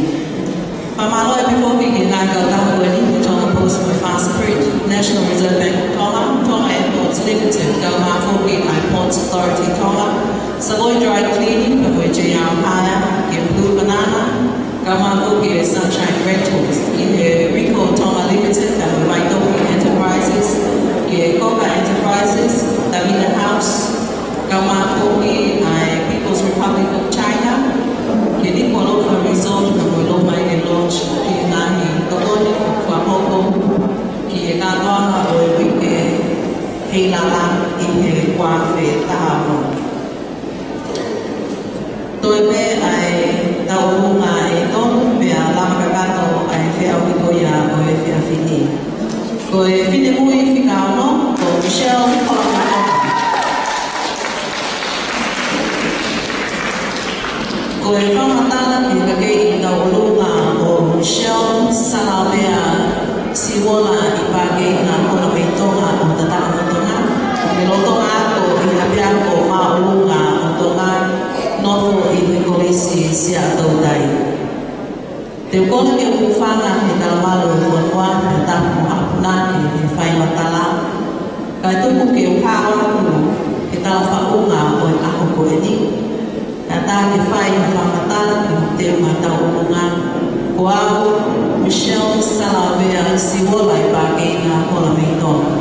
Fakamālō ʻaupito foki ki he ngaahi kautaha ko eni, Tonga Post mo e Fast Print, National Reserve Bank of Tonga, Tonga Airports Limited, kae ʻumaʻā foki ʻa e Ports Authority Tonga, Savoy Dry Cleaning, pea mo e J R Hire, ki he Blue Banana, kae ʻumaʻā foki e Sunshine Rentals, ki he Rico Tonga Limited, pea mo e Vaitohi Enterprises, ki he Coca Enterprises, Toe pē ʻa e tauʻolunga ʻe tolu pea lava kakato ʻa e feʻauhi ko ia ʻo e efiafi ni. Ko e finemui fika ono, ko Michelle Kolomatoa. Ko e fakamatala ki he kei tauʻolunga ko Michelle Salavea Siuola ʻi Pākeinga Hola mei Tonga ʻo Tatakamotonga, ke lolotonga ʻi he ʻapiako māʻolunga ʻo Tonga, nofo ʻi he Kolisi Siaʻatoutai. Te u kole ke u hūfanga he talavalu ʻo e fonua, pea tapu mo haʻaku punake he faimatala. Kae tuku ke u hao atu he talafaʻunga ʻo e ʻaho ko eni. Kae ʻatā ke fai ha fakamatala ki he teunga tauʻolunga. Ko au, Michelle Salavea Siuola ʻi Pākeinga Hola mei Tonga.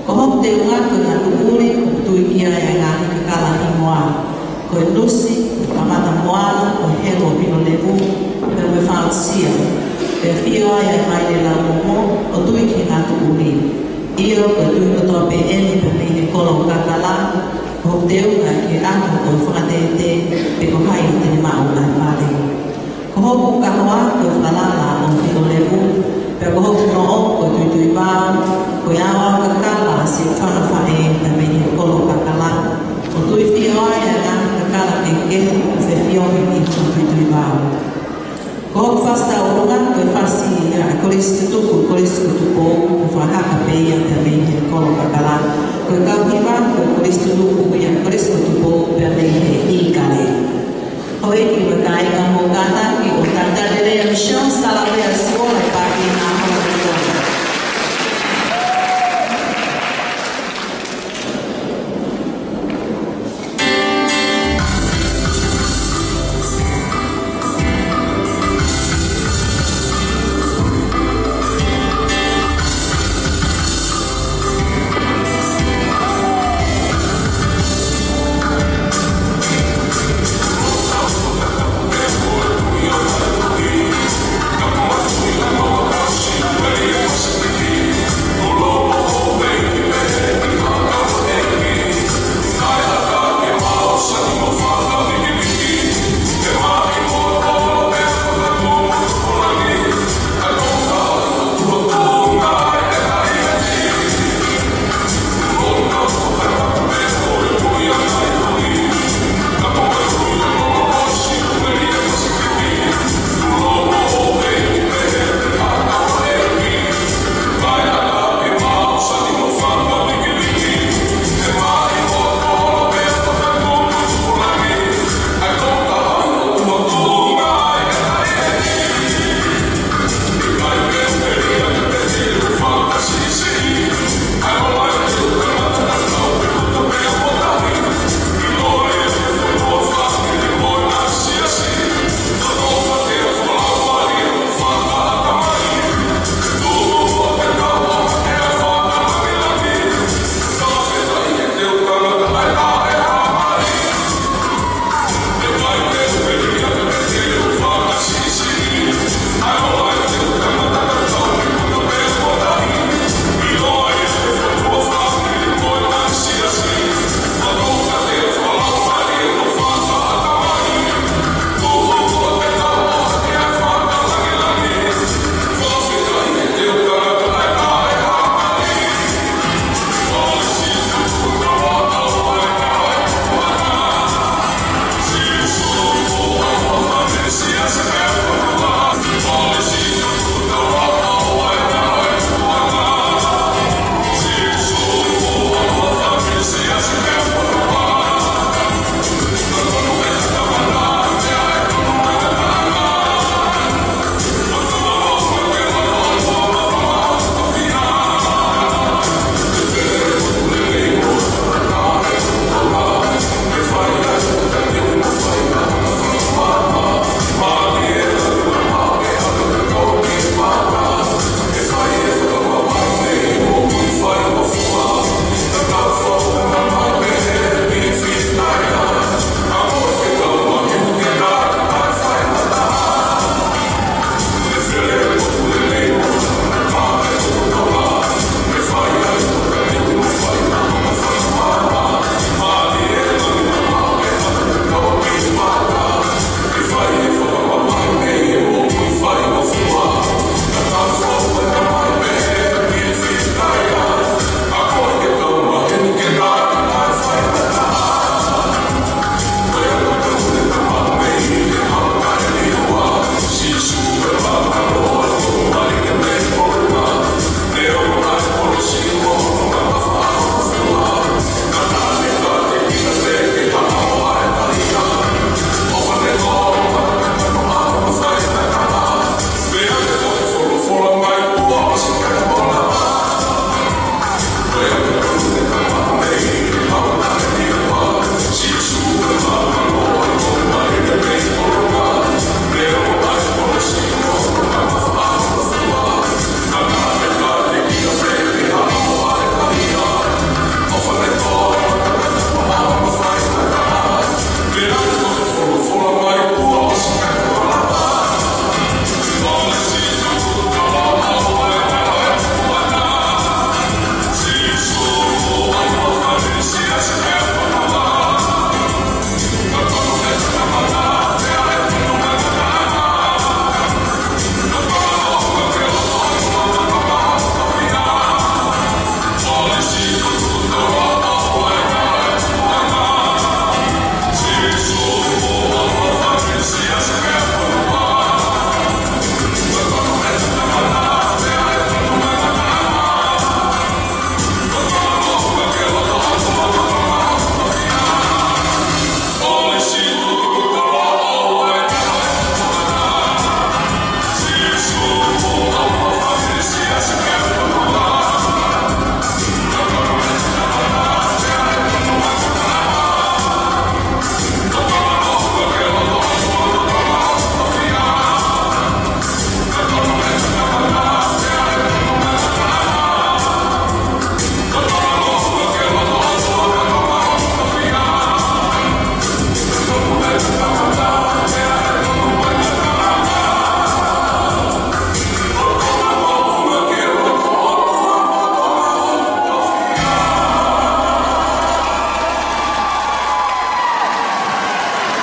Ko hoku teunga ko e ngaahi tuʻuli, ʻoku tui ki ai ʻa e ngaahi kakala hingoa. Ko e nusi, ko e kamata moana, ko e helo pino levu, pea mo e fausia. Pea fio ai ʻa e faile laumomo, ʻo tui ki he ngaahi tuʻuli. ʻIo, ko e tui kotoa pē eni pea mei he kolo kakala, ko hoku teunga ki he ʻaho ko e fakatete, pe ko hai te ne maʻu ʻa e fale. Ko hoku kahoa ko e falala ʻo Filo Levu, pea ko hoku noʻo ko e tuituivao, ko e aoao kakala siʻi fanga faʻē pea mei he kolo kakala, ʻo tui fio ai ʻa e ngaahi kakala kehekehe ʻoku fefiohi ʻi hono tuituivao. Ko hoku fasi tauʻolunga ko e fasi ʻa e Kolisi Tutuku, Kolisi ko Tupou, ʻoku fakahā pē ia pea mei he kolo kakala. Ko e kau hiva ko e Kolisi Tutuku ia, Kolisi ko Tupou pea mei he ʻIkale. Houʻeiki mo e kāinga, mou kātaki ʻo talitali lelei ʻa Michelle Salavea Siuola ʻi Pākeinga Hola mei Tonga.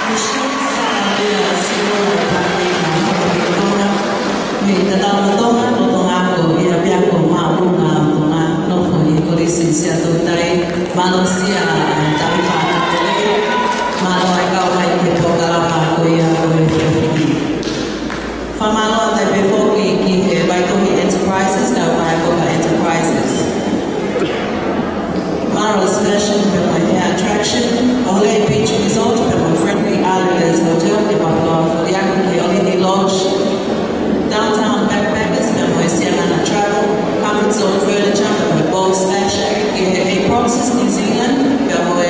Mei Tatau mo Tonga, mo Tonga ako, ʻi he ʻApiako Māʻolunga ʻo Tonga, nofo ʻi he Kolisi Siaʻatoutai, mālō Sia, ʻa e talifa ʻa e kolisi, mālō e kau mai ki he polokalama ko ia ʻo e efiafi ni. Fakamālō atu pē foki ki he Vaitohi Enterprises, kau mai Koka Enterprises. Mara's Fashion pea mo e Hair Attraction, ʻOhole Beach Resort pea mo e Friendly Islanders Hotel, ke papua foliaki ki he ʻOlihi Lodge, Downtown Backpackers pea mo e Siangana Travel, Comfort Zone Furniture pea mo e Boss Fashion, ki he Aproxis New Zealand pea mo e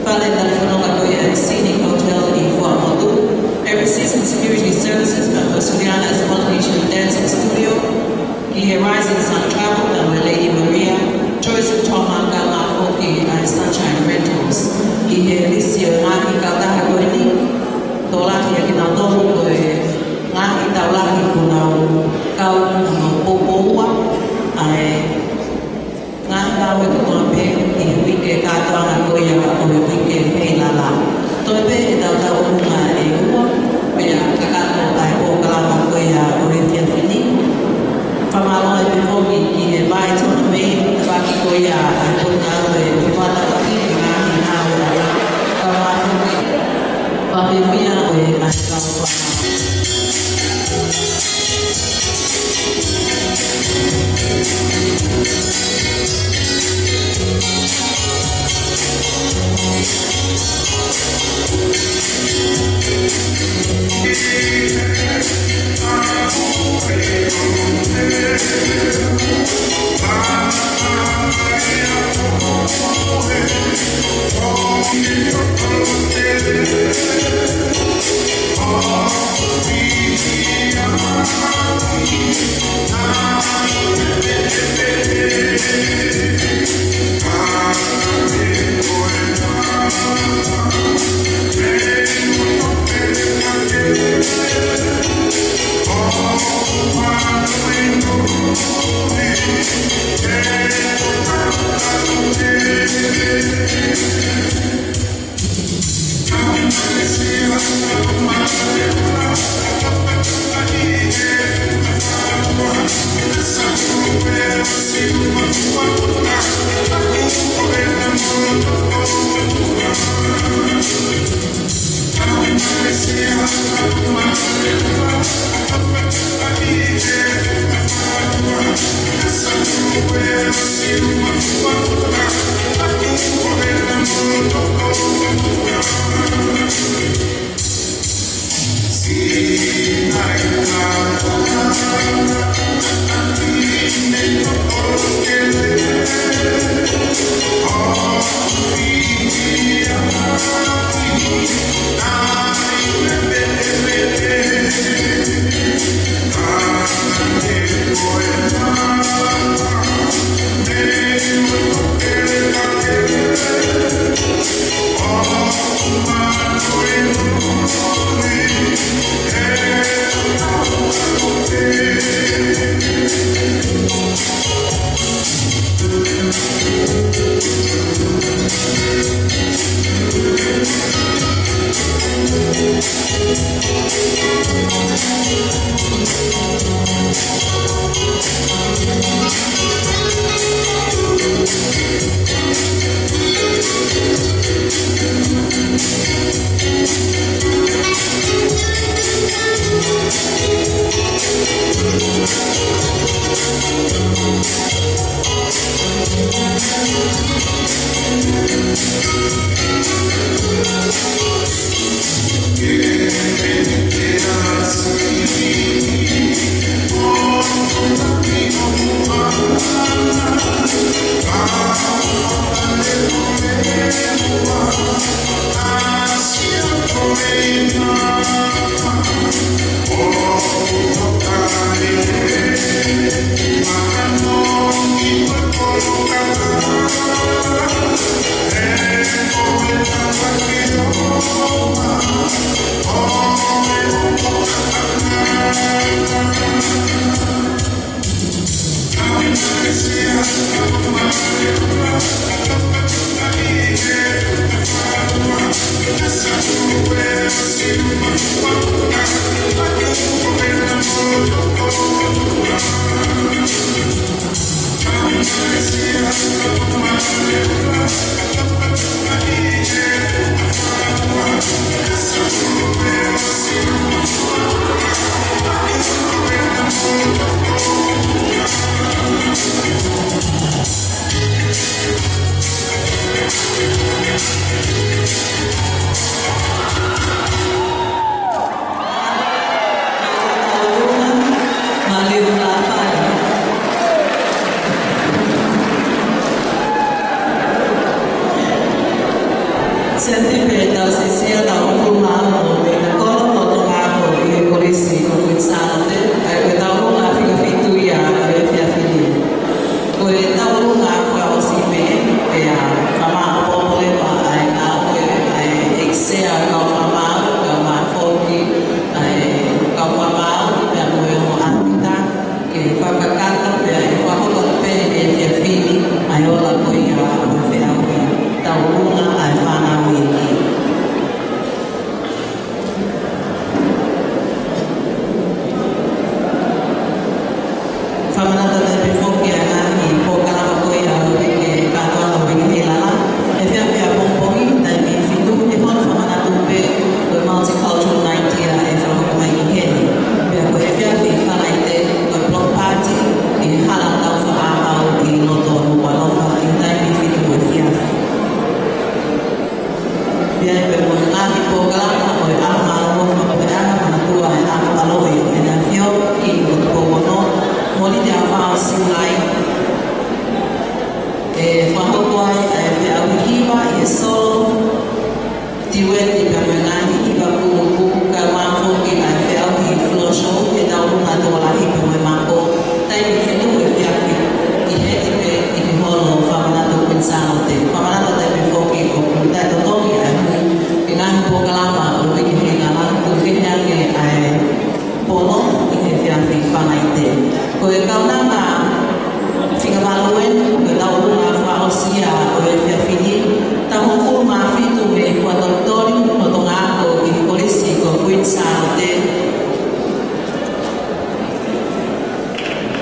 fale talifononga ko ia ʻa e Scenic Hotel ʻi Fuaʻamotu, Every Season Security Services pea mo e Suliana's Polynesian Dancing Studio, ki he Rising Sun Travel pea mo e Lady Maria, Tourism Tonga, kae ʻumaʻā foki ʻa e Sunshine Rentals. Ki he lisi ʻo e ngaahi kautaha ko eni, tokolahi ʻa kinautolu ko e ngaahi tau lahi kuo nau kau mo poupou ʻa e ngaahi ngāue kotoa pē ʻi he uike kātoanga ko ia ʻo e uike Heilala. Toe pē ʻetau tauʻolunga ʻe ua, pea kakato ʻa e polokalama ko ia ʻo e efiafi ni. Fakamālō atu pē foki ki he Vaitohi Māʻolunga, tapuaki ko ia ʻa e potungāue ʻo e Fefakatauʻaki, ngaahi ngāue ʻa e kau mātuʻaki. Pea fiefia ʻa e kau fānau. Seti pē tau sisia tau hongofulu mā ono ʻo e kolo ʻo Tonga ʻi he Kolisi ko Kuini Sālote, ʻa ia ko e tauʻolunga fika fitu ia ʻo e efiafi ni. Ko e tauʻolunga fakaʻosi pē, pea fakamāʻopoʻopo leva ʻa e ngāue ʻa e ʻEiki Sea ʻo e Kau Fakamaau, kae ʻumaʻā foki ʻa e kau fakamaau, pea mo e ongo ʻāpita, ke fakakakato pea ʻe fakahoko atu pē ʻi he efiafi ni ʻa e ola ko ia ʻo e feʻauhi tauʻolunga ʻa e fānau ʻi he ʻEiki. Fakamanatu atu pē foki ʻa e ngaahi polokalama ko ia ʻo e uike kātoanga ʻo e uike Heilala. Efiafi ʻapongipongi, taimi fitu ki he ono, fakamanatu pē ko e Multicultural Night ia ʻe fakahoko mai ʻi heni. Pea ko e efiafi Falaite ko e Block Party ʻi he Hala Taufaʻāhau ʻi loto Nukuʻalofa ʻi he taimi fitu efiafi. Pea ʻi ai pē mo e ngaahi polokalama ʻo e ʻaho mālōlō fakapapeʻanga, manatua e ʻaho ʻaloʻi ʻo ʻEne ʻAfio ʻi he ʻOtu Pō Ono, Mōnite ʻaho fā ʻo Siulai. ʻE fakahoko ai ʻa e feʻauhi hiva ʻi he solo, tiueti pea mo e ngaahi hiva kulupu, kae ʻumaʻā foki ʻa e feʻauhi floor show, ʻe tauʻolunga tokolahi pea mo e mako, taimi fitu efiafi, ʻi heni pē ʻi he holo fakamanatu Kuini Sālote. Fakamanatu atu pē foki ʻoku taʻetotongi ʻa e hui ki he ngaahi polokalama ʻo e uike Heilala, tuku kehe ange ʻa e pono ʻi he efiafi Falaite. Ko e kaunanga fika valu eni, ko e tauʻolunga fakaʻosi ia ʻo e efiafi ni, taʻu hongofulu mā fitu mei Huʻatolitoli, ʻo Tonga ako ʻi he Kolisi ko Kuini Sālote.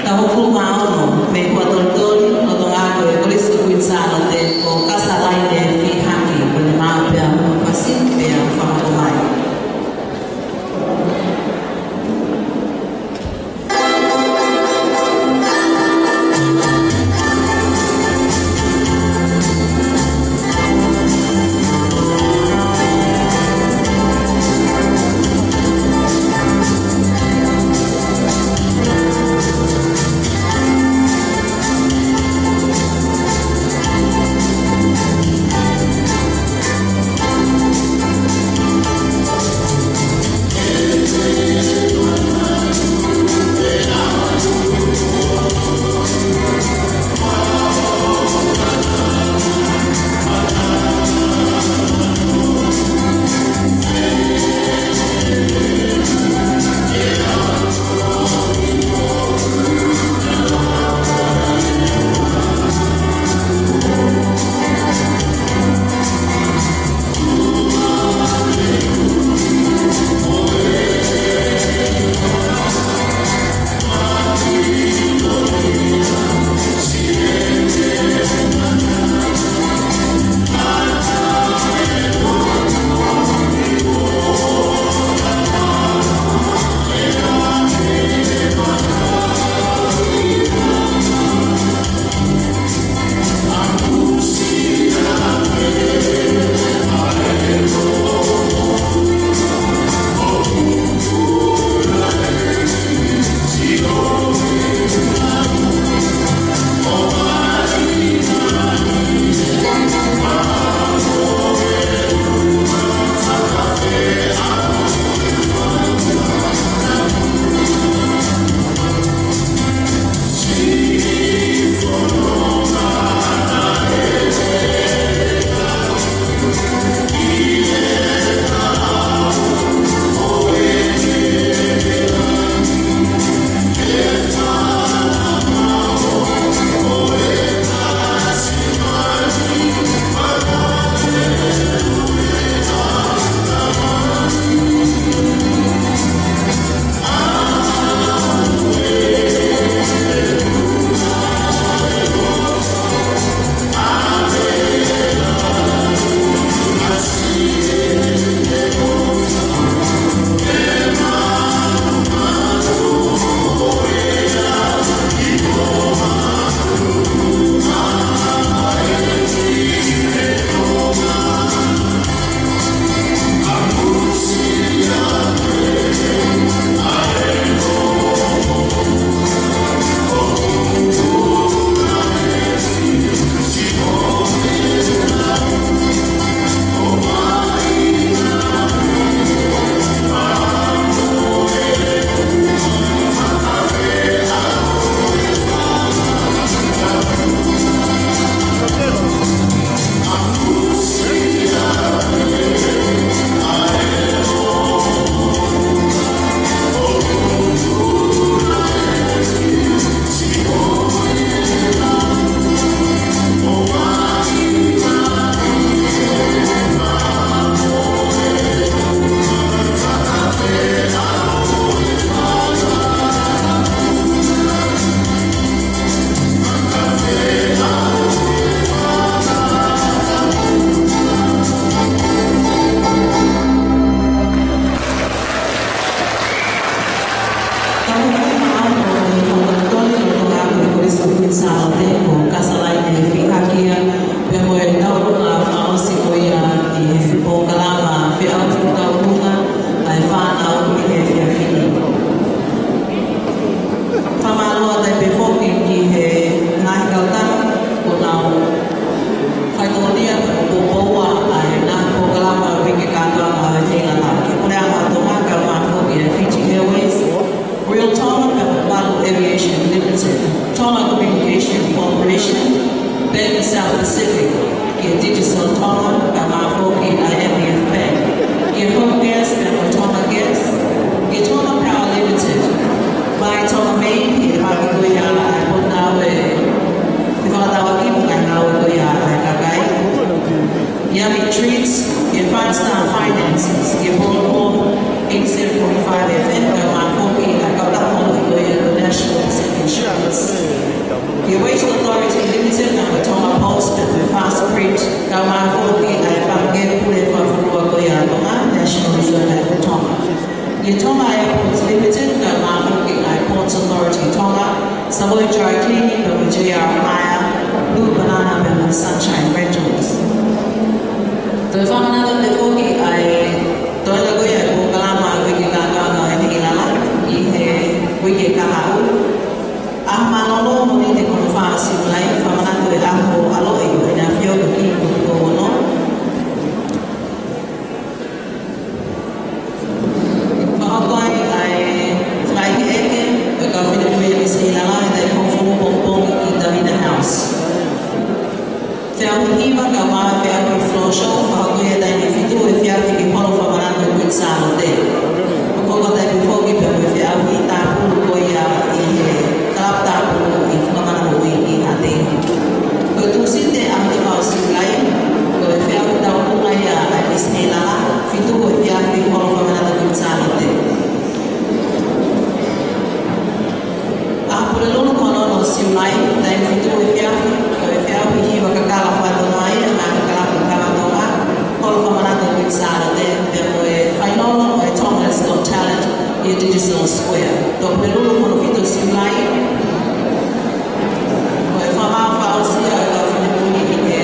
Taʻu hongofulu mā ono mei Huʻatolitoli, ʻo Tonga ako ʻi he Kolisi ko Kuini Sālote, ko Kasalaine Fihaki, ko ʻene maʻu pea mo e fasi pea fakaʻo Ki he Polo Executive Five F M, kae ʻumaʻā foki ʻa e kautaha moʻui ko ia ko e National Pacific Insurance. Ki he Waste Authority Limited, kae ʻumaʻā Tonga Post, kae ʻumaʻā Fast Print, kae ʻumaʻā foki ʻa e Pangikē Pule Fakafonua ko ia ʻa Tonga, National Reserve Bank of Tonga. Ki he Tonga Airports Limited, kae ʻumaʻā foki ʻa e Ports Authority Tonga, Savoy Dry Cleaning, pea mo e J R Hire, Blue Banana, pea mo e Sunshine Rentals. Toe fakamanatu atu foki ʻa e toenga ko ia ʻo e polokalama ʻa e Uike Kātoanga ʻo e Hēlala ʻi he uike kahaʻu. ʻAho mālōlō Mōnite ko hono fā ʻo Siulai, fakamanatu e ʻaho ʻaloʻi ʻo ʻEne ʻAfio ko Kingi Tupou Ono. Fakahoko ai ʻa e fakaʻekeʻeke ʻo e kau finemui ʻa Miss Hēlala he taʻu hongofulu pongipongi ʻi Davina House. Feʻauhi hiva kae ʻumaʻā e feʻauhi floor show, fakahoko ia he taimi fitu efiafi ki he Holo Fakamanatu ʻo Kuini Sālote. Hoko ko e taimi foki pea mo e feʻauhi tāpulu ko ia ʻi he kalapu tāpulu ʻi Fungamana Moʻui ʻi Haʻateiho. Ko e Tūsite ʻaho taha ʻo Siulai, ko e feʻauhi tauʻolunga ia ʻa Miss Hēlala, fitu efiafi Holo Fakamanatu ʻo Kuini Sālote. ʻAho Pulelulu ko hono ono ʻo Siulai, taimi fitu efiafi, ko e feʻauhi hiva kakala faka-Tonga ia, ʻa e kalapu Kava Tonga, Holo Fakamanatu ʻo Kuini Sālote, pea mo e fainolo ʻo e Tonga's Got Talent ʻi he Digital Square. Tuʻapulelulu ko hono fitu ʻo Siulai, ko e fakamaau fakaʻosi ia ʻo e kau finemui ʻi he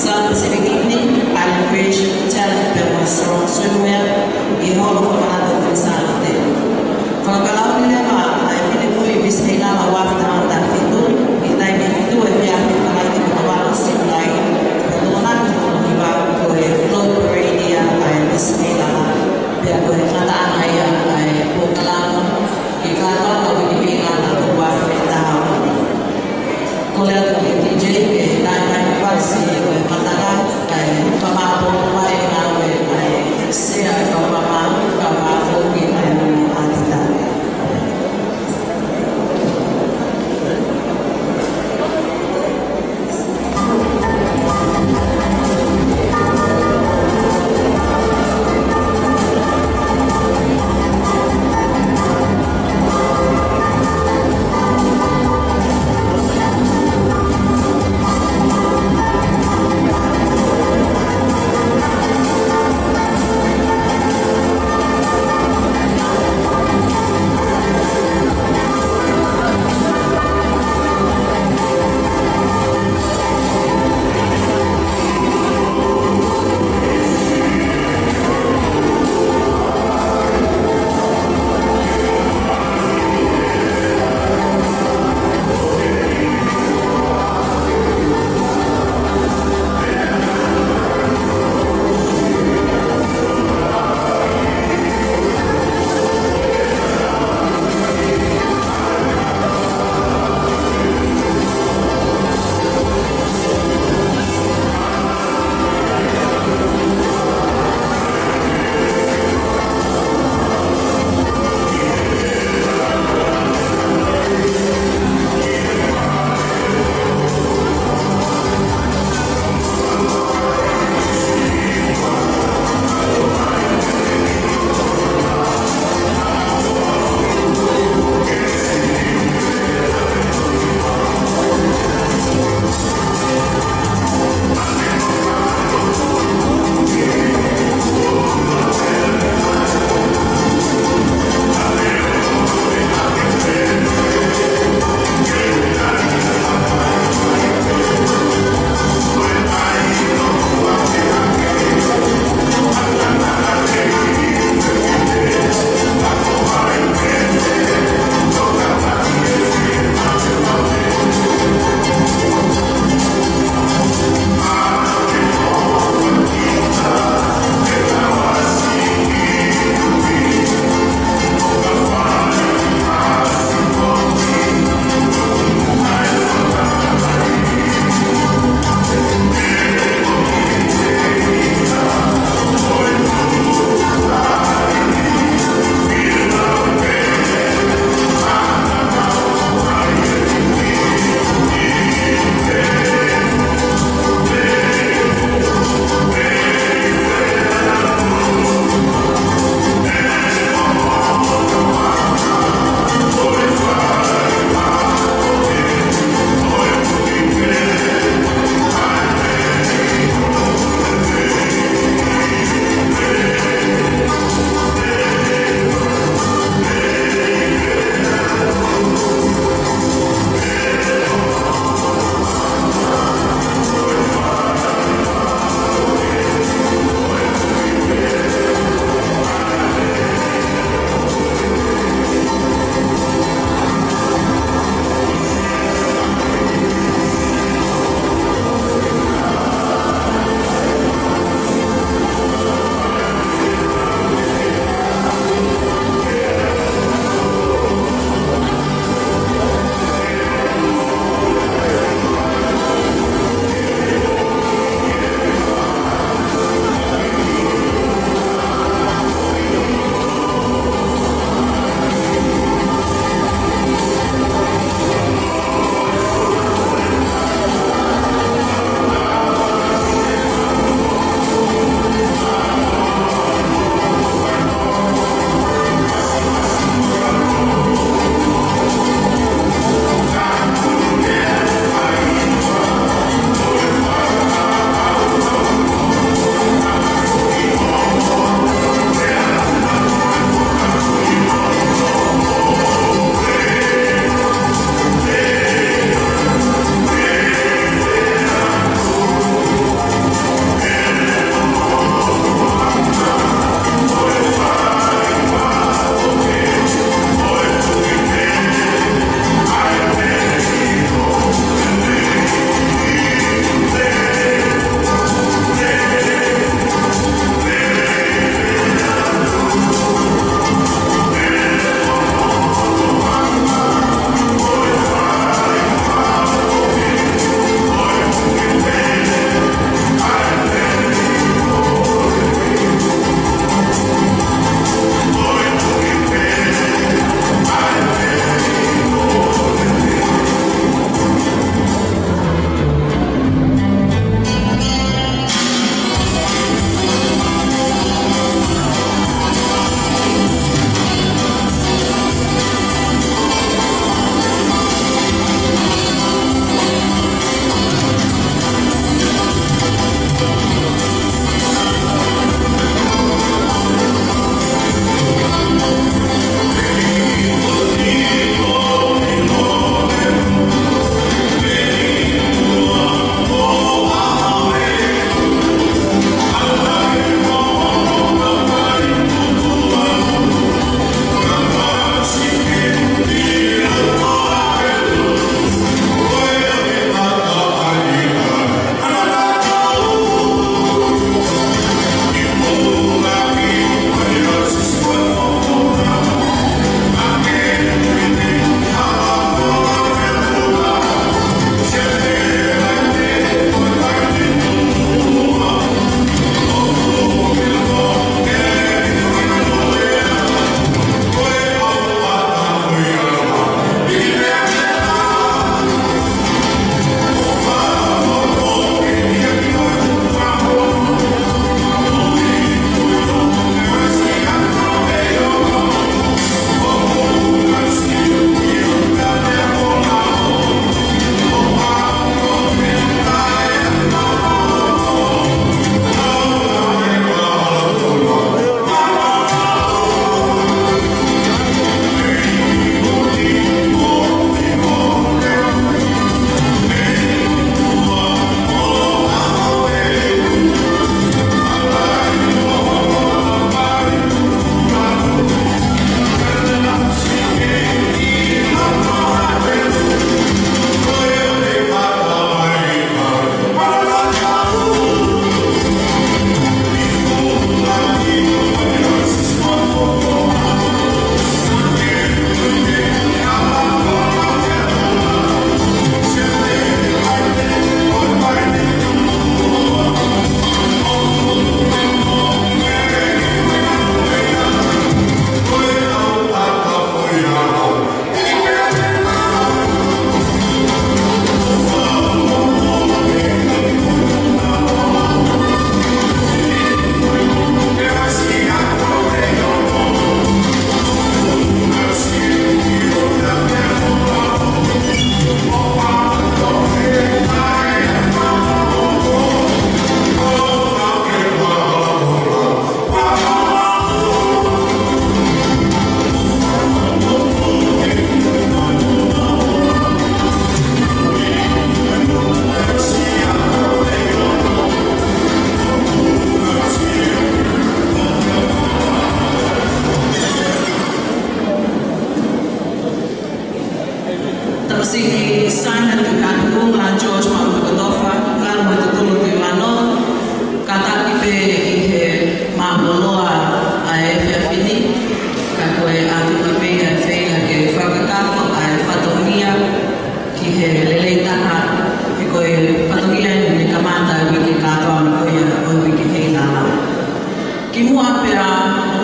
South Pacific Evening, Island Creation, Talent, pea mo e Sarong Swimwear, ʻi he Holo Fakamanatu ʻo Kuini Sālote. Fakakalauni leva ʻa e finemui Miss Hēlala ua afe taha taha fitu, ʻi he taimi fitu efiafi ʻi he falaite ko hono valu ʻo Siulai, pea tokonaki ki hono hiva, ko e Float Parade ia ʻa e Miss Hēlala, pea ko e ngataʻanga ia ʻa e polokalama, ki he kātoanga ʻo e Uike Hēlala ua afe taha ono. Kole atu ki he D J ke taʻe mai fasi ʻo e matala, kae fakamāʻopoʻopo mai ʻa e ngāue ʻa e sea ʻo e kau fakamaau, kae ʻumaʻā foki ʻa e ongo ʻātita.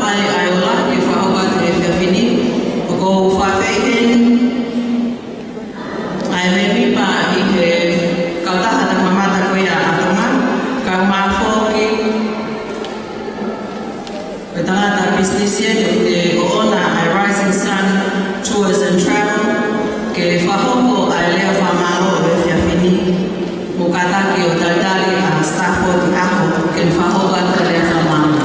Ai, ʻa e ola ke fakahoko atu he efiafi ni, ʻoku ou fakaafeʻi heni ʻa e mēmipa ʻi he kautaha taʻemamata ko ia ʻa Tonga, kae ʻumaʻā foki ko e tangata pisinisi eni ʻoku ne ʻoʻona ʻa e Rising Sun Tours and Travel, ke fakahoko ʻa e lea fakamālō ʻo e efiafi ni. Mou kātaki ʻo talitali ʻa Stafford ʻi he ʻaho ke ne fakahoko atu ʻa e lea fakamālō.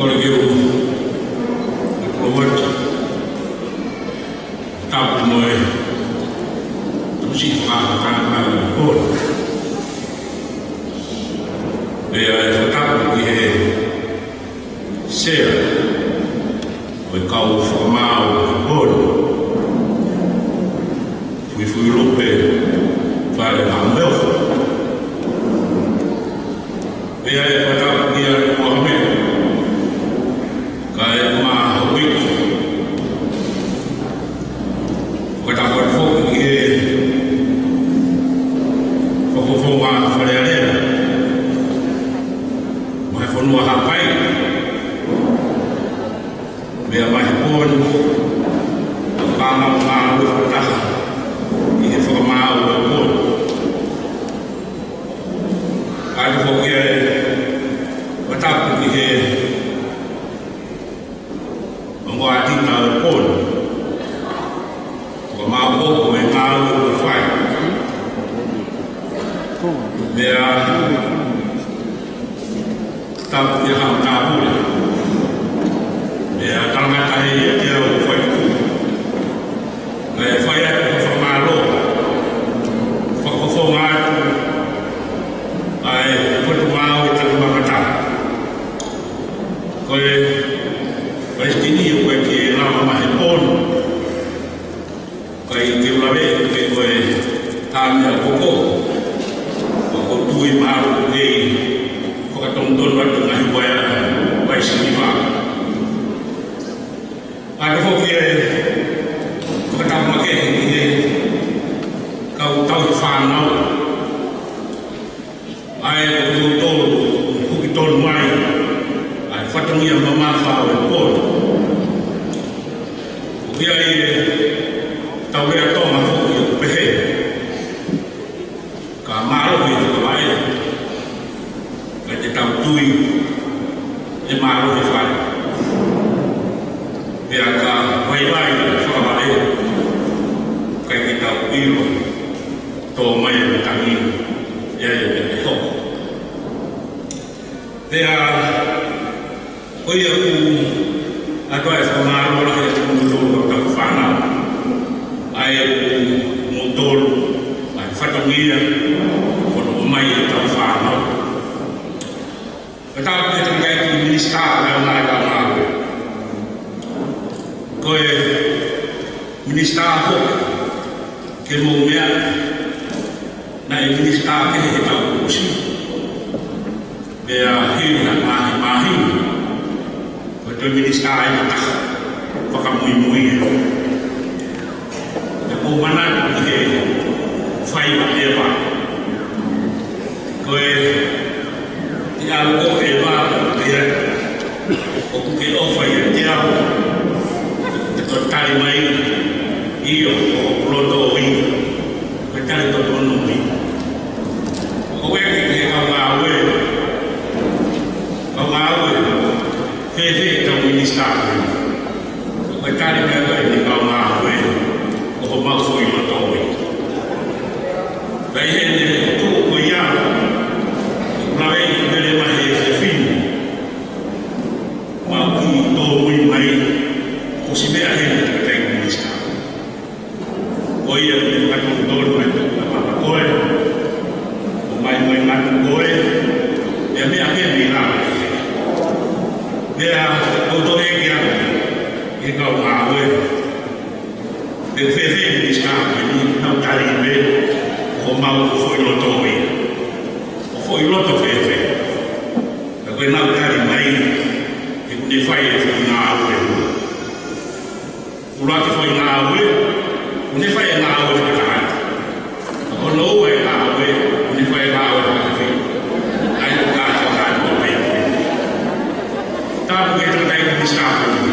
Kole ke u ʻoatu e tapu mo e tuʻusi fakahoko ʻa e kole. Pea ʻe fakatapu ki he Sea ʻo e kau fakamaau ʻo e Board, Fuifuilupe Fale Hamuheofo. Pea ʻe fakatapu ki he Kuahame, kae ʻumaʻā hoku iiki. Fakatapu atu foki ki he Fakafofonga Fale Alea mei he fonua Haʻapai, pea mei he Board, ʻa e kau māʻolunga fakataha ʻi he fakamaau ʻo e Board. Kae ʻatu foki e fakatapu ki he ongo ʻātita ʻo e Board, ʻoku mau ʻoku ʻi he ngāue ʻoku fai. Pea tapu ki he Haʻa Matāpule, pea talangataʻa ʻiate au ʻoku fai tuku. Kae fai atu e fakamālō, fakafofonga atu ʻa e Potungāue Taʻemamata. Ko e palesiteni ʻoku ʻikai ke lava mai he Board, ka ʻi he ʻuluaki pē ko e taimi ʻa e koko, ʻoku ou tui mahalo ʻoku kei fakatonutonu atu e ngaahi uaea ʻo e Paisiliva. Kae ʻatu foki e fakatapu makehe ki he kau tauhi fānau, ʻa ē ʻoku totonu, ʻoku totonu ai ʻa e fatongia mamafa ʻo e Board. ʻOku ʻi ai e tau lea Tonga foki ʻoku pehē: Ka mālohi e fakavaʻe, ʻikai te tau tui ʻe mālohi e fale. Pea ka vaivai e fakavaʻe, ʻikai ke tau ʻilo tō mai e tangi ʻe ai e meʻa ʻe hoko. Pea ko ia ʻoku ʻoatu ai e fakamālō lahi atu kiate kimoutolu kau tauhi fānau, ʻa ē ʻoku moutolu ʻa e fatongia ʻo hono ʻomai e tauhi fānau. Pea tapu ki he tangataʻeiki minisitā ʻo e ʻOtua ʻi he Ngāue. Ko e minisitā foki, ke mou meaʻi, naʻe minisitā kehe he taʻu kuo ʻosi, pea hili ha ngaahi māhina, ko e toe minisitā ʻe taha fakamuimui. Pea mou manatu ki he faiva ʻeva. Ko e ʻi ʻalu ko ē ʻeva, ʻoku ke ʻofa ʻiate au? Te u tali mai, ʻio, ʻoku ou loto ʻi ai. Ko e tali totonu ia. ʻOku ou ʻeke ki he kau ngāue, kau ngāue, fēfē ʻetau minisitā? Ko e tali mai ko ē ʻa e kau ngāue, ko homau foʻi loto ia. Pea ʻi heʻene tuʻu ko ia, ʻoku lave ʻi he lele mai he efiafi ni, mau kiʻi tōmui mai, ʻosi meʻa heni ʻa e tangataʻeiki minisitā. Ko ia ʻoku ne fakatonutonu mai, ʻa papa ko ē, ʻo mai mai ngatu ko ē, ʻa e meʻa pē mei lalo. Pea ʻoku ou toe ʻeke ange ki he kau ngāue, pe fēfē e minisitā ko eni, nau tali pē, ko homau foʻi loto ia. Ko e foʻi loto fēfē? Pea ko ʻenau tali mai, he ʻoku ne fai e foʻi ngāue ʻe ua. ʻUluaki foʻi ngāue, ʻOku ne fai e ngāue fakataha. Ko hono ua e ngāue, ʻoku ne fai e ngāue fakataha. ʻA ia ko e kātoanga ʻo e pē. Tapu ki he tangataʻeiki minisitā ko eni.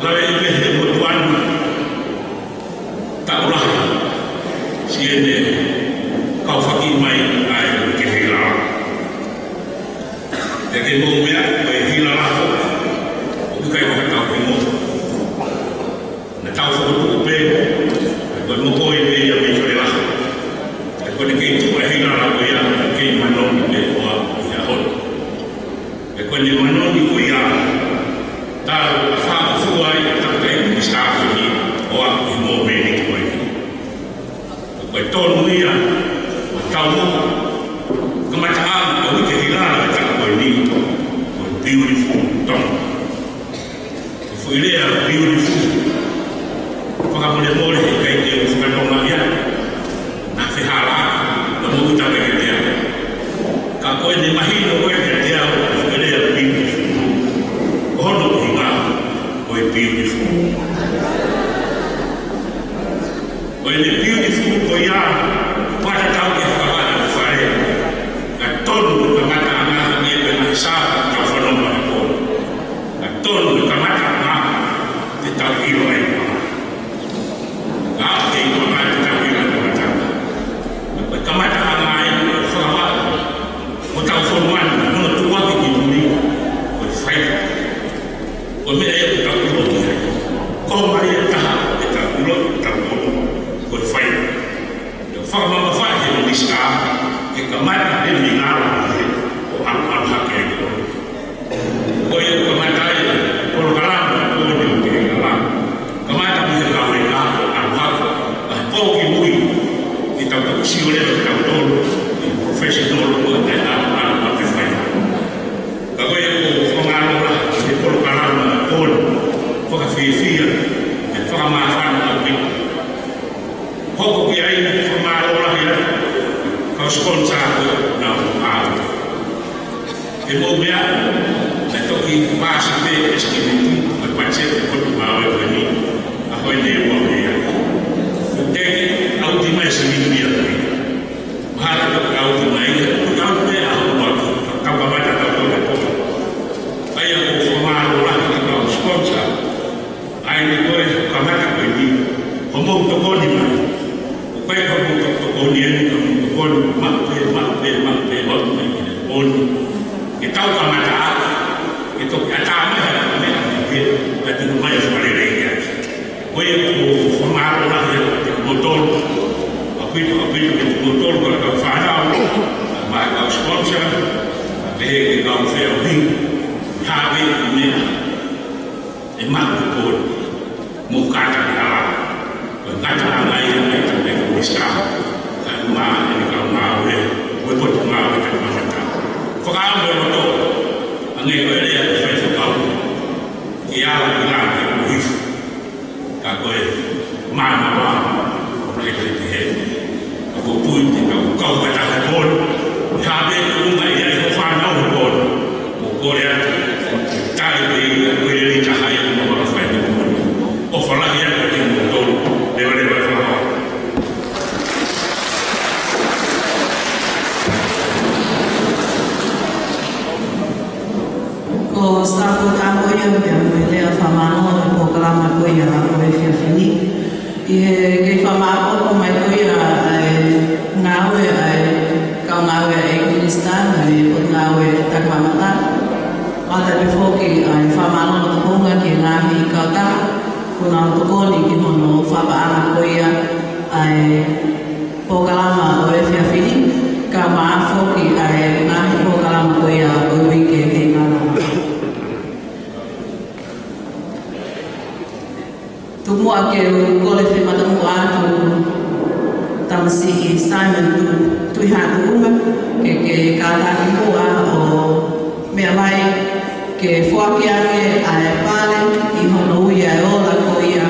Lave ʻi he motuʻa ni. Taʻu lahi. Siʻene kau faki mai ʻa e ke hila. Pea ke mou meʻa, ko e hila foki. ʻOku ʻikai ko ha tau hingoa. Naʻa tau fokotuʻu pē, ko e mokoi pē ia mei fale lahi. Ko ʻene kei tuʻu e hila ko ia, kei manoni pē ʻo aʻu ki he ʻaho ni. Ko ʻene manoni ko ia, talu ʻa e fakafofonga ʻa e tangataʻeiki minisitā ko eni, ʻo aʻu ki he mōmeniti ko eni. Ko e tonu ia, ʻo tau mo, kamataʻanga ʻa e uike hila ʻo e taʻu ko eni, ko e Beautiful Tonga. Ko e foʻi lea beautiful. Fakamolemole he ʻikai te u fakatonga ia. Naʻa fehālaaki, naʻa mou ʻita mai kiate au. Ka ko ʻene mahino ko ē kiate au, ko e foʻi lea beautiful. Ko hono ʻuhinga, ko e beautiful. Ko ʻene beautiful ko ia, pea tatau ki he fakavaʻe ʻo fale. Ka tonu ke kamataʻanga hangē pē naʻe sā ka tau fanongo he pō. Ka tonu ke kamataʻanga te tau ʻilo ai. Ka ʻoku kei kamata te tau ʻilo ai kamataʻanga. Ko e kamataʻanga ʻa e fakavaʻe ʻo hotau fonua ni, hono tuʻuaki ki muli, ko e faida. Ko e meʻa ia ʻoku tau ʻilo ki ai. Ko e meʻa ia ʻe taha ʻe tau ʻilo, tau ʻilo, ko e faida. Fakamamafaʻi he minisitā, ke kamata pē mei lalo he, ʻo ʻalu, ʻalu hake ai ko. Ko ia ʻoku kamata ai, polokalama, ko eni ʻoku ke lava. Kamata mei he kau ʻeka, ʻo ʻalu hake, ʻa e pō ki mui, ke tau tau sio leva ke tau tonu, ke professional, ko e ʻalu, ʻalu, ʻalu ke fai. Ka ko ia ʻoku fakamālō lahi, he polokalama, ko eni, fakafiefia, he fakamāfana, ʻa e Hoko ki ai, fakamālō lahi atu, kau sponsor ko ē naʻa nau ʻalu. Ke mou meʻa, naʻe toki paasi pē ʻe he ʻestimeti, ʻa e patiseti ʻo e potu ngāue ko eni, ʻa ko eni ʻe ua meʻa. Ko e teke, ʻauti mai e simiti ia ko ē. Mahalo ko e ʻauti mai, ko e ʻauti mai ʻa hono ʻalu, tau kamata tau ko ē ko ē. ʻA ia ʻoku fakamālō lahi ki he kau sponsor. ʻA eni ko e kamata ko eni, hoʻomou tokoni mai. ʻOku ʻikai ko hoʻomou tokoni eni, ko hoʻomou tokoni maʻu pē, maʻu pē, maʻu pē, maʻu pē, maʻu pē, ʻo ne. Ke tau kamata ʻaki, ke toki ʻatā mai ha meʻa, ke, ke ʻatā mai ʻo fakalelei ʻaki. Ko ia ʻoku fakamālō lahi atu kiate kimoutolu. ʻAupito, ʻaupito kiate kimoutolu, ko e kau fānau, mo e kau sponsor, pehē ki he kau feohi, hāʻele ki he meʻa ʻe maʻu he pō ni, mou kātaki ʻalā, ko e ngataʻanga ia ʻa e tangataʻeiki minisitā, kae ʻumaʻā ʻene kau ngāue, mo e potu ngāue ʻa e tangata. Fakaʻamu e loto, hangē ko e lea ʻa e faifekau, ke ala ki langi ʻo hifo, ka ko e mānava, ʻo ne ʻikai ke pehē. Ka ko e poini, ka ko e kau kātaki he pō ni, ʻe hā pē ʻoku ʻi ai hoʻo fānau he pō ni, ʻoku kole atu, tali pē ia, ko e lelei taha ia, mo e fai pē. ʻOfa lahi atu kiate kimoutolu, levaleva e fānau. Ko Stafford Amoia, pea mo e lea fakamālō he polokalama ko ia ʻo e efiafi ni. ʻI he kei fakamāʻopoʻopo mai ko ia ʻa e ngāue ʻa e kau ngāue ʻa e minisitā mo e potungāue takimamata. Mata pē foki ʻa e fakamālō mo e tokanga ki he ngaahi kautaha, kuo nau tokoni ki hono fakapaʻanga ko ia ʻa e polokalama ʻo e efiafi ni, kae ʻumaʻā foki ʻa e ngaahi polokalama ko ia ʻo e uike kei lalo. Tuku muʻa ke u kole fie matamuʻa atu tamasiʻi Simon Tu-, Tuʻihaʻatuʻunga, ke, ke kātaki muʻa ʻo meʻa mai ke foaki ange ʻa e pale ʻi hono ui ʻa e ola ko ia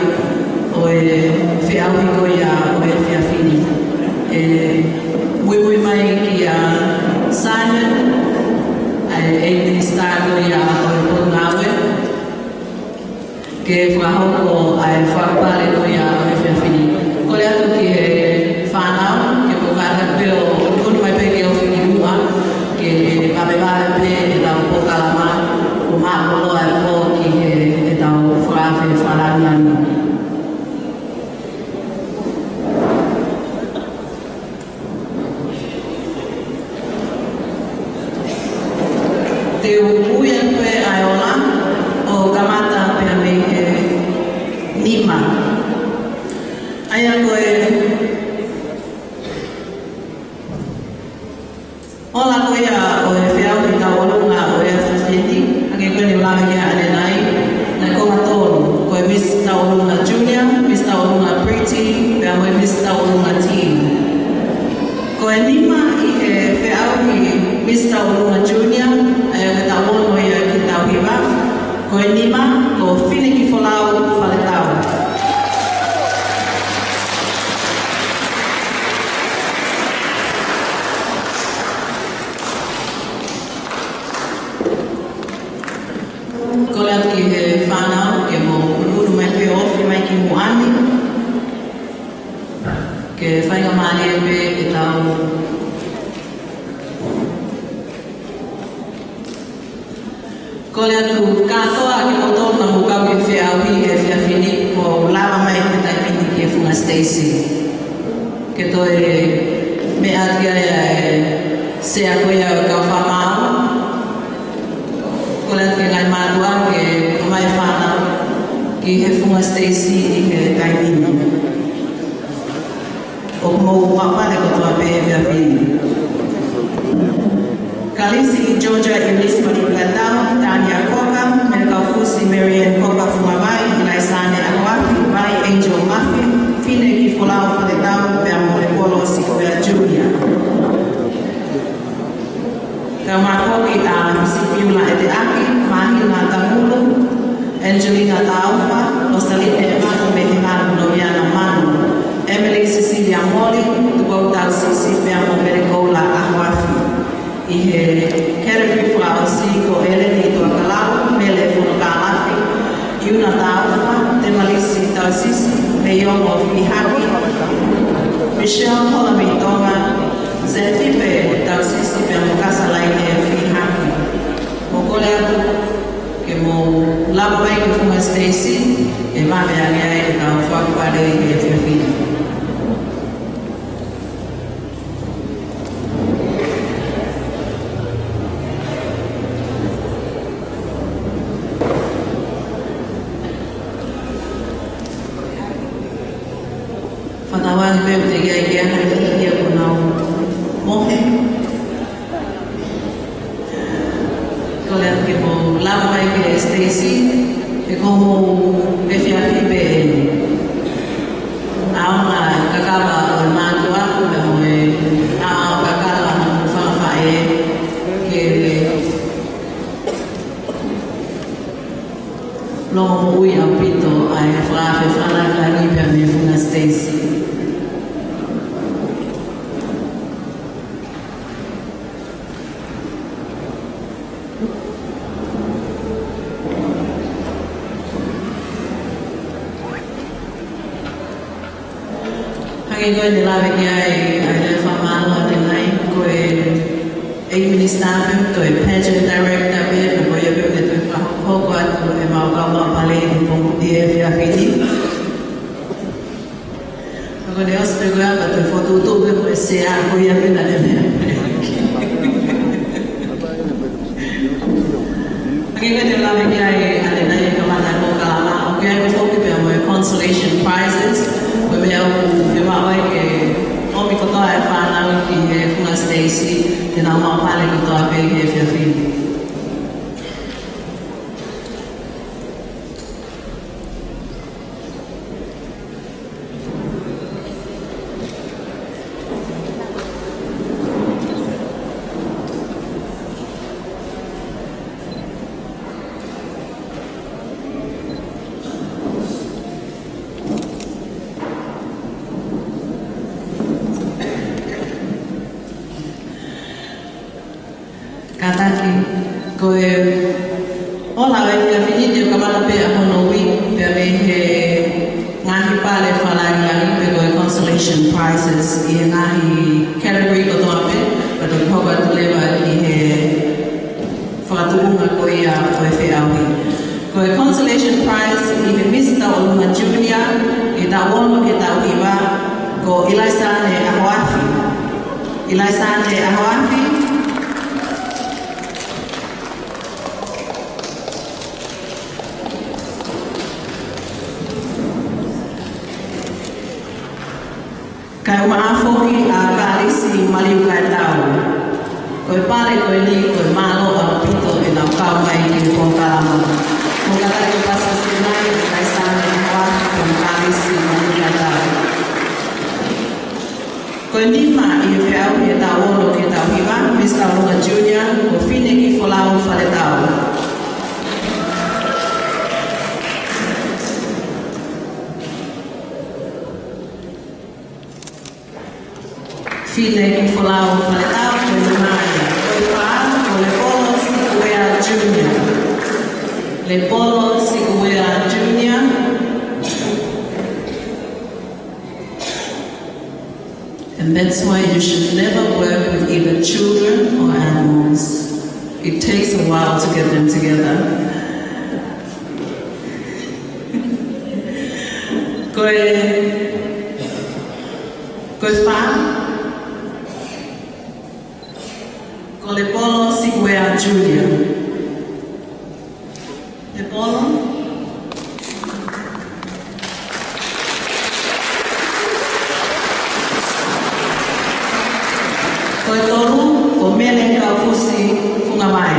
ʻo e feʻauhi ko ia ʻo e efiafi ni. ʻE muimui mai kia Simon, ʻa e, ʻa e minisitā ko ia ʻo e potungāue, ke fakahoko ʻa e fakapale ko ia ʻo e efiafi ni. ʻA ia ko e ola ko ia ʻo e feʻauhi tauʻolunga ʻo e efiafi ni, hangē ko eni ʻoku lave ki ai ʻanenai, naʻe konga tolu, ko e Miss Tauʻolunga Junior, Miss Tauʻolunga Pre-Teen, pea mo e Miss Tauʻolunga Teen. Ko e nima ʻi he feʻauhi Miss Tauʻolunga Junior, ʻa ia ko e taʻu ono ia ki he taʻu hiva, ko e nima, ko Finekifolau Faletau. Kole atu ki he fānau ke mou ʻunuʻunu mai pē ʻo ofi mai ki muʻa ni. Ke faingamālie pē ke tau kole atu kātoa kimoutolu naʻa mou kau ki he feʻauhi he efiafi ni, mou lava mai he taimi ni ki he funga siteisi. Ke toe meʻa atu ki ai ʻa e sea ko ia ʻo e kau fakamaau. Kole atu ki he ngaahi mātuʻa ke ʻomai e fānau ki he funga siteisi ʻi he taimi ni. ʻOku mou maʻu pale kotoa pē he efiafi ni. Kalisi Georgia Eunice Maluka Tau, Tania Koka, Melika Fusi, Marian Koka Fumavai, Ilaisane Akoafi, Vai Angel Mafi, Finekifolau Faletau, pea mo Lepolo Sikoea Junior. Kau mai foki ʻa Sipiula ʻEteʻaki, Mahina Tangulu, Angelina Taufa, Rosaline Manu, Mehimalu Noviana Manu, Emily Cecilia Moli, Tupou Tausisi, pea mo Melikoula Ahuafi. ʻI he category fakaʻosi ko ʻEleni Tuakalau, Mele Fonokalafi, ʻIuna Taufa, Temalisi Tausisi, Leiongo Fihaki, Michelle Holameitonga, Zetipe Tausisi pea mo Kasalaine Fihaki. Mou kole atu ke mou lava mai ki he funga siteisi, ʻe maʻu ange ai ʻetau fakapale he efiafi ni. Fakatauange pē ʻoku teʻeki ai ke ʻi ai ha niʻihi ia kuo nau mohe. Kole atu ke mou lava mai ki he siteisi, he ko homou efiafi pē eni. ʻAonga kakava ʻo e mātuʻa, pea mo e ʻaonga kakava hoʻomou fanga faʻē, ke longomoʻui ʻaupito ʻa e fakaafe fakalāngilangi pea mei he funga siteisi. Hangē ko eni naʻe lave ki ai ʻa e fakamālō ʻanenai, ko e ʻEiki Minisitā pē, ko e Pageant Director pē, ko ia pē ʻoku ne toe fakahoko atu ʻemau kau maʻu pale ʻi he pongipongi ʻi he efiafi ni. Ka ko ʻene ʻosi pē ko ia ka toe fokotuʻutuʻu pē mo e sea ko ia pē naʻa ne meʻa. Hangē ko eni naʻe lave ki ai ʻanenai e kamata e polokalama, ʻoku ʻi ai pē foki pea mo e consolation prizes, ko e meʻa ʻoku fiemaʻu ai ke ʻomi kotoa e fānau ki he funga siteisi, ke nau maʻu pale kotoa pē he efiafi ni. Kātaki, ko e ola ʻo e efiafi ni ʻoku kamata pē ʻa hono ui, pea mei he ngaahi pale fakalāngilangi pe ko e consolation prizes ʻi he ngaahi category kotoa pē, pea toki hoko atu leva ki he fakatuʻunga ko ia ʻo e feʻauhi. Ko e consolation prize ʻi he Miss Tauʻolunga Junior, ʻi he taʻu ono ki he taʻu hiva, ko ʻIlaisane Ahoafi. ʻIlaisane Ahoafi. Kae ʻumaʻā foki ʻa Kalisi Maliukaetau. Ko e pale ko eni, ko e mālō ʻaupito ʻenau kau mai ki he polokalama. Mou kātaki ʻo pasipasi mai, kae sāme ʻa Kalisi Maliukaetau. Ko e nima ʻi he feʻauhi ʻe taʻu ono ki he taʻu hiva, Misa ʻUlunga Junior, ko Fine Kifolau Faletau. Fine Kifolau Faletau, ko e nima ia. Ko e fā, ko Lepolo Sikuea Junior. Lepolo Sikuea Junior. And that's why you should never work with either children or animals. It takes a while to get them together. Ko e, ko e fā, ko Lepolo Sikuea Junior. Lepolo. Ko e tolu, ko Mele Kaufusi Fungamai.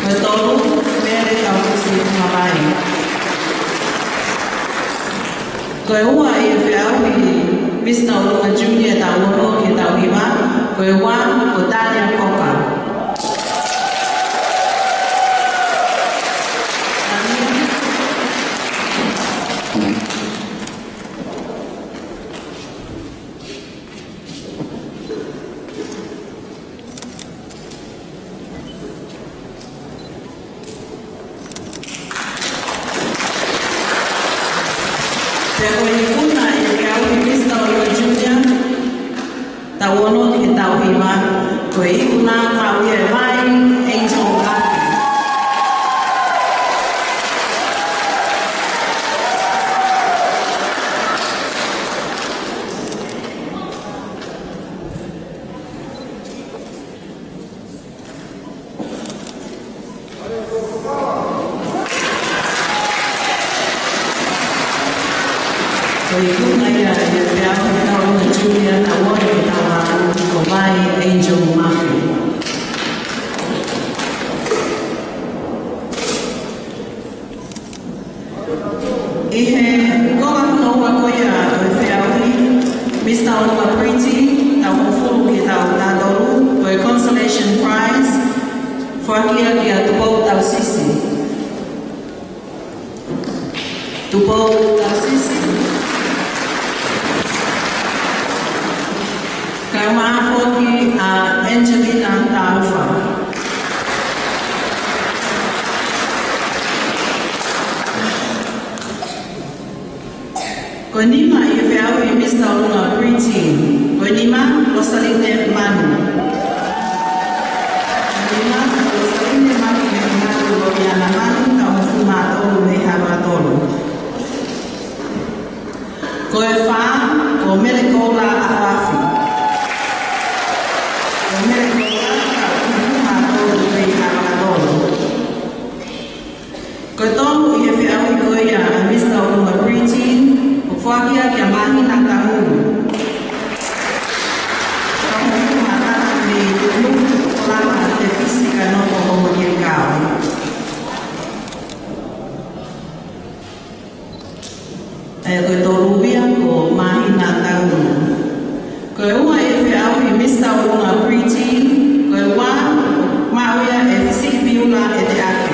Ko e tolu, Mele Kaufusi Fungamai. Ko e ua ʻi he feʻauhi Misa ʻUlunga Junior taʻu ono ki he taʻu hiva, ko e ua, ko Tania Koka. Pea ko e ikuna ʻi he feʻauhi Misa ʻUlunga Junior taʻu ono ki he taʻu hiva, ko e ikuna maʻu ia ʻe Vai Angel Murphy. Ko e ikuna ia ʻi he feʻauhi Misa ʻUlunga Junior taʻu ono ki he taʻu valu, ko Vai Angel Murphy. ʻI he konga hono ua ko ia ʻo e feʻauhi Misa ʻUlunga Preteen taʻu hongofulu ki he taʻu taha tolu, ko e consolation prize, foaki ia kia Tupou Tausisi. Tupou Tausisi. Kae ʻumaʻā foki ʻa Angelina Taufa. Ko e nima ʻi he feʻauhi Misa ʻUlunga Preteen. Ko e nima, Rosaline Manu. Ko e nima, Rosaline Manu, mei Manu, Lomiana Manu, taʻu hongofulu mā tolu mei Haʻavakatolu. Ko e fā, ko Mele Koula ʻAhoafi. Ko Mele Koula, taʻu hongofulu mā tolu mei Haʻavakatolu. Ko e tolu ʻi he feʻauhi ko ia ʻa Misa ʻUlunga Preteen, ʻoku foaki ia kia Mahina Tangulu. Taʻu hongofulu mā taha mei Nukuʻalofa, Tefisi, kae nofo ʻi Maʻanikau. ʻA ia ko e tolu ia ko Mahina Tangulu. Ko e ua ʻi he feʻauhi Misa ʻUlunga Preteen, ko e ua, maʻu ia ʻe Fisiki Piula ʻEteʻake.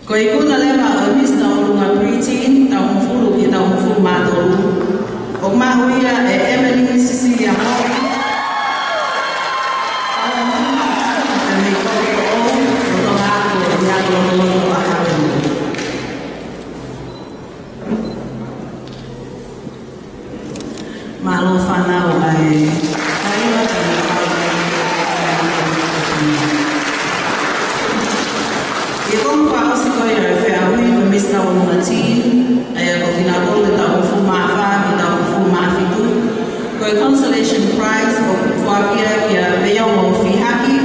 Ko e ikuna leva ʻo e Misa ʻUlunga Preteen, taʻu hongofulu ki he taʻu hongofulu mā tolu, ʻoku maʻu ia ʻe Emily Cecilia Moe. Mei Kokoʻou, ʻo Tonga Ako, ʻi he Ako Lotoloto ʻa Haʻapai. Mālō fānau ʻa e. ʻI he konga fakaʻosi ko ia ʻo e feʻauhi ko e Misa ʻUlunga Teen, ʻa ia ko kinautolu taʻu hongofulu mā fā ki he taʻu hongofulu mā fitu. Ko e consolation prize ʻoku foaki ia kia Veiongo Fihaki.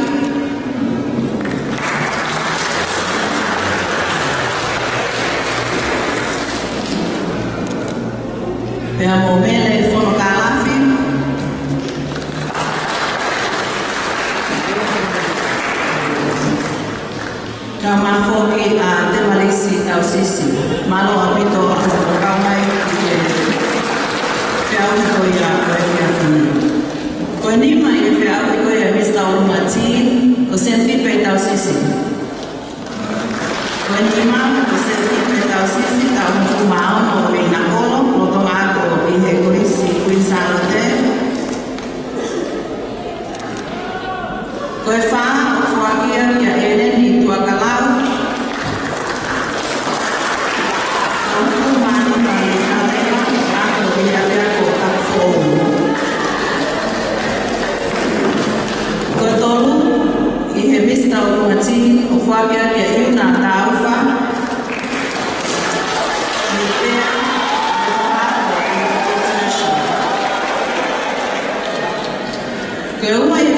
Kae ʻumaʻā foki ʻa Temalisi Tausisi. Mālō ʻaupito hoʻomou kau mai ki he feʻauhi ko ia ʻo e efiafi ni. Ko e nima ʻi he feʻauhi ko ia ʻa Misa ʻUlungaʻi, ko Sēniti Pei Tausisi. Ko e nima ko Sēniti Pei Tausisi, taʻu hongofulu mā ono ʻo Veinakolo, lolotonga ako ʻi he Kolisi Kuini Sālote. Ko e fā ʻoku foaki ia kia ʻEleni Tuakalau. Taʻu hongofulu mā nima ʻi he Kalea, ako ʻi he ʻapiako Kapufoʻou. Ko e tolu ʻi he Misa ʻUlungaʻi ʻoku foaki ia kia ʻIuna Taufa. Ko e ua ʻi he